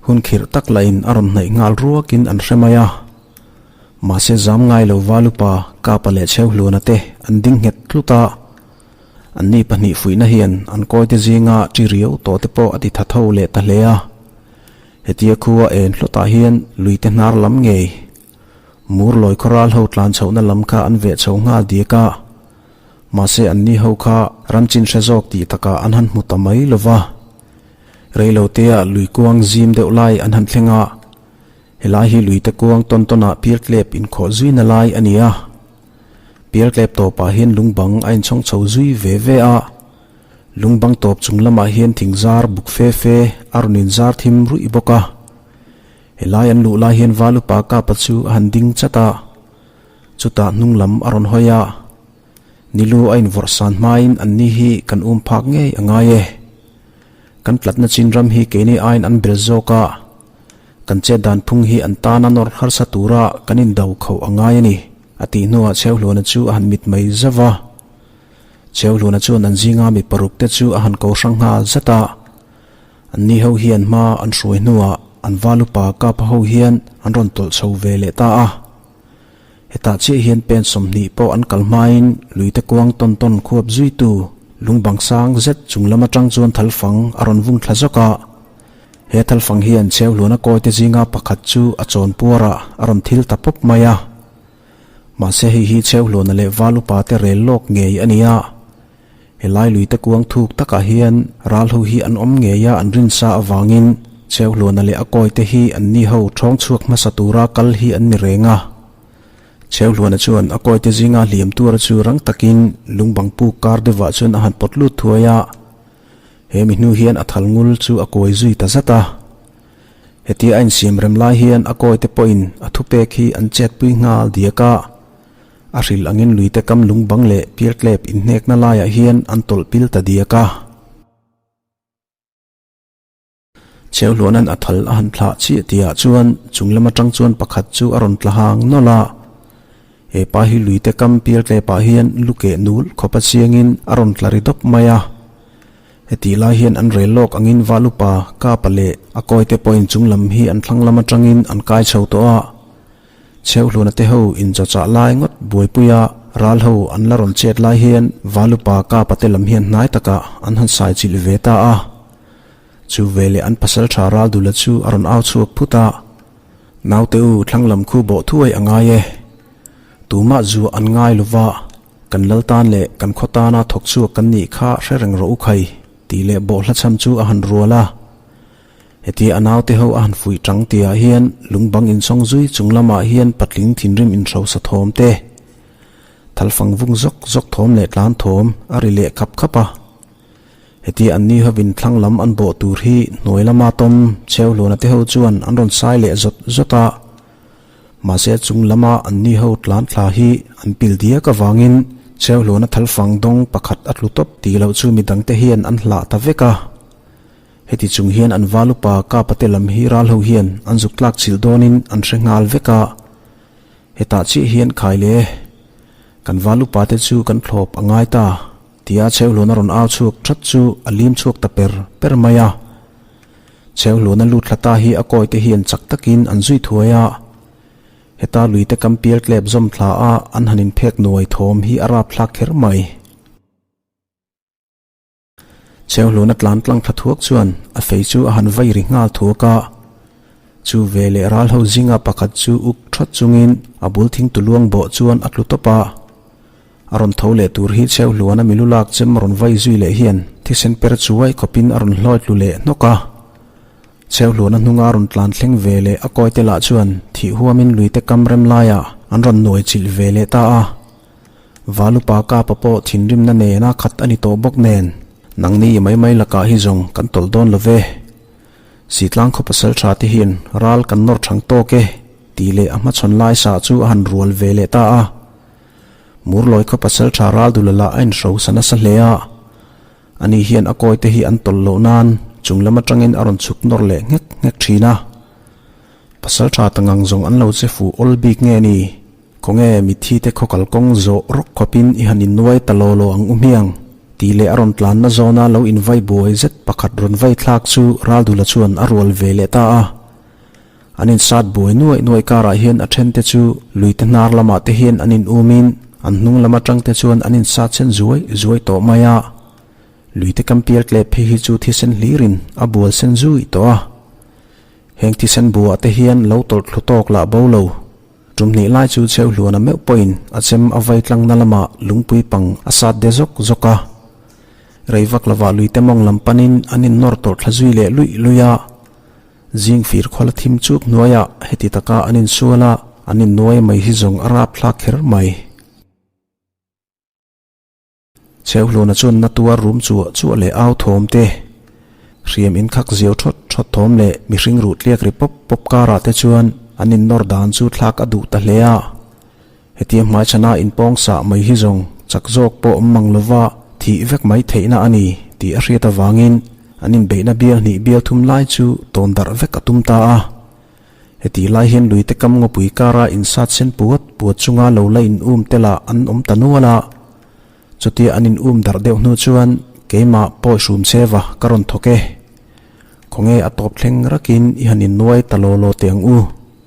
S1: hun khirh tak lahin a rawn hnaih nghal ruakin an hre mai a. Mahse zam ngai lo Valupa Kapa leh Chheuhluana te an ding nghet tlut a, anni pahnih fuihna hian an kawite zinga ṭi riau tawh te pawh a ti tha tho leh ta hle a. Hetia khua en hlawtah hian luite hnar lam ngei Murlawi khawral ho tlan chhohna lam kha an veh chho nghal diak a, mahse anni ho kha ram chin hre zawk tih takah an han hmu ta mai lo va. Reilotea lui kuang zim deuh lai an han thleng a, helai hi luite kuang tawn tawnah pialtlep inkhawh zuina lai a ni a. Pialtlep tawpah hian lungbang a inchhawng chho zui ve ve a. Lungbang tawp chung lamah hian thing zar buk fe fe a rawn in zar thim ruih bawk a. Helai an luh lai hian Valupa Kapa chu a han ding chat a, chutah hnung lam a rawn hawi a. Nilu a invawrh san hmain anni hi kan um phak ngei a ngai e. Kan tlatna chin ram hi keini aiin an bel zawk a, kan chet dan phung hi an tana nawr harsa tura kan indo khauh a ngai a ni, a tih hnuah Chheuhluana chu a han mit mai zauh a. Cheuhluna chuan an zinga mi paruk te chu a han ko hrang nghal zat a, anni ho hian hma an hruai hnuah an val upa Kapa ho hian an rawn tawlh chho ve leh ta a. Hetah chiah hian pen 20 pawh an kal hmain luite kuang tawn tawn khuap zuitu lungbang sang zet chung lam atang chuan thalfang a rawn vung thla zawk a. He thalfang hian Cheuhluna kawite zinga pakhat chu a chawn puarah a rawn thil ta pawp mai a. Mahse hei hi Chheuhluana leh Val upa te rel lawk ngei a ni a. Helai luite kuang thuk takah hian ral ho hi an awm ngei a an rinsa avangin Chheuhluana leh a kawite hi an ni ho thawng chhuak hmasa tura kal hi an ni reng a. Chheuhluana chuan a kawite zinga hliam tura chu rang takin lungbang puk kar deuhah chuan a han pawt lut thuai a. He mi hnu hian a thal ngul chu a kawi zui ta zat a. Hetia a insiam rem lai hian a kawite pawhin a thupek hi an chetpui nghal diak a, a hrilh angin luite kam lungbang leh pialtlep inhnekna laiah hian an tawlh pil ta diak a. Chheuhluanan a thal a han thlah chiah tihah chuan chung lam atang chuan pakhat chu a rawn tla hang nawlh a, he pa hi luite kam pialtlepah hian lu keh nul khawpa chiangin a rawn tla ri dawp mai a. Hetih lai hian an rel lawk angin Val upa Kapa leh a kawite pawhin chung lam hi an thlang lam atangin an kai chho tawh a. Chheuhluana te ho inchawchah lai ngawt buaipuia ral ho an la rawn chet lai hian Val upa Kapa te lam hian hnai takah an han sai chilh ve ta a. Chu veleh an pasal tha ral dula chu a rawn au chhuak phut a, Naute u thlang lam khu bawh thuai a ngai e. Tumah zuah an ngai lova. Kan lal tan leh kan khaw tana thawk chhuak kan nih kha hre reng rawh u khai, tih leh bawhhla chham chu a han rual a. Hetia a naute ho a han fuih tang tihah hian lungbang insawng zui chung lamah hian patling thinrim inhrosa thawm te, thalfang vung zawk zawk thawm leh tlan thawm a ri leh khap khap a. Hetia anni hovin thlang lam an bawh tur hi hnuai lama tawm Chheuhluana te ho chuan an rawn sai leh zawt zawt a. Mahse chung lama anni ho tlan thla hi an pil diak avangin Cheuhluna thalfang dawng pakhat a tlu tawp tih loh chu midangte hian an hlah ta vek a. Heti chung hian an val upa Kapa te lam hi ral ho hian an zuk tlak chilh dawnin an hre nghal vek a. Hetah chiah hian khai le, kan val upa te chu kan thlawp a ngai ta tia Cheuhluna rawn au chhuak that chu a lim chhuak ta per per mai a. Cheuhluna lut thla ta hi a kawi te hian chak takin an zui thuai a. Heta luite kam pial tlep zawm thla a an han inphek nuai thawm hi a rapthlak kher mai. Cheuhluna tlan tlang thla thuak chuan a fei chu a han vai ri nghal thuak a. Chu ve leh ral ho zinga pakhat chu uk that chungin a bul thing tuluang bawh chuan a tlu tawp a. A rawn tho leh tur hi Cheuhluana milu lak chem rawn vai zui leh hian thisen per chuai khawpin a rawn hlawi tlu leh hnawk a. Cheuhluana hnunga rawn tlan thleng ve leh a kawite lah chuan thih huamin luite kam rem laiah an rawn nuai chilh ve leh ta a. Valupa Kapa pawh thinrimna nena khat a ni tawh bawk nen, Nangni i mai mai lakah hi zawng kan tawlh dawn lo ve. Sitlang khaw pasal tha te hian ral kan nawr thang tawk e, tih leh a hmachhawn lai sah chu a han rual ve leh ta a. Murlawi khaw pasal tha ral dul lah a inhrosa nasa hle a. Ani hian a kawi te hi an tawlh loh nan chung lam atangin a rawn chhuk nawr leh nghek nghek thin a. Pasal tha ta ngang zawng an lo che fuh awl bik nge ni? Khawnge mitthi te khaw kalkawng zawh rawk khawpin i han innuai ta law law ang u hmiang? Tih leh a rawn tlanna zawna lo invai buai zet pakhat rawn vai thlak chu Raldula chuan a rual ve leh ta a. An insat buai nuaih nuaih karah hian a thente chu luite hnar lamah te hian an in umin an hnung lam atang te chuan an insat sen zuai zuai tawh mai a. Luite kam pial tlep phei hi chu thisen hlirin a bual sen zui tawh a. Heng thisen buah te hian lo tawlh thlu tawk lah bo lo. Tum hnih lai chu Cheuhluana meuh pawhin a chem a vai tlangna lamah lungpui pang a sat de zawk zawk a. Rei vak lovah luite mawng lam panin an innawr tawlh thla zui leh luih luih a. Zing fir khuala thim chuk hnuaiah heti taka an insual a, an innuai mai hi zawng a rapthlak kher mai. Cheuhluna chuan na tuar rum chuah chuah leh au thawm te, hriam inkhak ziau thawt thawt thawm leh mihring ruh tliak ri pawp pawp karah te chuan an innawr dan chu thlak a duh ta hle a. Hetia hmaichhana inpawng sah mai hi zawng chak zawk pawh awm mang lova thih vek mai theihna a ni tih a hriat avangin an inbeihna bial hnih bial thum lai chu tawn darh vek a tum ta a. Hetih lai hian luite kam ngawpui kara insat sen puat puat chunga lo la in um te lah an awm ta nual a. Chutia an in um darh deuh hnu chuan keimah pawi hrum cheva ka rawn thawk e. Khawnge a tawp thleng rakin i han innuai ta law law teh ang u.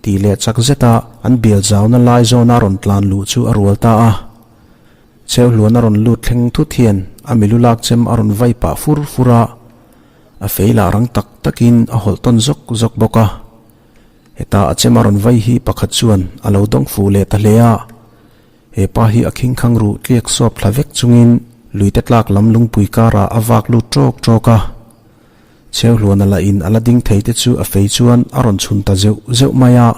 S1: Tih leh chak zeta an bial zauna lai zawna rawn tlan luh chu a rual ta a. Cheuhluan a rawn lut thleng thut hian a milu lak chem a rawn vai pah fur fur a, a fei lah rang tak takin a hawlh tawn zawk zawk bawk a. Heta a chem a rawn vai hi pakhat chuan a lo dawng fuh leh ta hle a. He pa hi a khingkhang ruh tliak sawp thla vek chungin luite tlak lam lungpui karah a vak lut ṭawk ṭawk a. Cheuhluana lah in a la ding thei te chu a fei chuan a rawn chhun ta zeuh zeuh mai a.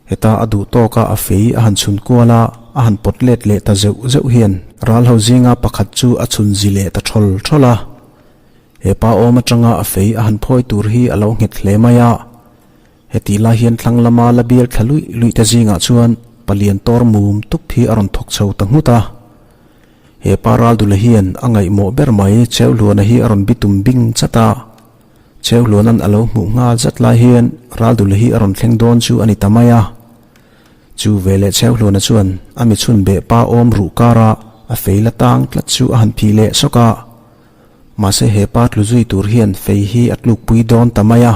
S1: Heta a duh tawk a a fei a han chhun kual a, a han pawt let leh ta zeuh zeuh hian ral ho zinga pakhat chu a chhun zi leh ta thawl thawl a. He pa awm atanga a fei a han phawi tur hi a lo nghet hle mai a. Hetih lai hian thlang lama la bial thla luih luih te zingah chuan palian tawr mum tup hi a rawn thawk chho ta nghut a. He pa Raldula hian a ngaihmawh ber mai Cheuhluana hi a rawn bitum bing chat a. Cheuhluana'n a lo hmuh nghal zat lai hian Raldula hi a rawn thleng dawn chu a ni ta mai a. Chu veleh Cheuhluana chuan a mi chhun beh pa awm ruh kara a fei la tang tlat chu a han phih leh sawk a. Mahse he pa tlu zui tur hian fei hi a tlukpui dawn ta mai a.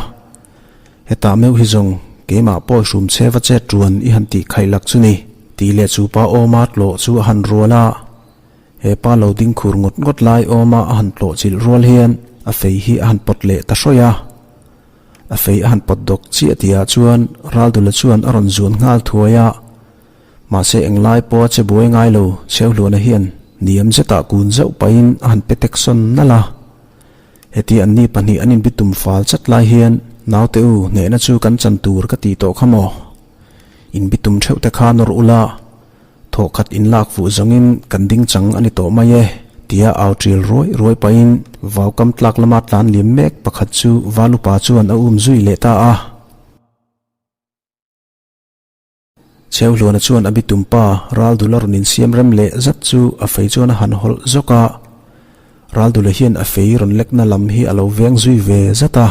S1: Hetah meuh hi zawng keimah pawi hrum che va chet ruan i han tih khaih lak chu ni, tih leh chu pa awma tlawh chu a han rual a. He pa lo ding khur ngawt ngawt lai awma a han tlawh chilh rual hian a fei hi a han pawt leh ta hrawih a. A fei a han pawt dawk chiah tihah chuan Raldula chuan a rawn zuan nghal thuai a. Mahse englai pawha che buai ngai lo Cheuhluana hian niam zetah kun zauh pahin a han pe tek sawn nalh a. Heti anni pahnih an inbitum fal chat lai hian naute u hnehna chu kan chan tur ka tih tawh kha maw? Inbitum theuh te kha nawr ula, thawhkhat inlak fuh zawngin kan ding chang a ni tawh mai e, tia au ṭil ruai ruai pahin vaukam tlak lama tlan liam mek pakhat chu Valupa chuan a um zui leh ta a. Chheuhluana chuan a bitum pa Raldula rawn insiam rem leh zat chu a fei chuan a han hawlh zawk a. Raldula hian a fei rawn lekna lam hi a lo veng zui ve zat a.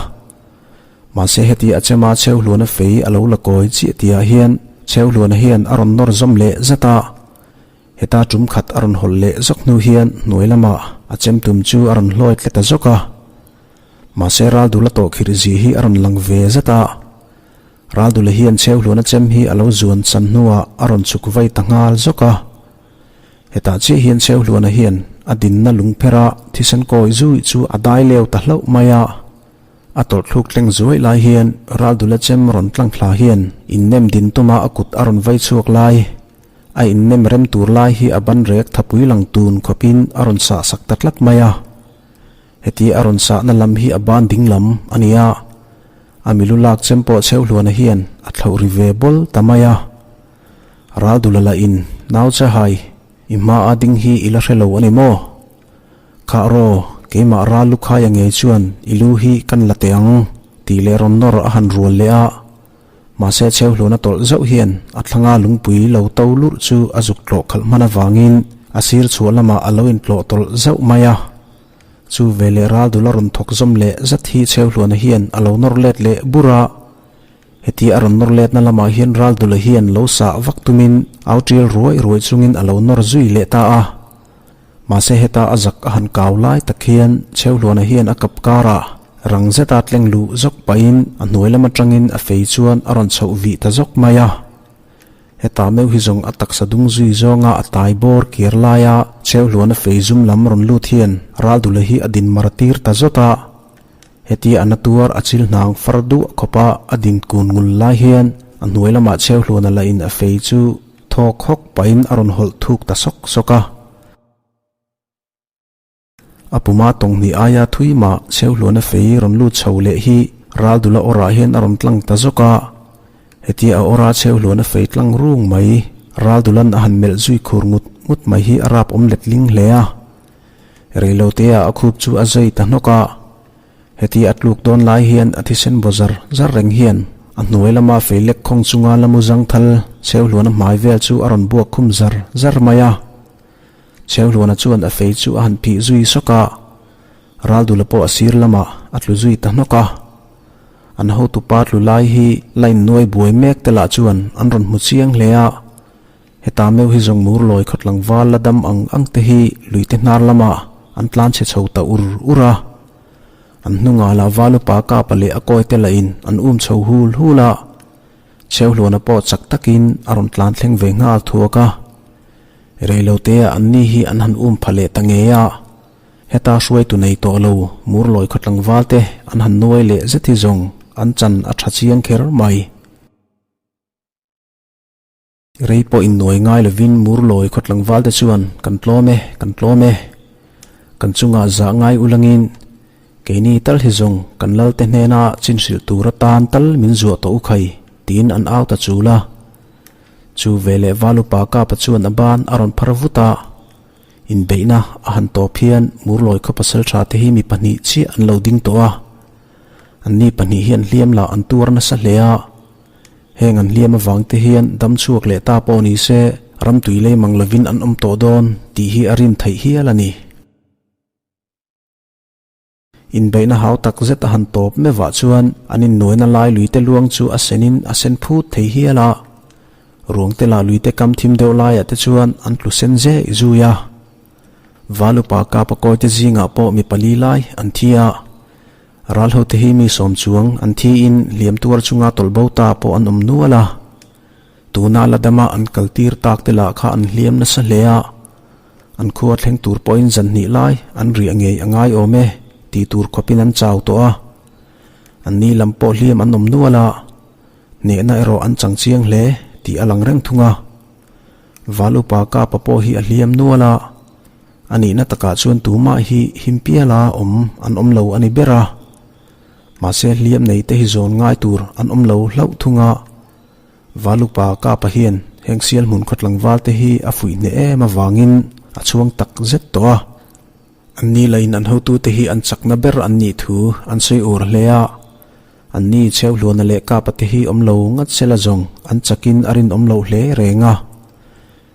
S1: Mahse heti a chema Chheuhluana fei a lo la kawi chiah tihah hian Chheuhluana hian a rawn nawr zawm leh zat a. Heta tum khat a rawn hawlh leh zawk hnu hian hnuai lamah a chem tum chu a rawn hlawi tlet ta zawk a. Mahse Raldula tawh khirh zih hi a rawn lang ve zat a. Raldula hian Chheuhluana chem hi a lo zuan chan hnuah a rawn chhuk vai ta nghal zawk a. Hetah chiah hian Chheuhluana hian a dinna lungphera thisen kawi zui chu a dai leu ta hlauh mai a. A tawlhthluk tleng zuai lai hian Raldula chem rawn tlang thla hian innem din tuma a kut a rawn vai chhuak lai. A innem rem tur lai hi a ban rek thapui lang tun khawpin a rawn sah sak ta tlat mai a. Heti a rawn sahna lam hi a ban ding lam a ni a, a milu lak chem pawh Chheuhluana hian a thlauh ri ve bawl ta mai a. Raldula lah in, Nau Chahai, i hma a ding hi i la hre lo a ni maw? Khah raw, keimah ral lukhaia ngei chuan i lu hi kan la teh ang, tih leh rawn nawr a han rual leh a. Mahse Chheuhluana tawlh zauh hian a thlanga lungpui lo to lurh chu a zuk tlawh khalh hman avangin a sir chhuah lamah a lo intlawh tawlh zauh mai a. Chu veleh Raldul a rawn thawk zawm leh zat hi Chheuhluana hian a lo nawr let leh bur a. Hetia a rawn nawr letna lamah hian Raldula hian lo sah vak tumin au tial ruai ruai chungin a lo nawr zui leh ta a. Mahse heta a zak a han kau lai tak hian Chheuhluana hian a kap karah rang zeta tleng luh zawk pahin a hnuai lam atangin a fei chuan a rawn chhoh vih ta zawk mai a. Heta meuh hi zawng a taksa dung zui zawnga a tai bawr kir laia Chheuhluana fei zum lam rawn lut hian Raldula hi a din mar tir ta zawt a. Hetia a na tuar a chil hnang far duah khawpa a din kun ngul lai hian a hnuai lamah Chheuhluana lahin a fei chu Thawk hawk pahin a rawn hawlh thuk ta sawk sawk a. A puma tawnghnih aia thui mah Chheuhluana fei rawn lut chho leh hi Raldula awrah hian a rawn tlang ta zawk a. Hetia a awra Chheuhluana fei tlang rung mai Raldulan a han melh zui khur ngut ngut mai hi a rap awm letling hle a. Reiloteah a khup chu a zai ta hnawk a. Heti a tluk dawn lai hian a thisen baw zar zar reng hian a hnuai lama fei lek khawng chunga la mu zangthal Chheuhluana hmai vel chu a rawn buak khum zar zar mai a. Chheuhluana chuan a fei chu a han phih zui sawk a, Raldula pawh a sir lamah a tlu zui ta hnawk a. An hotupa tlu lai hi line nuai buai mek te lah chuan an rawn hmu chiang hle a. Heta meuh hi zawng mur lawi khawt tlangval la dam ang ang te hi luite hnar lamah an tlan chhe chho ta ur ur a. An hnungah lah val upa kapa leh a kawi te lahin an um chho hul hul a. Chheuhluana pawh chak takin a rawn tlan thleng ve nghal thuak a. Reilotea an ni hi an han um pha leh ta ngei a. Heta hruaitu nei tawh lo mur lawi khaw tlangval te an han nuai leh zet hi zawng an chan a tha chiang kher mai. Rei pawh innuai ngai lovin Murlawi khaw tlangval te chuan kan tlawm e, kan tlawm e. Kan chungah zah ngai ulangin keini tal hi zawng kan lalte hnena chin hrilh tur atan tal min zuah tawh u khai tiin an au ta chul a. Chu veleh Valupa Kapa chuan a ban a rawn phar vut a. Inbeihna a han tawp hian Murlawi khaw pasaltha te hi mi pahnih chiah an lo ding tawh a. Anni pahnih hian hliam lah an tuar nasa hle a. Heng an hliam avang te hian dam chhuak leh ta pawh ni se ram tui lei mang lovin an awm tawh dawn tih hi a rin theih hial a ni. Inbeihna hau tak zet a han tawp mevah chuan an innuaina lai luite luang chu a senin a sen phut thei hial a. Ruangte lah luite kam thim deuh laiah te chuan an tlu sen zeh zui a. Valupa Kapa kawite zingah pawh mi pali lai an thi a. Ralhote hi mi sawm chuang an thiin hliam tuar chunga tawlh bo ta pawh an awm nual a. Tuna la dama an kal tir tak te lah kha an hliam nasa hle a. An khua thleng tur pawhin zan hnih lai an riah ngei a ngai awm e tih tur khawpin an chau tawh a. An ni lam pawh hliam an awm nual a. Hnehna erawh an chang chiang hle tih a lang reng thung a. Val upa Kapa pawh hi a hliam nual a. A nihna takah chuan tumah hi him piala awm an awm lo a ni ber a. Mahse hliam nei te hi zawn ngai tur an awm lo hlauh thung a. Valupa Kapa hian heng sial hmun khaw tlangval te hi a fuih hneh em avangin a chhuang tak zet tawh a. An ni lain an hotute hi an chakna ber an nih thu an sawi ur hle a. Anni Chheuhluana leh Kapa te hi awm lo ngat sela zawng an chakin a rinawm loh hle reng a.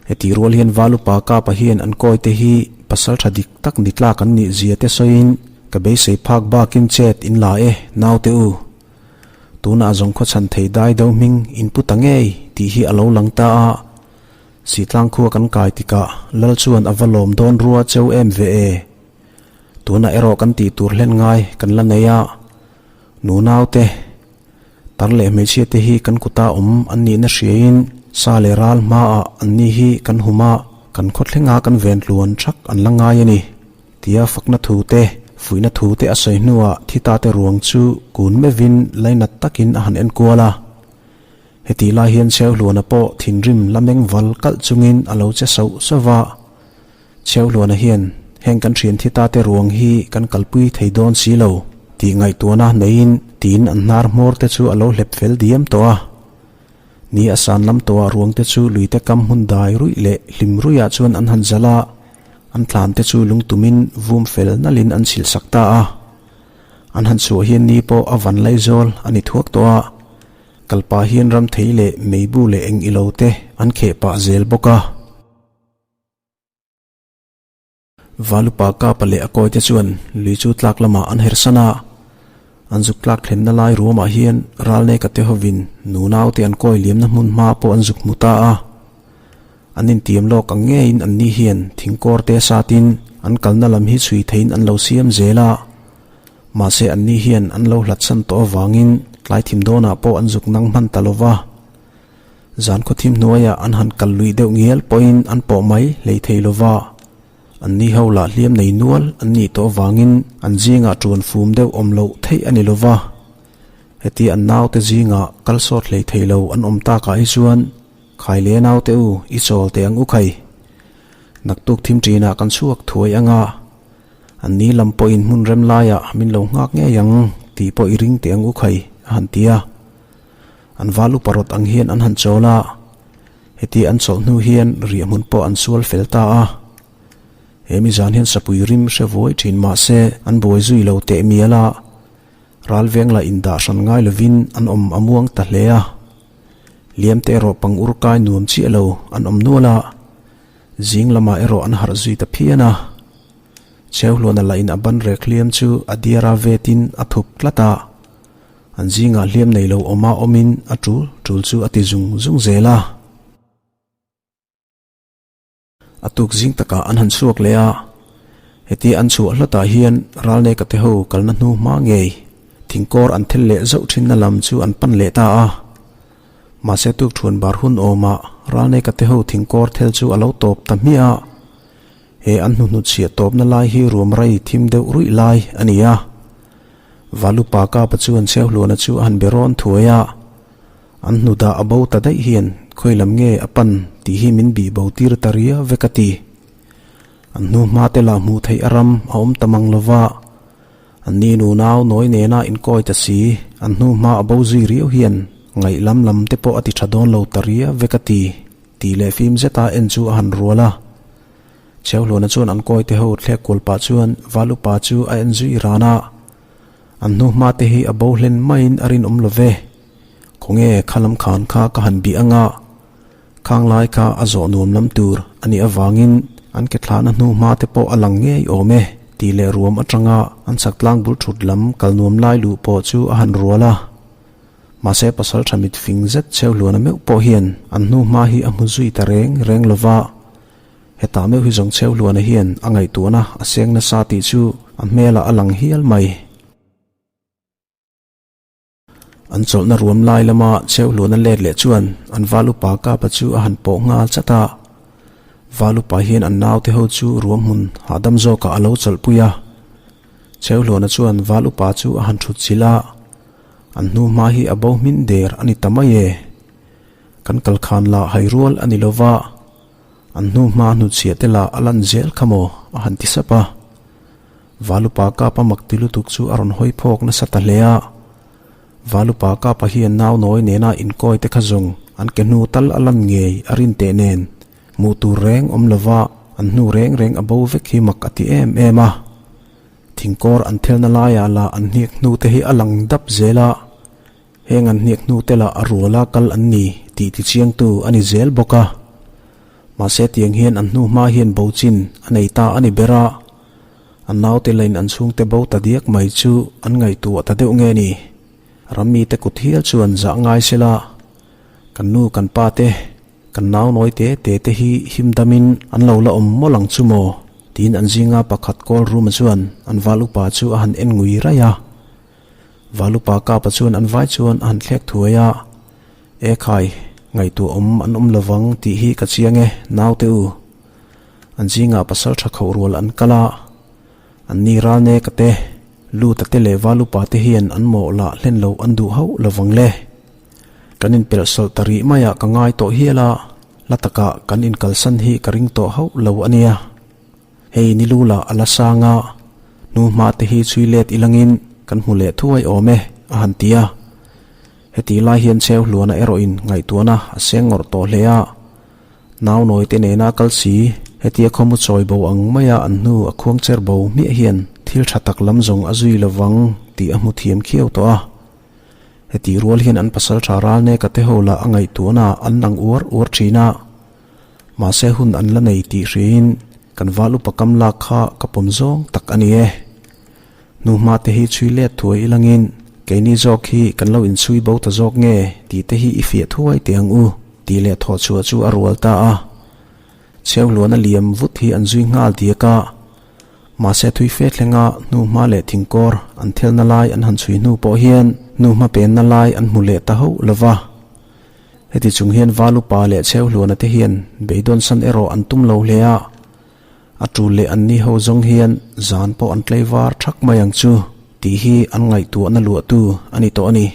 S1: Hetih rual hian Valupa Kapa hian an kawi te hi pasal tha dik tak ni tlak an nih zia te sawiin ka beisei phak bakin chet in la e naute u. Tunah zawng khawchhan thei dai do hming in pu ta ngei tih hi a lo lang ta a. Sitlang khua kan kai tikah Lal chuan a va lawm dawn rua cheu em ve e. Tunah erawh kan tih tur hlen ngai kan la nei a, nu naute, tar leh hmeichhia te hi kan kuta awm an nihna hriain sa leh ral hmaah an ni hi kan hum a, kan khawthlenga kan ven tluan thak an la ngai a ni, tia fakna thu te, fuihna thu te a sawi hnuah thi tate ruang chu kun meuhin lainat takin a han enkual a. Hetih lai hian Chheuhluana pawh thinrim la meng val kalh chungin a lo che sauh sauh va. Chheuhluana hian heng kan thian thi tate ruang hi kan kalpui thei dawn si lo tih ngaihtuahna neiin tiin an hnar hmawr te chu a lo hlep fel diam tawh a. Ni a san lam tawhah ruang te chu luite kam hmun dai ruih leh hlim ruihah chuan an han zalh a, an thlan te chu lungtumin vum fel nalhin an chhilh sak ta a. An han chhuah hian ni pawh a van laizawl a ni thuak tawh a. Kal pah hian ram thei leh meibu leh eng ilo te an kheh pah zel bawk a. Valupa Kapa leh a kawite chuan lui chu tlak lamah an hersan a, an zuk tlak thlenna lai ruamah hian Ralneka te hovin nunau te an kawi liamna hmun hma pawh an zuk hmu ta a. An intiam lawk ang ngeiin anni hian thingkawr te satin an kalna lam hi chhui theiin an lo siam zel a. Mahse anni hian an lo hlatsan tawh avangin tlai thim dawnah pawh an zuk nang hman ta lo va. Zan khawthim hnuaiah an han kal luih deuh ngial pawhin an pawh mai hlei thei lo va. Anni ho lah hliam nei nual an nih tawh avangin an zingah ṭuan fum deuh awm loh theih a ni lo va. Heti an naute zingah kal sawt hlei thei lo an awm takah hi chuan Khai le naute u, i chawl teh ang u khai. Naktuk thim ṭinah kan chhuak thuai anga. An ni lam pawhin hmun rem laiah min lo nghak ngei ang tih pawh i ring teh ang u khai a han ti a. An val upa rawt ang hian an han chawl a, heti an chawlh hnu hian riahhmun pawh an sual fel ta a. He mi zan hian sapui rim hre vuai thin mah se an buai zui lo teh mial a, ral veng lah indah hran ngai lovin an awm a muang ta hle a. Liam te erawh pang ur kai nuam chiah lo an awm nual a. Zing lamah erawh an harh zui ta phian a. Chheuhluana lah in a ban rek hliam chu a diara vetin a thup tlat a. An zingah hliam nei lo awma awmin a tul tul chu a ti zung zung zel a. A tuk zing takah an han chhuak leh a. Hetia an chhuah hlatah hian Ralneka te ho kalna hnu hma ngei thingkawr an thel leh zauh thinna lam chu an pan leh ta a. Mahse tuk thuan bar hun awmah Ralneka te ho thingkawr thel chu a lo tawp ta hmiah a. He an hnuhnut chhiah tawpna lai hi ruam rei thim deuh ruih lai a ni a. Valupa Kapa chuan Chheuhluana chu a han be rawn thuai a. An hnudah a bo ta daih hian khawi lam nge a pan tih hi min bih bo tir ta ria vek a ti. An hnu hma te lah hmuh theih a ram a awm ta mang lova. An ni nunau nawi nena inkawi ta si, an hnu hma a bo zui riau hian ngaih lam lam te pawh a ti tha dawn lo ta ria vek a ti, tih leh fim zeta en chu a han rual a. Chheuhluana chuan an kawi te ho thlek kual pah chuan Val upa chu a en zui ran a. An hnu hma te hi a bo hlen maiin a rinawm lo ve. Khawnge kha lam khan kha ka han bih anga khang lai kha a zawh nuam lam tur a nih avangin an ke thlahna hnu hma te pawh a lang ngei awm e tih leh ruam atanga an chak tlang bul thut lam kal nuam lai luh pawh chu a han rual a. Mahse pasal tha mit fing zet cheu hluana meuh pawh hian an hnu hma hi a hmu zui ta reng reng lova. Hetah meuh hi zawng cheu hluana hian a ngaihtuahna a seng nasa tih chu a hmelah a lang hial mai. An chawlhna ruam lai lama Chheuhluana let leh chuan an val upa Kapa chu a han pawh nghal chat a. Val upa hian an naute ho chu ruam hmun hahdam zawkah a lo chawlhpui a. Chheuhluana chuan val upa chu a han thut chilh a, An hnu hma hi a bo hmin der a ni ta mai e. Kan kal khan lah hai rual a ni lo va, an hnu hma hnutchhiah te lah a lan zel kha maw a han ti sap a. Valupa Kapa mak ti lutuk chu a rawn hawi phawk nasa ta hle a. Valupa Kapa hian nau nawi nena inkawi te kha zawng an ke hnu tal a lan ngei a rin teh nen hmuh tur reng awm lova an hnu reng reng a bo vek hi mak a ti em em a. Thingkawr an thelna laiah lah an hniak hnu te hi a lang dap zel a. Heng an hniak hnu te lah a ruala kal an ni tih tichiangtu a ni zel bawk a. Mahse tiang hian an hnu hma hian bo chin a nei ta a ni ber a. An naute lain an chhungte bo ta diak mai chu an ngaihtuah ta deuh nge ni? Rammi te kut hial chuan zah ngai sela, kan nu kan pa te, kan nau nawi te te te hi him damin an lo la awm mawlh ang chu maw? tiin an zinga pakhat kawl ruma chuan an val upa chu a han en ngui raih a. Val upa kapa chuan an vai chuan a han thlek thuai a, E khai, ngaihtuah awm an awm lovang tih hi ka chiang e, naute u. An zingah pasal tha khauh rual an kal a, an ni ral nek a te, lut a te leh val upa te hian an mawh lah hlen loh an duh hauh lovang le. Kan inpelh sawlh ta rih maiah ka ngai tawh hial a, la takah kan inkalsan hi ka ring tawh hauh lo a nia. Hei ni lu lah a la sang a, hnu hma te hi chhui let ilangin kan hmu leh thuai awm e, a han ti a. Heti lai hian cheu hluana erawhin ngaihtuahna a seng ngawrh tawh hle a. Nau nawi te nena kal si, hetia khawmu chawi bo ang maia an hnu a khuang cher bo hmiah hian thil tha tak lam zawng a zui lovang tih a hmu thiam khiau tawh a. Heti rual hian an pasal tha ral neka te ho lah a ngaihtuahna an lang uar uar thin a. Mahse hun an la nei tih hriin kan val upa kam lak kha ka pawm zawng tak a ni e. Hnuhma te hi chhui let thuai ilangin keini zawk hi kan lo inchhui bo ta zawk nge tih te hi i fiah thuai teh ang u tih leh thawh chhuah chu a rual ta a. Chheuhluana liam vut hi an zui nghal diak a. Mahse thui fe thlenga hnuhma leh thingkawr an thelna lai an han chhui hnu pawh hian hnuhma penna lai an hmu leh ta hauh lova. Heti chung hian val upa leh chheuhluana te hian beidawnsan erawh an tum lo hle a. A tul leh an ni ho zawng hian zan pawh an tlei var thak mai ang chu tih hi an ngaihtuahna luahtu a ni tawh a ni.